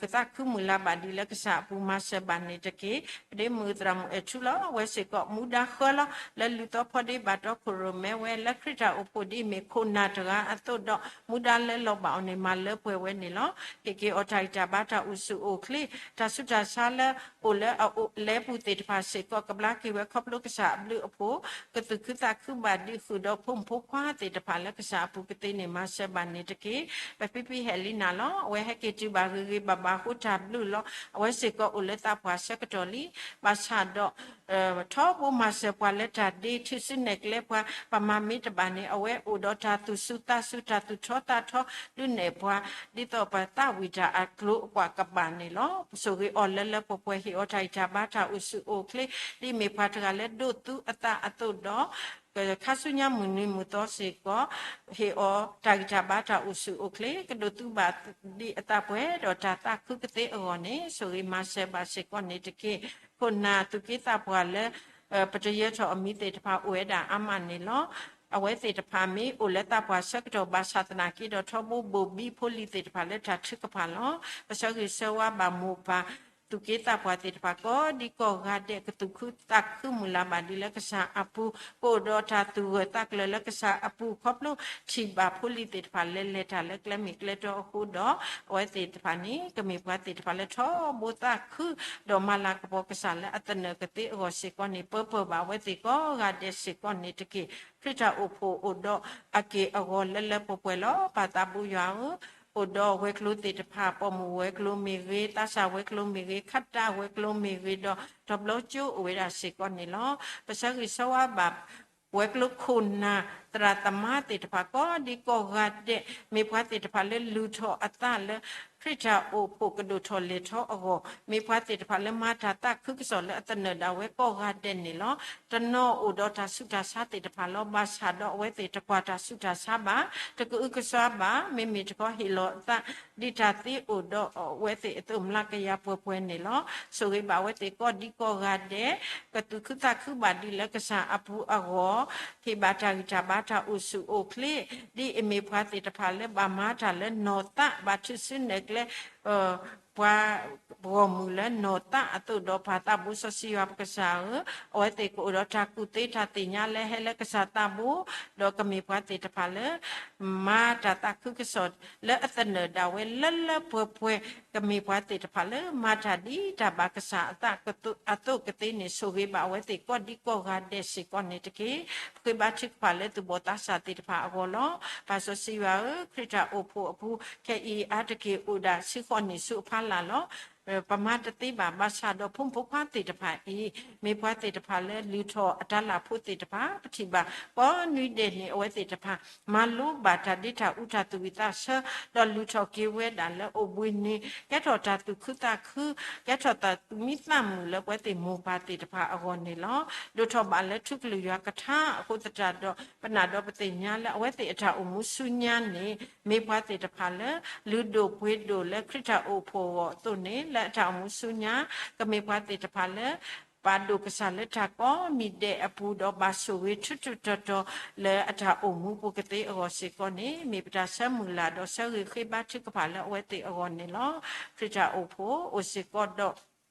ကသးခုမုၢ်လၢ်ဘၣ်ဒံးလၢကစၢ်အပူၤမၤစၢၤဘၣ်န့ၣ်တက့ၢ်. ပဒ့မုၣ်သရၣ်မုၣ်အဲၣ်ထူလီၤ. အဝဲစ့ၢ်ကီးမူဒါဃၢလီၤ လၢလူၤသီဖီဒ့ဘၣ်တီခိၣ်ရိၣ်မဲဝဲ လၢခရံာ်တၢ်အိၣ်ဖှိၣ်ဒ်အမ့ၢ်ခိၣ်နၢ်တဂၤအသိးဒီး မူဒါလၢလီၤဘၣ်အီၤန့ၣ် မၤလၢပှဲၤဝဲန့ၣ်လီၤ. ဟ့ၣ်က့ၤအီၤတၢ်ဂံၢ်တၢ်ဘါတၢ်အိၣ်ဆူၣ်အိၣ်ချ့ တၢ်ဆူးတၢ်ဆါလၢအိၣ်လၢအလဲပူၤသ့ၣ်တဖၣ်စ့ၢ်ကီး ကဘျါက့ၤဝဲခီဖျိကစၢ်အဘျုးအဖှိၣ် ကသူၣ်ခုသးခုဘၣ်ဒံးဃုာ်ဒီးဖိမုၣ်ဖိခွါသ့ၣ်တဖၣ်လၢကစၢ်အပူၤကသ့န့ၣ် မၤစၢၤဘၣ်န့ၣ်တက့ၢ်. ပဖံဖံဟဲလံနၤလီၤ. အဝဲဟဲက့ၤတုၤဘၣ်ဂ့ၤဂ့ၤဘၣ်ဘၣ်အဃိတၢ်ဘျုးလီၤ. အဝဲစ့ၢ်ကီးအိၣ်လၢသးပှၢ်ဆၢကတီၢ်လံ. ဘၣ်ဆၣ်ဒီး ထီဘိမၤစၢၤပှၤလၢတၢ်ဒ့ ထုးစုနဲၣ်ကျဲပှၤ ပမၤမ့ၢ်တဘၣ်န့ၣ် အဝဲအိၣ်ဒီးတၢ်သူၣ်စူၤသးစူၤ တၢ်သူၣ်ထီသးထီ ဒုးနဲၣ်ပှၤ ဒ်သိးပသးဝံၣ်တၢ်အကျိၤအကွာ်ကဘၣ်န့ၣ်လီၤ. ဆိၣ်ဂ့ၤအီၤလၢလၢပှဲၤပှဲၤ ဟ့ၣ်အီၤတၢ်ဂံၢ်တၢ်ဘါတၢ်အိၣ်ဆူၣ်အိၣ်ချ့ ဒ်မ့ၢ်ပှၤတဂၤလၢဒိးသူအသးအသိးဒီး ခါဆူညါမုၢ်နံၤမုၢ်သီစ့ၢ်ကီး ဟ့ၣ်အီၤတၢ်ဂံၢ်တၢ်ဘါတၢ်အိၣ်ဆူၣ်အိၣ်ချ့ ကဒိးသူဘၣ်ဒံးအသးပှဲၤဒီးတၢ်သးခုကသ့အဂီၢ်န့ၣ် ဆိၣ်ဂ့ၤမၤစၢၤဘၣ်စ့ၢ်ကီးန့ၣ်တက့ၢ်. ခိၣ်နၢ်သူၣ်က့သးပှၢ်လၢ ပတယၢထီၣ်အမံၤသ့ၣ်တဖၣ်အိၣ်ဝဲဒၣ်အါမးန့ၣ်လီၤ. အဝဲသ့ၣ်တဖၣ်မ့ၢ်အိၣ်လၢသးပှၢ်ဆၢကတီၢ်ဘၣ်ဆၣ်သနာ်က့ဒီး ထီဘိဘိၣ်ဘံဖိလံၤသ့ၣ်တဖၣ်လၢတၢ်ထုကဖၣ်လီၤ. ပဆၢဂ့ၤဆၢဝါဘၣ်မိၢ်ပၢ် သူၣ်က့သးပှၢ်သ့ၣ်တဖၣ် ကိးဒံကိးဂၤဒဲး ကသူၣ်ခုသးခုမုၢ်လၢ်ဘၣ်ဒ်လၢကစၢ်အပူၤ, ကအိၣ်ဒီးတၢ်သူၣ်ဂၢၢ်သးကျၢၤလၢကစၢ်အပူၤ ခီဖျိထံၣ်ဘၣ်ဖိလံၤသ့ၣ်တဖၣ်လဲၤလဲၤတၢ်လၢကျဲမ့ၢ်ကျဲတီအဃိဒီး အဝဲသ့ၣ်တဖၣ်န့ၣ် ကမ့ၢ်ပှၤသ့ၣ်တဖၣ်လၢထီဘိသးခု ဒီးမၤလၤကပီၤကစၢ်လၢအသနၢၣ်ကသ့အဂီၢ်စ့ၢ်ကီးန့ၣ် ပၢပၢၢ်ဘၣ်အဝဲသ့ၣ်ကိးဂၤဒဲးစ့ၢ်ကီးန့ၣ်တက့ၢ်. ခရံာ်တၢ်အိၣ်ဖှိၣ်အိၣ်ဒီးအက့ၢ်အဂီၤလၢလၢပှဲၤပှဲၤလီၤ. ပၢ်သးဘိယွၤဧၢ, အိၣ်ဒီးဝဲၤကျိၤသ့ၣ်တဖၣ် ပိာ်မုၣ်ဝဲၤကျိၤမ့ၢ်ဂ့ၤ, သးစၢ်ဝဲၤကျိၤမ့ၢ်ဂ့ၤ, ခးတၢ်ဝဲၤကျိၤမ့ၢ်ဂ့ၤ, ဒီးထီဘိကၠိအိၣ်ဝဲဒၣ်စ့ၢ်ကီးန့ၣ်လီၤ. ပဆၢဂ့ၤဆၢဝါဘၣ် ဝဲၤကျိၤခိၣ်နၢ် သရၣ်သမါသ့ၣ်တဖၣ် ကိးဒံကိးဂၤဒဲး မ့ၢ်ပှၤသ့ၣ်တဖၣ်လၢလုၢ်ထီၣ်အသးလၢ ခရံာ်တၢ်အိၣ်ဖှိၣ်ကဒိၣ်ထီၣ်လဲၤထီအဂီၢ်, မ့ၢ်ပှၤသ့ၣ်တဖၣ်လၢမၤတၢ်သးခုကစီၣ်လၢအသနၢၣ်ဒၣ်ဝဲကိးဂၤဒဲးန့ၣ်လီၤ. တနီၤအိၣ်ဒီးတၢ်ဆူးတၢ်ဆါသ့ၣ်တဖၣ်လီၤ. ဘၣ်ဆၣ်ဒီးအဝဲသ့ၣ်တကွၢ်တၢ်ဆူးတၢ်ဆါဘၣ်, တကအုကစွါဘၣ်, မ့မ့ၢ်တခီဟ့ၣ်လီၤအသး ဒ်တၢ်သ့အိၣ်ဒီးအဝဲသ့ၣ်အသိးမျးကယၤပှဲၤပှဲၤန့ၣ်လီၤ. ဆိၣ်ဂ့ၤဘၣ်အဝဲသ့ၣ်ကိးဒံကိးဂၤဒဲး ကသူၣ်ခုသးခုဘၣ်ဒ်လၢကစၢ်အပူၤအဂီၢ်, ဟ့ၣ်ဘၣ်တၢ်ဂံၢ်တၢ်ဘါတၢ်အိၣ်ဆူၣ်အိၣ်ချ့, ဒ်အမ့ၢ်ပှၤသ့ၣ်တဖၣ်လၢဘၣ်မၤတၢ်လၢနီၢ်သး ဘၣ်ထုးစုနဲၣ်ကျဲ ပှၤဂီၢ်မုၢ်လၢနီၢ်သးအသိးဒီး ပၢ်သးဘိစီဆှံယွၤပကစၢ်ဧၢ, အဝဲသ့ၣ်ကအိၣ်ဒီးတၢ်ကူၣ်သ့တၢ်သ့ၣ်ညါလၢဟဲလၢကစၢ်သးဘိ, ဒီးကမ့ၢ်ပှၤသ့ၣ်တဖၣ်လၢ မၤတၢ်သးခုကစီၣ်လၢအသနၢၣ်ဒၣ်ဝဲလၢလၢပှဲၤပှဲၤ, ကမ့ၢ်ပှၤသ့ၣ်တဖၣ်လၢမၤတၢ်ဒ်တၢ်ဘၣ်ကစၢ်အသးအသိးကသ့န့ၣ် ဆိၣ်ဂ့ၤဘၣ်အဝဲသ့ၣ်ကိးဒံကိးဂၤဒဲးစ့ၢ်ကီးန့ၣ်တက့ၢ်. ပဃ့ဘါထုကဖၣ်လၢသူၣ်ဘီၣ်သးစၢ်သ့ၣ်တဖၣ်အဂီၢ်လီၤ. ပၢ်စီဆှံယွၤဧၢ, ခရံာ်တၢ်အိၣ်ဖှိၣ်အပူၤ ခဲအံၤအါတက့ၢ်အိၣ်ဒၣ်ဆံဃိးနံၣ်ဆူအဖီလာ်လီၤ. ပမၤတသ့ဘၣ်, ဘၣ်ဆၣ်ဒီးဖိမုၣ်ဖိခွါသ့ၣ်တဖၣ်အံၤ မ့ၢ်ပှၤသ့ၣ်တဖၣ်လၢလုၢ်ထီၣ်အတၢ်လၢ်ဖိသ့ၣ်တဖၣ်, ပထံၣ်ဘၣ်ကိးနွံဒဲးန့ၣ် အဝဲသ့ၣ်တဖၣ် မၤလိဘၣ်တၢ်ဒ်တၢ်အူတၢ်သူၣ်ဝံၣ်သးဆၢ, ဒီးလုၢ်ထီၣ်က့ၤဝဲဒၣ်လၢအိၣ်ဘှံးနံၤ, ကဲထီၣ်တၢ်သူၣ်ခုသးခု, ကဲထီၣ်တၢ်သူၣ်မံသးမုာ်လၢပဝဲသ့ၣ်မိၢ်ပၢ်သ့ၣ်တဖၣ်အဂီၢ်န့ၣ်လီၤ. ဒိၣ်ထီၣ်ဘၣ်လၢထူကလုၢ်ယွၤကထါအဃိသတးဒီး ပနာ်ဒီးပသ့ၣ်ညါလၢအဝဲသ့ၣ်အတၢ်အိၣ်မူဆူညါန့ၣ် မ့ၢ်ပှၤသ့ၣ်တဖၣ်လၢ လုၢ်ဒိၣ်ပှ့ၤဒိၣ်လၢခရံာ်တၢ်အိၣ်ဖှိၣ်အဂီၢ်အသိးန့ၣ် လၢအတၢ်အိၣ်မူဆူညါ ကမ့ၢ်ပှၤသ့ၣ်တဖၣ်လၢ ပာ်ဒိၣ်ကစၢ်လၢတၢ်ကိးမံၤဒဲးအပူၤ ဒီးဘၣ်ဆိၣ်ဂ့ၤထူးထူးတီၤတီၤလၢအတၢ်အိၣ်မူပူၤကသ့အဂီၢ်စ့ၢ်ကီးန့ၣ် မ့ၢ်ပတၢ်ဆၢမုၢ်လၢ်ဒီးဆၢဂ့ၤဃ့ဘါထုကဖၣ်လၢအဝဲသ့ၣ်အဂီၢ်န့ၣ်လီၤ. ခရံာ်တၢ်အိၣ်ဖှိၣ်အိၣ်စ့ၢ်ကီးဒီး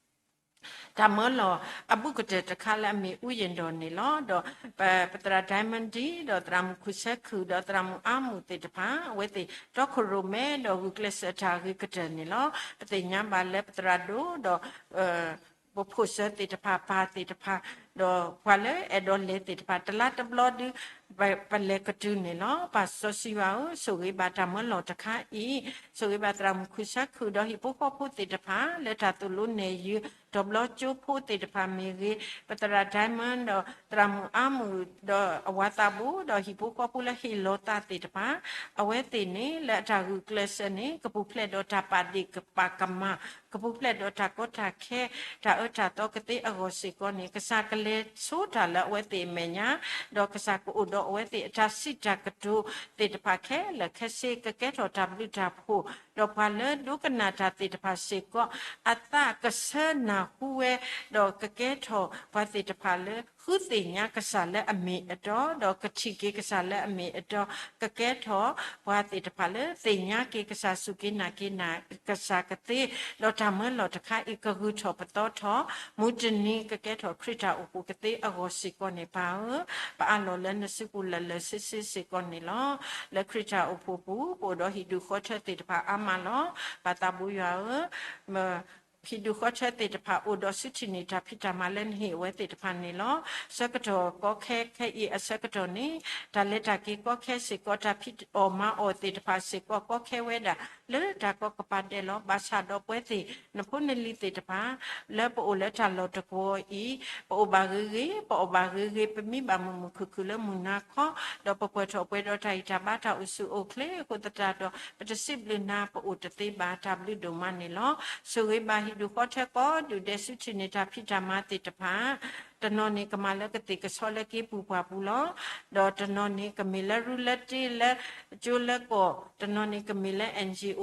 တၢ်မၢလီၤအဘူးကတၢၢ်တခါလၢအမ့ၢ်အူယံၤဒီးန့ၣ်လီၤ. ဒီးပသရၣ် Diamond ဒီးသရၣ်မုၣ်ခူၣ်ဆၢခုၣ် ဒီးသရၣ်မုၣ်အါမုၣ်သ့ၣ်တဖၣ် အဝဲသ့ၣ်တီခိၣ်ရိၣ်မဲဒီးဂုာ်ကျဲးစၢးတၢ်ဂ့ၤကတၢၢ်န့ၣ်လီၤ. ပသ့ၣ်ညါဘၣ်လၢပသရၣ်ဒိၣ်ဒီး ပဖိၣ်စၢၤသ့ၣ်တဖၣ် ပၢ်သ့ၣ်တဖၣ် ဒီးပှၤလၢအဲၣ်ဒိးလဲၤသ့ၣ်တဖၣ် တလါတဘျီဒု ပလဲၤကတုၤန့ၣ်လီၤ. ပၢ်စီဆှံယွၤဧၢ, ဆိၣ်ဂ့ၤဘၣ်တၢ်မၢလီၤတခါအံၤ, ဆိၣ်ဂ့ၤဘၣ်သရၣ်မုၣ်ခူၣ်ဆၢခုၣ် ဒီးဟံၣ်ဖိဃီဖိသ့ၣ်တဖၣ် လၢတၢ်သိၣ်လိနဲၣ်ယုၤ ထီဘိကၠိဖိသ့ၣ်တဖၣ်မ့ၢ်ဂ့ၤ, ပသရၣ် Diamond ဒီးသရၣ်မုၣ်အါမုၣ် ဒီးအဝၤသးဘိ ဒီးဟံၣ်ဖိဃီဖိလၢဟ့ၣ်လီၤသးသ့ၣ်တဖၣ် အဝဲသ့ၣ်န့ၣ် လၢအတၢ်ဂုာ်ကျဲးစၢးန့ၣ် ကပူၤဖျဲးဒီးတၢ်ပာ်ဒ့ၣ်ပာ်ကမၣ် ကပူၤဖျဲးဒီးတၢ်ကီတၢ်ခဲ တၢ်အၢတၢ်သီကသ့အဂီၢ်စ့ၢ်ကီးန့ၣ် ကစၢ်ကလဲၤဆိတၢ်လၢအဝဲသ့ၣ်အမဲာ်ညါ, ဒီးကစၢ်ကအိၣ်ဒီးအဝဲသ့ၣ်အတၢ်စံးတၢ်ကတိၤသ့ၣ်တဖၣ်ခဲလၢာ်ခဲဆ့ ကကဲထီၣ်တၢ်ဘျုးတၢ်ဖှိၣ်, ဒီးပှၤလၢဒိကနၣ်တၢ်သ့ၣ်တဖၣ်စ့ၢ်ကီး အသးကဆၢနၢ်ဟူဝဲ, ဒီးကကဲထီၣ်ပှၤသ့ၣ်တဖၣ်လၢ ဃုသ့ၣ်ညါကစၢ်လၢအမ့ၢ်အတီ, ဒီးကထံၣ်က့ၤကစၢ်လၢအမ့ၢ်အတီ, ကကဲထီၣ်ပှၤသ့ၣ်တဖၣ်လၢ သ့ၣ်ညါက့ၤကစၢ် စူၢ်က့ၤနာ်က့ၤကစၢ်ကသ့, ဒီးတၢ်မၢလီၤတခါအံၤ ကဂုၤထီၣ်ပသီထီၣ်, မုၢ်တနံၤကကဲထီၣ်ခရံာ်တၢ်အိၣ်ဖှိၣ်ကသ့အဂီၢ်စ့ၢ်ကီးန့ၣ် ပၢ်ဧၢ, ပအးလီၤလၢနစုပူၤလၢာ်လၢာ်ဆ့ဆ့စ့ၢ်ကီးန့ၣ်လီၤ. လၢခရံာ်တၢ်အိၣ်ဖှိၣ်ပူၤ ပအိၣ်ဒီးဟံၣ်ဒူၣ်ဃီထၢသ့ၣ်တဖၣ်အါမးလီၤ. ပၢ်သးဘိယွၤဧၢ, ဟံၣ်ဒူၣ်ဃီထၢသ့ၣ်တဖၣ် အိၣ်ဒီးစုထံၣ်န့ၢ်တၢ်ဖံးတၢ်မၤလၢနဟ့ၣ်အဝဲသ့ၣ်တဖၣ်န့ၣ်လီၤ. ဆၢကတီၢ်ကီခဲ ခဲအံၤအဆၢကတီၢ်န့ၣ် တၢ်လဲၤတၢ်က့ၤကီခဲစ့ၢ်ကီး တၢ်ဖံးအီၣ်မၤအီၣ်သ့ၣ်တဖၣ်စ့ၢ်ကီး ကီခဲဝဲဒၣ် လၢတၢ်ကီကပၤဒဲးလီၤ. ဘၣ်ဆၣ်ဒီးပဝဲသ့ၣ် နဖိနလံၤသ့ၣ်တဖၣ် လၢပအိၣ်လၢတၢ်လီၢ်တကွီၤအံၤ ပအိၣ်ဘၣ်ဂ့ၤဂ့ၤ, ပအီၣ်ဘၣ်ဂ့ၤဂ့ၤ, ပမံဘၣ်မုာ်မုာ်ခုၣ်ခုၣ်လၢမုၢ်နၤခီ, ဒီးပကွၢ်ထီၣ်ပှဲၤဒီးတၢ်ဂံၢ်တၢ်ဘါတၢ်အိၣ်ဆူၣ်အိၣ်ချ့အဃိသတးဒီး ပတစံးဘျုးနၤ ပအိၣ်တသ့ဘၣ် တၢ်ဘျုးဒိၣ်မးန့ၣ်လီၤ. ဆိၣ်ဂ့ၤဘၣ်ဟံၣ်ဒူၣ်ဃီထၢကိးဒူၣ်ဒဲး စုထံၣ်န့ၢ်တၢ်ဖံးတၢ်မၤသ့ၣ်တဖၣ် တနီၤန့ၣ်ကမၤလၢကသ့ၣ်ကဆီလၢက့ပူၤပှၢ်ပူၤလီၤ. ဒီးတနီၤန့ၣ်ကမ့ၢ်လၢရူလၢတ့လၢကၠိလၢကီၢ်, တနီၤန့ၣ်ကမ့ၢ်လၢ N G O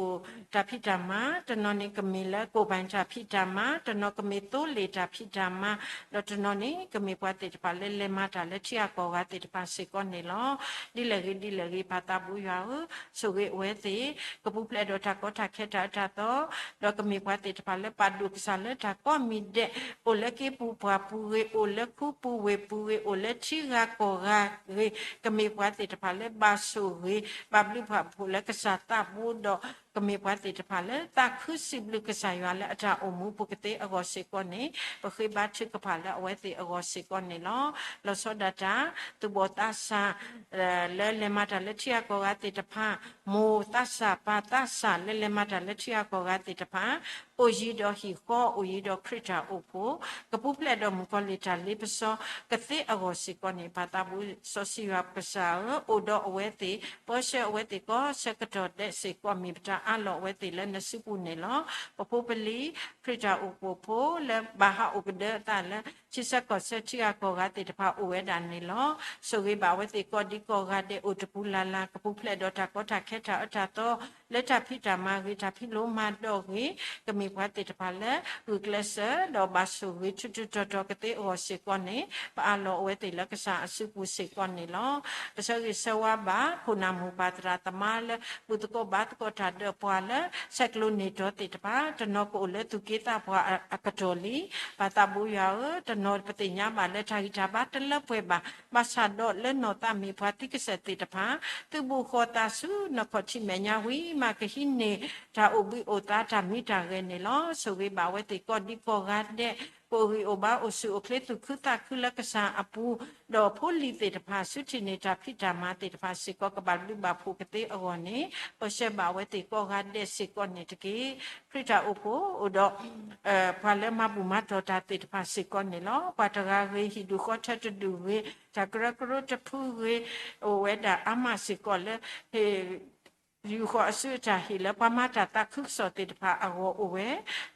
တၢ်ဖံးတၢ်မၤ, တနီၤန့ၣ်ကမ့ၢ်လၢကိၣ်ဘၣ်တၢ်ဖံးတၢ်မၤ, တနီၤကမ့ၢ်သိလ့ၣ်တၢ်ဖံးတၢ်မၤ, ဒီးတနီၤန့ၣ်ကမ့ၢ်ပှၤသ့ၣ်တဖၣ်လၢလဲၤမၤတၢ်လၢထံဂၤကီၢ်ဂၤသ့ၣ်တဖၣ်စ့ၢ်ကီးန့ၣ်လီၤ. ဒ်လဲၣ်ဂ့ၤဒ်လဲၣ်ဂ့ၤ ပၢ်သးဘိယွၤဧၢ, ဆိၣ်ဂ့ၤအဝဲသ့ၣ် ကပူၤဖျဲးဒီးတၢ်ကီတၢ်ခဲတၢ်အၢတၢ်သီ, ဒီးကမ့ၢ်ပှၤသ့ၣ်တဖၣ်လၢပာ်ဒိၣ်ကစၢ်လၢတၢ်ကိးမံၤဒဲး, အိၣ်လၢက့ပူၤပှၢ်ပူၤဂ့ၤ, အိၣ်လၢခူပူၤဝ့ၢ်ပူၤဂ့ၤ, အိၣ်လၢထံဂၤကီၢ်ဂၤဂ့ၤ, ကမ့ၢ်ပှၤသ့ၣ်တဖၣ်လၢဘၣ်ဆိၣ်ဂ့ၤ, ဘၣ်ဘျုးဘၣ်ဖှိၣ်လၢကစၢ်သးဘိဒီး ကမ့ၢ်ပှၤသ့ၣ်တဖၣ်လၢသးခုစံးဘျုးကစၢ်ယွၤလၢအတၢ်အိၣ်မူပူၤကသ့အဂီၢ်စ့ၢ်ကီးန့ၣ်, ပဃ့ဘါထုကဖၣ်လၢအဝဲသ့ၣ်အဂီၢ်စ့ၢ်ကီးန့ၣ်လီၤ. လီၤဆီဒၣ်တၢ် သူၣ်ဘီၣ်သးစၢ် လၢလဲၤမၤတၢ်လၢထံဂၤကီၢ်ဂၤသ့ၣ်တဖၣ်, မိၢ်သးစၢ်ပၢ်သးစၢ်လၢလဲၤမၤတၢ်လၢထံဂၤကီၢ်ဂၤသ့ၣ်တဖၣ်, အိၣ်ယံၤဒီးဟံၣ်ဃီ အိၣ်ယံၤဒီးခရံာ်တၢ်အိၣ်ဖှိၣ်, ကပူၤဖျဲးဒီးမုၣ်ကီၤလံၢ်တၢ်လ့ပစီကသ့အဂီၢ်စ့ၢ်ကီးန့ၣ်, ပၢ်သးဘိစီဆှံယွၤကစၢ်ဧၢ, အိၣ်ဒီးအဝဲသ့ၣ်, ပၢဆှၢအဝဲသ့ၣ်ကိးဆၢကတီၢ်ဒဲးစ့ၢ်ကီး မ့ၢ်ပတၢ်အးလီၤအဝဲသ့ၣ်လၢနစုပူၤန့ၣ်လီၤ. ပဖိပလံၤ ခရံာ်တၢ်အိၣ်ဖှိၣ်ဖိလၢဘၣ်ဟးအိၣ်ကဒၢအသးလၢ ထံဆၢကီၢ်ဆၢထံဂၤကီၢ်ဂၤသ့ၣ်တဖၣ်အိၣ်ဝဲဒၣ်န့ၣ်လီၤ. ဆိၣ်ဂ့ၤဘၣ်အဝဲသ့ၣ်ကိးဒံကိးဂၤဒဲးအိၣ်တပူၤလၢ်လၢ် ကပူၤဖျဲးဒီးတၢ်ကီတၢ်ခဲတၢ်အၢတၢ်သီ လၢတၢ်ဖံးတၢ်မၤဂ့ၤ တၢ်ဖံးလိမၤဒိးဂ့ၤ, ကမ့ၢ်ပှၤသ့ၣ်တဖၣ်လၢ ဂုာ်ကျဲးစၢးဒီးဘၣ်ဆိၣ်ဂ့ၤထူးထူးတီၤတီၤကသ့အဂီၢ်စ့ၢ်ကီးန့ၣ်, ပအးလီၤအဝဲသ့ၣ်လၢကစၢ်အစုပူၤစ့ၢ်ကီးန့ၣ်လီၤ. ပဆၢဂ့ၤဆၢဝါဘၣ် ခိၣ်နၢ်မိၢ်ပၢ်သရၣ်သမါလၢ ဘူၣ်သကိးဘါသကိးတၢ်ဒီးပှၤလၢ ဆဲးကျိးန့ၢ်တီၤသ့ၣ်တဖၣ်, တနီၤကအိၣ်လၢသူၣ်က့သးပှၢ်အကတီၢ်လံ. ပၢ်သးဘိယွၤဧၢ, တနီၤပသ့ၣ်ညါဘၣ်လၢတၢ်ဂံၢ်တၢ်ဘါတလၢပှဲၤဘၣ်, ဘၣ်ဆၣ်ဒီးလၢနီၢ်သးမ့ၢ်ပှၤသံကစၢၢ်သ့ၣ်တဖၣ် သုးဘူးဃီၤသးဆူနခီၣ်ထံးမဲာ်ညါဝံၤမး ကဟံးန့ၢ်တၢ်အိၣ်ဘှံးအိၣ်သါတၢ်မံတၢ်ဂဲၤန့ၣ်လီၤ. ဆိၣ်ဂ့ၤဘၣ်အဝဲသ့ၣ်ကိးဒံကိးဂၤဒဲး ကအိၣ်ဂံၢ်အိၣ်ဘါအိၣ်ဆူၣ်အိၣ်ချ့သူၣ်ခုသးခုလၢကစၢ်အပူၤ, ဒီးဖိလံၤသ့ၣ်တဖၣ် စုထံၣ်န့ၢ်တၢ်ဖံးတၢ်မၤသ့ၣ်တဖၣ်စ့ၢ်ကီး ကဘၣ်ဘျုးဘၣ်ဖှိၣ်ကသ့အဂီၢ်န့ၣ်, ပၢဆှၢဘၣ်အဝဲသ့ၣ်ကိးဂၤဒဲးစ့ၢ်ကီးန့ၣ်တက့ၢ်. ခရံာ်တၢ်အိၣ်ဖှိၣ်အိၣ်ဒီး ပှၤလၢမၤဘူၣ်မၤတီၢ်တၢ်သ့ၣ်တဖၣ်စ့ၢ်ကီးန့ၣ်လီၤ. ပှၤတဂၤဂ့ၤ ဟံၣ်ဒူၣ်ဃီထၢတဒူၣ်ဂ့ၤ, တၢ်ကရၢကရိတဖုဂ့ၤ, အိၣ်ဝဲဒၣ်အါမးစ့ၢ်ကီးလၢ ဟ့ၣ် ယူာ်ဃီၤအစုအတၢ်ဟ့ၣ်လၢပှၤမၤတၢ်သးခုကစီၣ်သ့ၣ်တဖၣ်အဂီၢ်အိၣ်ဝဲ,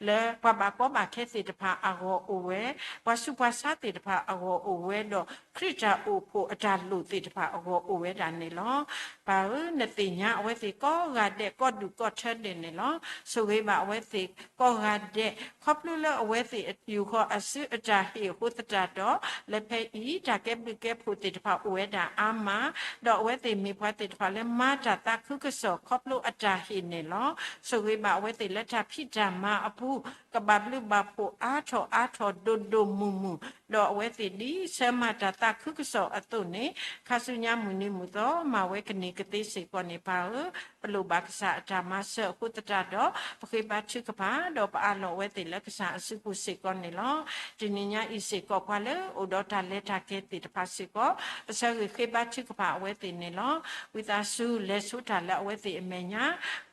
လၢပှၤဘၣ်ကီဘၣ်ခဲသ့ၣ်တဖၣ်အဂီၢ်အိၣ်ဝဲ, ပှၤဆူးပှၤဆါသ့ၣ်တဖၣ်အဂီၢ်အိၣ်ဝဲဒီး ခရံာ်တၢ်အိၣ်ဖှိၣ်အတၢ်လိၣ်သ့ၣ်တဖၣ်အဂီၢ်အိၣ်ဝဲဒၣ်န့ၣ်လီၤ. ပၢ်ဧၢ, နသ့ၣ်ညါအဝဲသ့ၣ်ကိးဂၤဒဲး ကိးဒူၣ်ကိးထၢဒဲးန့ၣ်လီၤ. ဆိၣ်ဂ့ၤဘၣ်အဝဲသ့ၣ်ကိးဂၤဒဲး ခီဖျိလၢအဝဲသ့ၣ်ယူာ်ဃီၤအစုအတၢ်ဟ့ၣ်အဃိသတးဒီး လၢဖဲအံၤ တၢ်ကဲဘျုးကဲဖှိၣ်သ့ၣ်တဖၣ်အိၣ်ဝဲဒၣ်အါမး, ဒီးအဝဲသ့ၣ်မ့ၢ်ပှၤသ့ၣ်တဖၣ်လၢမၤတၢ်သးခုကစီၣ်ခီဖျိအတၢ်ဟ့ၣ်န့ၣ်လီၤ. ဆိၣ်ဂ့ၤဘၣ်အဝဲသ့ၣ်လၢတၢ်ဖံးတၢ်မၤအပူၤ ကဘၣ်ဘျုးဘၣ်ဖှိၣ်အါထီၣ်အါထီၣ်ဒိၣ်ဒိၣ်မုၢ်မုၢ်, ဒီးအဝဲသ့ၣ်ဒ်ဆၢမၤတၢ်သးခုကစီၣ်အသိးန့ၣ် ခါဆူညါမုၢ်နံၤမုၢ်သီ မၤဝဲကန့ၢ်ကသ့စ့ၢ်ကီးန့ၣ် ပၢ်ဧၢ, ပလိၣ်ဘၣ်ကစၢ်အတၢ်မၤစၢၤအဃိသတးဒီး ပဃ့ဘါထုကဖၣ် ဒီးပအးလီၤအဝဲသ့ၣ်လၢကစၢ်အစုပူၤစ့ၢ်ကီးန့ၣ်လီၤ. တနံၤညါအံၤစ့ၢ်ကီး ပှၤလၢအိၣ်ဒီးတၢ်လဲၤတၢ်ကဲသ့ၣ်တဖၣ်စ့ၢ်ကီး ပဆၢဂ့ၤဃ့ဘါထုကဖၣ်အဝဲသ့ၣ်န့ၣ်လီၤ. ဝံသးစူၤလဲၤဆိတၢ်လၢအဝဲသ့ၣ်အမဲာ်ညါ,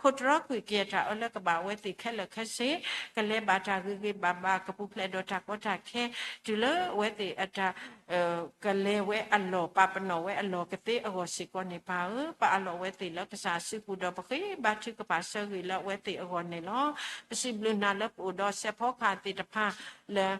ခိးတြီကွံာ်က့ၤအတၢ်အၢလၢကဘၣ်အဝဲသ့ၣ်ခဲလၢာ်ခဲဆ့, ကလဲၤဘၣ်တၢ်ဂ့ၤဂ့ၤဘၣ်ဘၣ် ကပူၤဖျဲးဒီးတၢ်ကီတၢ်ခဲ, တုၤလၢအဝဲသ့ၣ်အတၢ် ကလဲၤဝဲအလီၢ် ပာ်ပနီၣ်ဝဲအလီၢ်ကသ့အဂီၢ်စ့ၢ်ကီးန့ၣ် ပၢ်ဧၢ, ပအးလီၤအဝဲသ့ၣ်လၢကစၢ်အစုပူၤဒီး ပဃ့ဘါထုကဖၣ်ဆၢဂ့ၤလၢအဝဲသ့ၣ်အဂီၢ်န့ၣ်လီၤ. ပစံးဘျုးနၤလၢပအိၣ်ဒီးစဲးဖီကဟၣ်သ့ၣ်တဖၣ်လၢ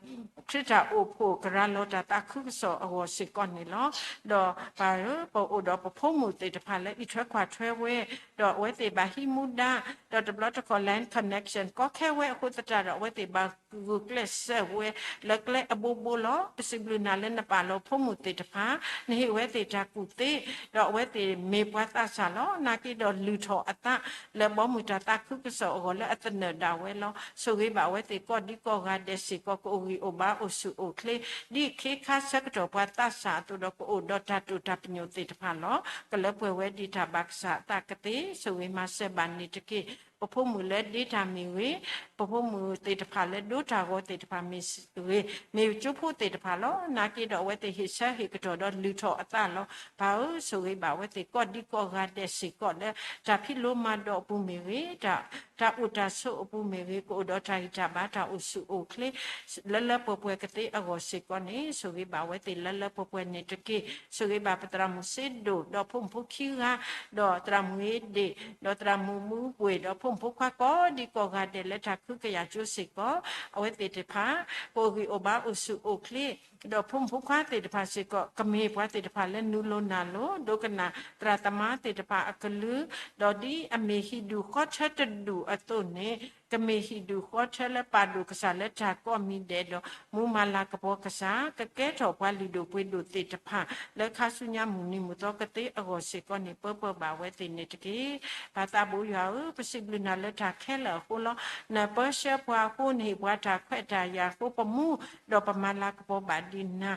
ခရံာ်တၢ်အိၣ်ဖှိၣ်ကရၤလီၤတၢ်သးခုကစီၣ်အဂီၢ်စ့ၢ်ကီးန့ၣ်လီၤ. ဒီးပၢ်ဧၢ, ပအိၣ်ဒီးပဖိမုၣ်သ့ၣ်တဖၣ်လၢအံးထွဲကွၢ်ထွဲဝဲ, ဒီးအဝဲသ့ၣ်ဘၣ်ဟံးမူဒါ, ဒီးတဘျီတခီၣ် line connection ကီခဲဝဲအဃိသတးဒီး အဝဲသ့ၣ်ဘၣ် ဂုာ်ကျဲးစၢးဝဲလၢကျဲအဘိဘိလီၤ. ပစံးဘျုးနၤလၢနပာ်လီၤဖိမုၣ်သ့ၣ်တဖၣ်, နဟ့ၣ်ဝဲသ့ၣ်တၢ်ကူၣ်သ့, ဒီးအဝဲသ့ၣ်မ့ၢ်ပှၤသးစၢ်လီၤ. နာ်က့ဒီးလုၢ်ထီၣ်အသးလၢဘီမုၢ်တၢ်သးခုကစီၣ်အဂီၢ် လၢအသနၢၣ်ဒၣ်ဝဲလီၤ. ဆိၣ်ဂ့ၤဘၣ်အဝဲသ့ၣ်ကိးဒံကိးဂၤဒဲးစ့ၢ်ကီး ကအိၣ်ဂံၢ်အိၣ်ဘါအိၣ်ဆူၣ်အိၣ်ချ့ ဒ်ခ့ခါဆၢကတီၢ်ပှၤသးစၢ်အသိးဒီး ကအိၣ်ဒီးတၢ်တိာ်တၢ်ပညိၣ်သ့ၣ်တဖၣ်လီၤ. ကလၢပှဲၤဝဲဒ်တၢ်ဘၣ်ကစၢ်အသးကသ့, ဆိၣ်ဂ့ၤမၤစၢၤဘၣ်န့ၣ်တက့ၢ်. ပဖိမုၣ်လၢဒ့တၢ်မ့ၢ်ဂ့ၤ, ပဖိမုၣ်သ့ၣ်တဖၣ်လၢဒိတၢ်ဂီၤသ့ၣ်တဖၣ်မ့ၢ်ဂ့ၤ, မ့ၢ်ကၠိဖိသ့ၣ်တဖၣ်လီၤ. နာ်က့ဒီးအဝဲသ့ၣ်ဟ့ၣ်ဆၢဟ့ၣ်ကတီၢ်ဒီးလုၢ်ထီၣ်အသးလီၤ. ပၢ်ဧၢ, ဆိၣ်ဂ့ၤဘၣ်အဝဲသ့ၣ်ကိးဒံကိးဂၤဒဲးစ့ၢ်ကီးလၢ တၢ်ဖံးလိမၤဒိးအပူၤမ့ၢ်ဂ့ၤ, တၢ် တၢ်အိၣ်တၢ်ဆိးအပူၤမ့ၢ်ဂ့ၤ, ကအိၣ်ဒီးတၢ်ဂံၢ်တၢ်ဘါ တၢ်အိၣ်ဆူၣ်အိၣ်ချ့ လၢလၢပှဲၤပှဲၤကသ့အဂီၢ်စ့ၢ်ကီးန့ၣ် ဆိၣ်ဂ့ၤဘၣ်အဝဲသ့ၣ်လၢလၢပှဲၤပှဲၤန့ၣ်တက့ၢ်. ဆိၣ်ဂ့ၤဘၣ်ပသရၣ်မုၣ်စ့ဒိၣ် ဒီးဖိမုၣ်ဖိခံဂၤ, ဒီးသရၣ်မုၣ်ဧ့ဒ့ၣ်, ဒီးသရၣ်မုၣ်မူဘှ့ၣ်, ဒီးဖိမုၣ်ဖိခွါကိးဒံကိးဂၤဒဲးလၢတၢ်ခုကယာ်ကၠိစ့ၢ်ကီး, အဝဲသ့ၣ်တဖၣ် ကအိၣ်ဂံၢ်အိၣ်ဘါအိၣ်ဆူၣ်အိၣ်ချ့, ဒီးဖိမုၣ်ဖိခွါသ့ၣ်တဖၣ်စ့ၢ်ကီး ကမ့ၢ်ပှၤသ့ၣ်တဖၣ်လၢနုာ်လီၤနၢ်လီၤ ဒိကနၣ်သရၣ်သမါသ့ၣ်တဖၣ်အကလုၢ်, ဒီးဒ်အမ့ၢ်ဟံၣ်ဒူၣ်ဃီထၢတဒူၣ်အသိးန့ၣ် ကမ့ၢ်ဟံၣ်ဒူၣ်ဃီထၢလၢပာ်ဒိၣ်ကစၢ်လၢတၢ်ကိးမံၤဒဲးဒီး မူမၤလၤကပီၤကစၢ် ကကဲထီၣ်ပှၤလုၢ်ဒိၣ်ပှ့ၤဒိၣ်သ့ၣ်တဖၣ် လၢခါဆူညါမုၢ်နံၤမုၢ်သီကသ့အဂီၢ်စ့ၢ်ကီးန့ၣ် ပၢပၢဘၣ်ဝဲသ့ၣ်န့ၣ်တက့ၢ်. ပၢ်သးဘိယွၤဧၢ, ပစံးဘျုးနၤလၢတၢ်ခဲလၢာ်အဃိလီၤ. နပၢဆှၢပှၤအဃိ နဟ့ၣ်ပှၤတၢ်ခွဲးတၢ်ယာ်အဃိ ပမူဒီးပမၤလၤကပီၤဘၣ်ဒံးနၤ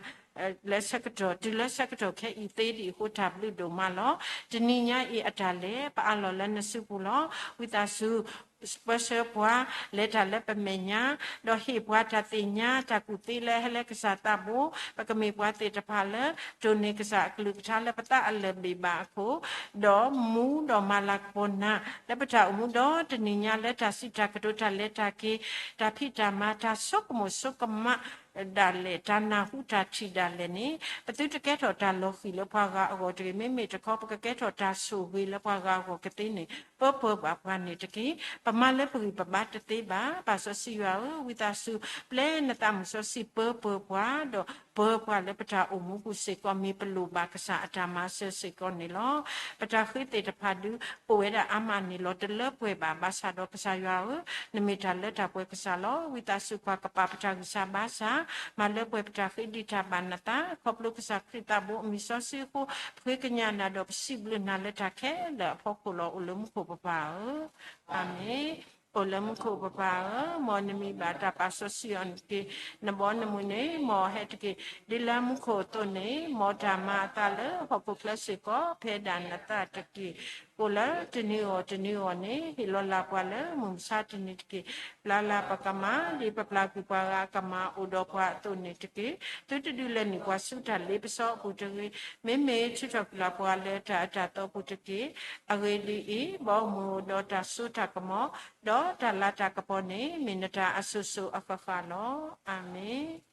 လၢဆၢကတီၢ် တုၤလၢဆၢကတီၢ်ခဲအံၤသ့ဒံးအဃိ တၢ်ဘျုးဒိၣ်မးလီၤ. တနံၤညါအံၤအတၢ်လဲၤ ပအးလီၤလၢနစုပူၤလီၤ. ဝံသးစူၤ ပၢဆှၢပှၤ လဲၤတၢ်လၢပမဲာ်ညါ ဒီးဟ့ၣ်ပှၤတၢ်သ့ၣ်ညါ တၢ်ကူၣ်သ့လၢဟဲလၢကစၢ်သးဘိ, ပကမ့ၢ်ပှၤသ့ၣ်တဖၣ်လၢ တိၢ်န့ၢ်ကစၢ်အကလုၢ်ကထါလၢပသးအလၢာ်ဘ့ၣ်ဘၣ်အခိၣ်, ဒီးမူဒီးမၤလၤကပီၤနၤ လၢပတၢ်အိၣ်မူဒီတနံၤညါ လၢတၢ်စံးတၢ်ကတိၤ တၢ်လဲၤတၢ်က့ၤ တၢ်ဖံးတၢ်မၤ တၢ်ဆိကမိၣ်ဆိကမး ဒၣ်လဲာ် တၢ်နၢ်ဟူတၢ်ထံၣ်ဒၣ်လဲာ်န့ၣ် ပသုတကဲထီၣ်တၢ်လီၤဃံၤလၢပှၤဂၤအဂီၢ်တဂ့ၤ, မ့မ့ၢ်တခီ ပကကဲထီၣ်တၢ်ဆိၣ်ဂ့ၤလၢပှၤဂၤအဂီၢ်ကသ့န့ၣ် ပၢပၢဘၣ်ပှၤန့ၣ်တက့ၢ်. ပမၤလၢပဂံၢ်ပဘါတသ့ဘၣ်. ပၢ်စီဆှံယွၤဧၢ, ဝံသးစူၤ ပျဲနသးမုၢ်စီဆှံပၢပၢပှၤ ဒီးပၢပှၤလၢပတၢ်အိၣ်မူပူၤစ့ၢ်ကီး မ့ၢ်ပလိၣ်ဘၣ်ကစၢ်အတၢ်မၤစၢၤစ့ၢ်ကီးန့ၣ်လီၤ. ပတၢ်ဃ့သ့ၣ်တဖၣ်ဒုး အိၣ်ဝဲဒၣ်အါမးန့ၣ်လီၤ. တလၢပှဲၤဘၣ်. ဘၣ်ဆၣ်ဒီးကစၢ်ယွၤဧၢ, နမ့ၢ်တၢ်လၢတၢ်ပှဲၤကစၢ်လီၤ. ဝံသးစူၤပှၤကပာ်ပတၢ်ဂံၢ်စၢ်ဘါစၢ်, မၤလၢပှဲၤပတၢ်ဃ့ဒံးတၢ်ဘၣ်နသး, ခီဖျိကစၢ်ခရံာ်သးဘိအမံၤစီဆှံအဃိ, ပဃ့ကညးနၤဒီးပစံးဘျုးနၤလၢတၢ်ခဲလၢာ်အဖီခိၣ်လီၤ. အိၣ်လၢမူခိၣ်ပပၢ်ဧၢ, အၤမ့ၣ်. အိၣ်လၢမူခိၣ်ပပၢ်ဧၢ, မ်နမံၤဘၣ်တၢ်ပာ်စီဆှံအီၤန့ၣ်တက့ၢ်. နဘီနမုၢ်န့ၣ် မ်အဟဲတက့ၢ်. ဒ်လၢမူခိၣ်အသိးန့ၣ်, မ်တၢ်မၤအသးလၢဟီၣ်ခိၣ်ချၢစ့ၢ်ကီး ဖဲဒၣ်နသးတက့ၢ်. အိၣ်လၢတနံၤအဂီၢ်တနံၤအဂီၢ်န့ၣ်, ဟ့ၣ်လီၤလၢ်ပှၤလၢမုၢ်မဆါတနံၤတက့ၢ်. ပျၢ်လၢ်ပကမၤ ဒ်ပပျၢ်ကွံာ်ပှၤဂၤအကမၤအိၣ်ဒီးပှၤအသိးန့ၣ်တက့ၢ်. သုတဒုးလဲၤနုာ်ပှၤဆူတၢ်လ့ပစီအပူၤတဂ့ၤ. မ့မ့ၢ်ထုးထီၣ်ကွံာ်လၢ်ပှၤလၢတၢ်အၢတၢ်သီပူၤတက့ၢ်. အဂ့ၢ်ဒ်အံၤ, ဘီမုၢ်ဒီးတၢ်စိတၢ်ကမီၤ, ဒီးတၢ်လၤတၢ်ကပီၤန့ၣ် မ့ၢ်နတၢ်အစိၤစိၤအဃၣ်ဃၣ်လီၤ. အၤမ့ၣ်.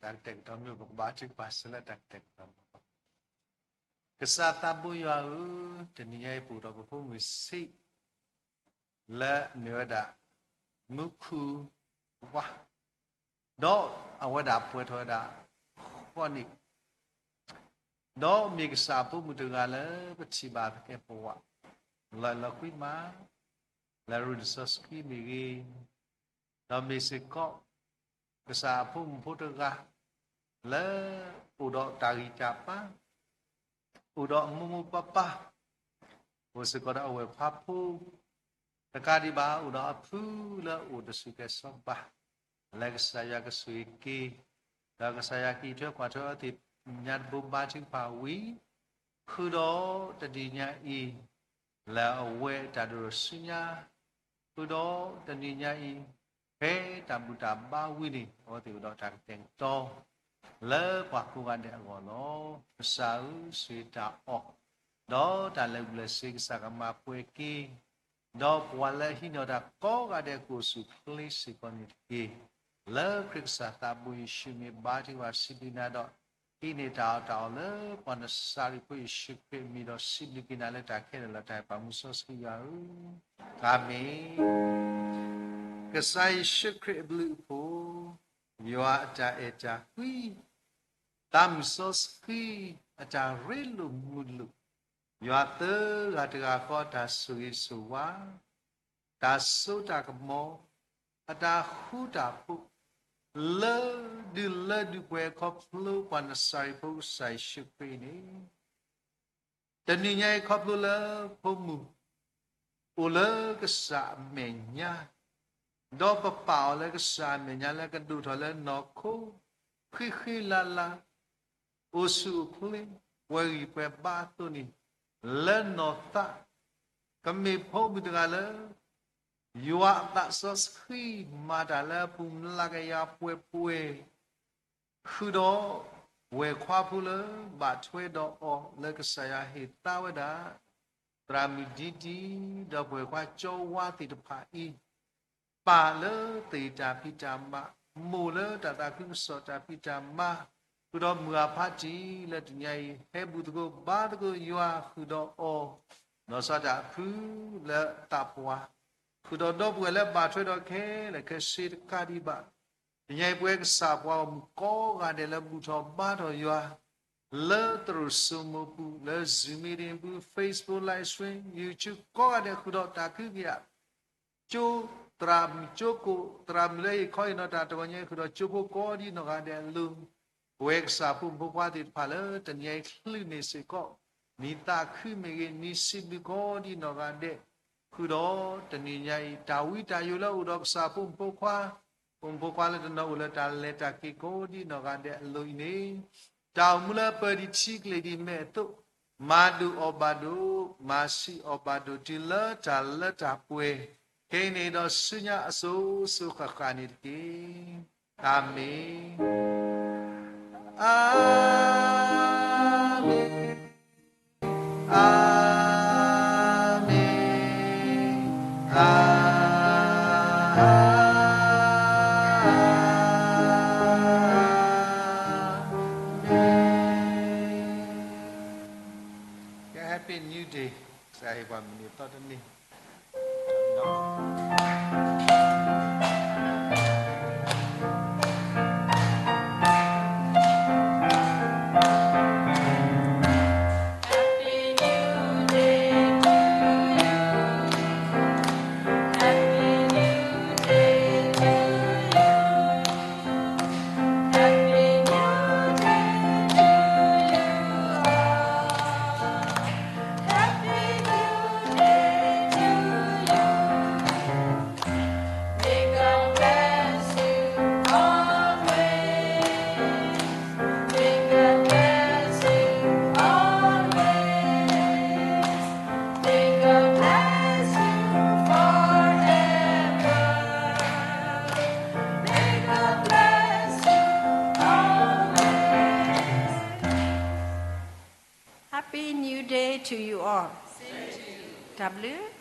တၢ်ကတဲာ်ကတီၤမ့ၢ် ပကဘါထုကဖၣ်စၢၤလၢတၢ်ကတဲာ်ကတီၤ, ကစၢ်သးဘိယွၤဧၢ, တနံၤညါအံၤပအိၣ်ဒီးပဖိမုၣ်ဆံး လၢအမ့ၢ်ဝဲဒၣ် မူခိၣ်ဝါ, ဒီးအဝဲဒၣ်ပှဲၤထီၣ်ဝဲဒၣ် ဃိးနံၣ်, ဒီးမ့ၢ်ကစၢ်အဖိမုၣ်တဂၤလၢပထံၣ်ဘၣ်သကဲးပဝး လီၤလီၤကွံမး လၢရူၢ်လံာ်စီဆှံမ့ၢ်ဂ့ၤ, ဒီးမ့ၢ်စ့ၢ်ကီး ကစၢ်အဖိမုၣ်ဖိတဂၤ လၢအိၣ်ဒီးတၢ်ဂံၢ်တၢ်ဘါ, အိၣ်ဒီးအမိၢ်မိၢ်ပၢ်ပၢ်, အိၣ်စ့ၢ်ကီးဒီးအဝဲၢ်ဖးဖိ, တကးဒံးဘၣ် အိၣ်ဒီးအဖုလၢအအိၣ်တဆူၣ်ကဲၤစီၤဘၣ်, လၢကစၢ်ယွၤကဆိၣ်ဂ့ၤက့ၤ, ဒီးကစၢ်ယွၤကအံးထွဲကွၢ်ထွဲအီၤသ့ၣ်ညါတဘိ ဘါထုကဖၣ်ဝံၤ ဃုာ်ဒီးတနံၤညါအံၤ လၢအဝဲတၢ်ဒိၣ်ထီၣ်ဆူညါ, ဃုာ်ဒီးတနံၤညါအံၤ ဖဲတၢ်ဘူၣ်တၢ်ဘါဝံၤန့ၣ် အဝဲသ့ၣ်အိၣ်ဒီးတၢ်ကတဲာ်ကတီၤ လၢပှၤကိးဂၤဒဲးအဂီၢ်လီၤ. ကစၢ်ဧၢ, ဆိၣ်ဂ့ၤတၢ်အီၣ် ဒီးတၢ်လဲၤဘူၣ်လဲၤစ့ၤ ကစၢ်ကမၤပှဲၤက့ၤ, ဒီးပှၤလၢအဟံးန့ၢ်တၢ်ကိးဂၤဒဲး ကအိၣ်ဆူၣ်အိၣ်ချ့စ့ၢ်ကီးန့ၣ်တက့ၢ်. လၢခရံာ်ကစၢ်သးဘိယ့ၣ်ၡူးမ့ၢ်ဘါထုကဖၣ်စံးဘျုးနၤဒီး ဟံးန့ၢ်တၢ်အီၣ်တၢ်အီလၢပှၤနစၤရ့းဖိယ့ၣ်ၡူးခရံာ်အမံၤဒီး စံးဘျုးက့ၤနၤလၢတၢ်ခဲလၢာ်လီၤ. တၢ်အဲၣ်ပာ်မူစီဆှံယွၤဧၢ, အၤမ့ၣ်. ကစၢ်ယ့ၣ်ၡူးခရံာ်အဘျုးအဖှိၣ် ယွၤအတၢ်အဲၣ်တၢ်ကွံ, သးမုၢ်စီဆှံအတၢ်ရ့လိာ်မုာ်လိာ်, ယွၤသၢဂၤတဂၤဃီအတၢ်ဆိၣ်ဂ့ၤဆိၣ်ဝါ, တၢ်စိတၢ်ကမီၤ, အတၢ်ဃူတၢ်ဖိး, လၢဒုးလၢဒုးပှဲၤခီဖျိပှၤနစၤရ့းဖိကစၢ်ယ့ၣ်ၡူးခရံာ်န့ၣ် တနံၤညါအံၤခီဖျိလၢဖိမုၣ် အိၣ်လၢကစၢ်အမဲာ်ညါ, ဒီးပပာ်အီၤလၢကစၢ်အမဲာ်ညါလၢကဒိၣ်ထီၣ်လၢနီၢ်ခိ, ဃံဃံလၤလၤ, အိၣ်ဆူၣ်အိၣ်ချ့, ပှဲၤဂံၢ်ပှဲၤဘါအသိးန့ၣ်, လၢနီၢ်သး, ကမ့ၢ်ဖိမုၣ်တဂၤလၢ ယွၤအသးစီဆှံမၤတၢ်လၢအပူၤ မျးကယၤပှဲၤပှဲၤ ဃုာ်ဒီး ဝဲၢ်ခွါဖိလၢဘၣ်ထွဲဒီးအီၤလၢကစၢ်ယွၤဟ့ၣ်သါဝဲဒၣ် သရၣ်မုၣ်ဒ်ဒံ ဒီးပှဲၤခွါကၠီဝါသ့ၣ်တဖၣ်အံၤ, ပၢ်လၢသ့ၣ်တၢ်ဖံးတၢ်မၤ, မိၢ်လၢတၢ်သးခုကစီၣ်တၢ်ဖံးတၢ်မၤ, ဃုာ်ဒီးမုၢ်အဖးတံၢ်လၢတနံၤညါအံၤ ဟဲဘူၣ်သကိးဘါသကိးယွၤဃုာ်ဒီးအီၤ, ဒီးစီၤတၢ်အဖုလၢသးပှၢ် ဃုာ်ဒီးဒီပုၢ်ဝဲၢ်လၢဘၣ်ထွဲဒီးခဲလၢာ်ခဲဆ့တကးဒံးဘၣ်, တနံၤညါအံၤပဝဲကစၢ်ပှၤဂီၢ်မုၢ်ကိးဂၤဒဲးလၢဘူၣ်ထီၣ်ဘါထီၣ်ယွၤ လၢသရိာ်စိမိၤပူၤ လၢ Zoom meeting ပူၤ Facebook live stream YouTube ကိးဂၤဒဲးဃုာ်ဒီးတၢ်ကဟုကယာ် ကၠိ သရၣ်မုၣ်ကၠိကိး သရၣ်မုၣ်လၢဟ့ၣ်ခီဟ့ၣ်နီၤတၢ်တဂီၤညါ ဃုာ်ဒီးကၠိဖိကိးဒ်နီၢ်ဂၤဒဲးအလိၤ ပဝဲကစၢ်ဖိမုၣ်ဖိခွါသ့ၣ်တဖၣ်လၢတနံၤအံၤချုးန့ၢ်စ့ၢ်ကီး မံၤသးခုမ့ၢ်ဂ့ၤ မံၤစံးဘျုးကိးဒ်နီၢ်ဂၤဒဲး ဃုာ်ဒီးတနံၤညါအံၤ တၢ်ဝံတၢ်ယိးလၢအအိၣ်ဒီးကစၢ်ဖိမုၣ်ဖိခွါ ဖိမုၣ်ဖိခွါလၢတနီၤအိၣ်လၢတၢ်လဲၤတၢ်က့ၤကိးဒ်နီၢ်ဂၤဒဲးအလိၤအံၤန့ၣ် တၢ်အိၣ်မူလၢပၢၤဒံးထံကျဲၤဒံးမဲာ်အသိး မၤဒိၣ်အီၣ်ဘၣ်ဒိၣ် မၤဆံးအီၣ်ဘၣ်ဒိၣ် တုၤလၢတၢ်လၢတၢ်ပှဲၤ ခဲအံၤန့ၣ်ဒီးဆူညါအစိၤစိၤဃၣ်ဃၣ်န့ၣ်တက့ၢ်. အၤမ့ၣ်, အၤမ့ၣ်, အၤမ့ၣ်, အၤမ့ၣ်. Happy New Day, ကစၢ်ဟ့ၣ်ပှၤမုၢ်နံၤသီတနံၤ Happy New Day to you all. တၢ်ဘျုး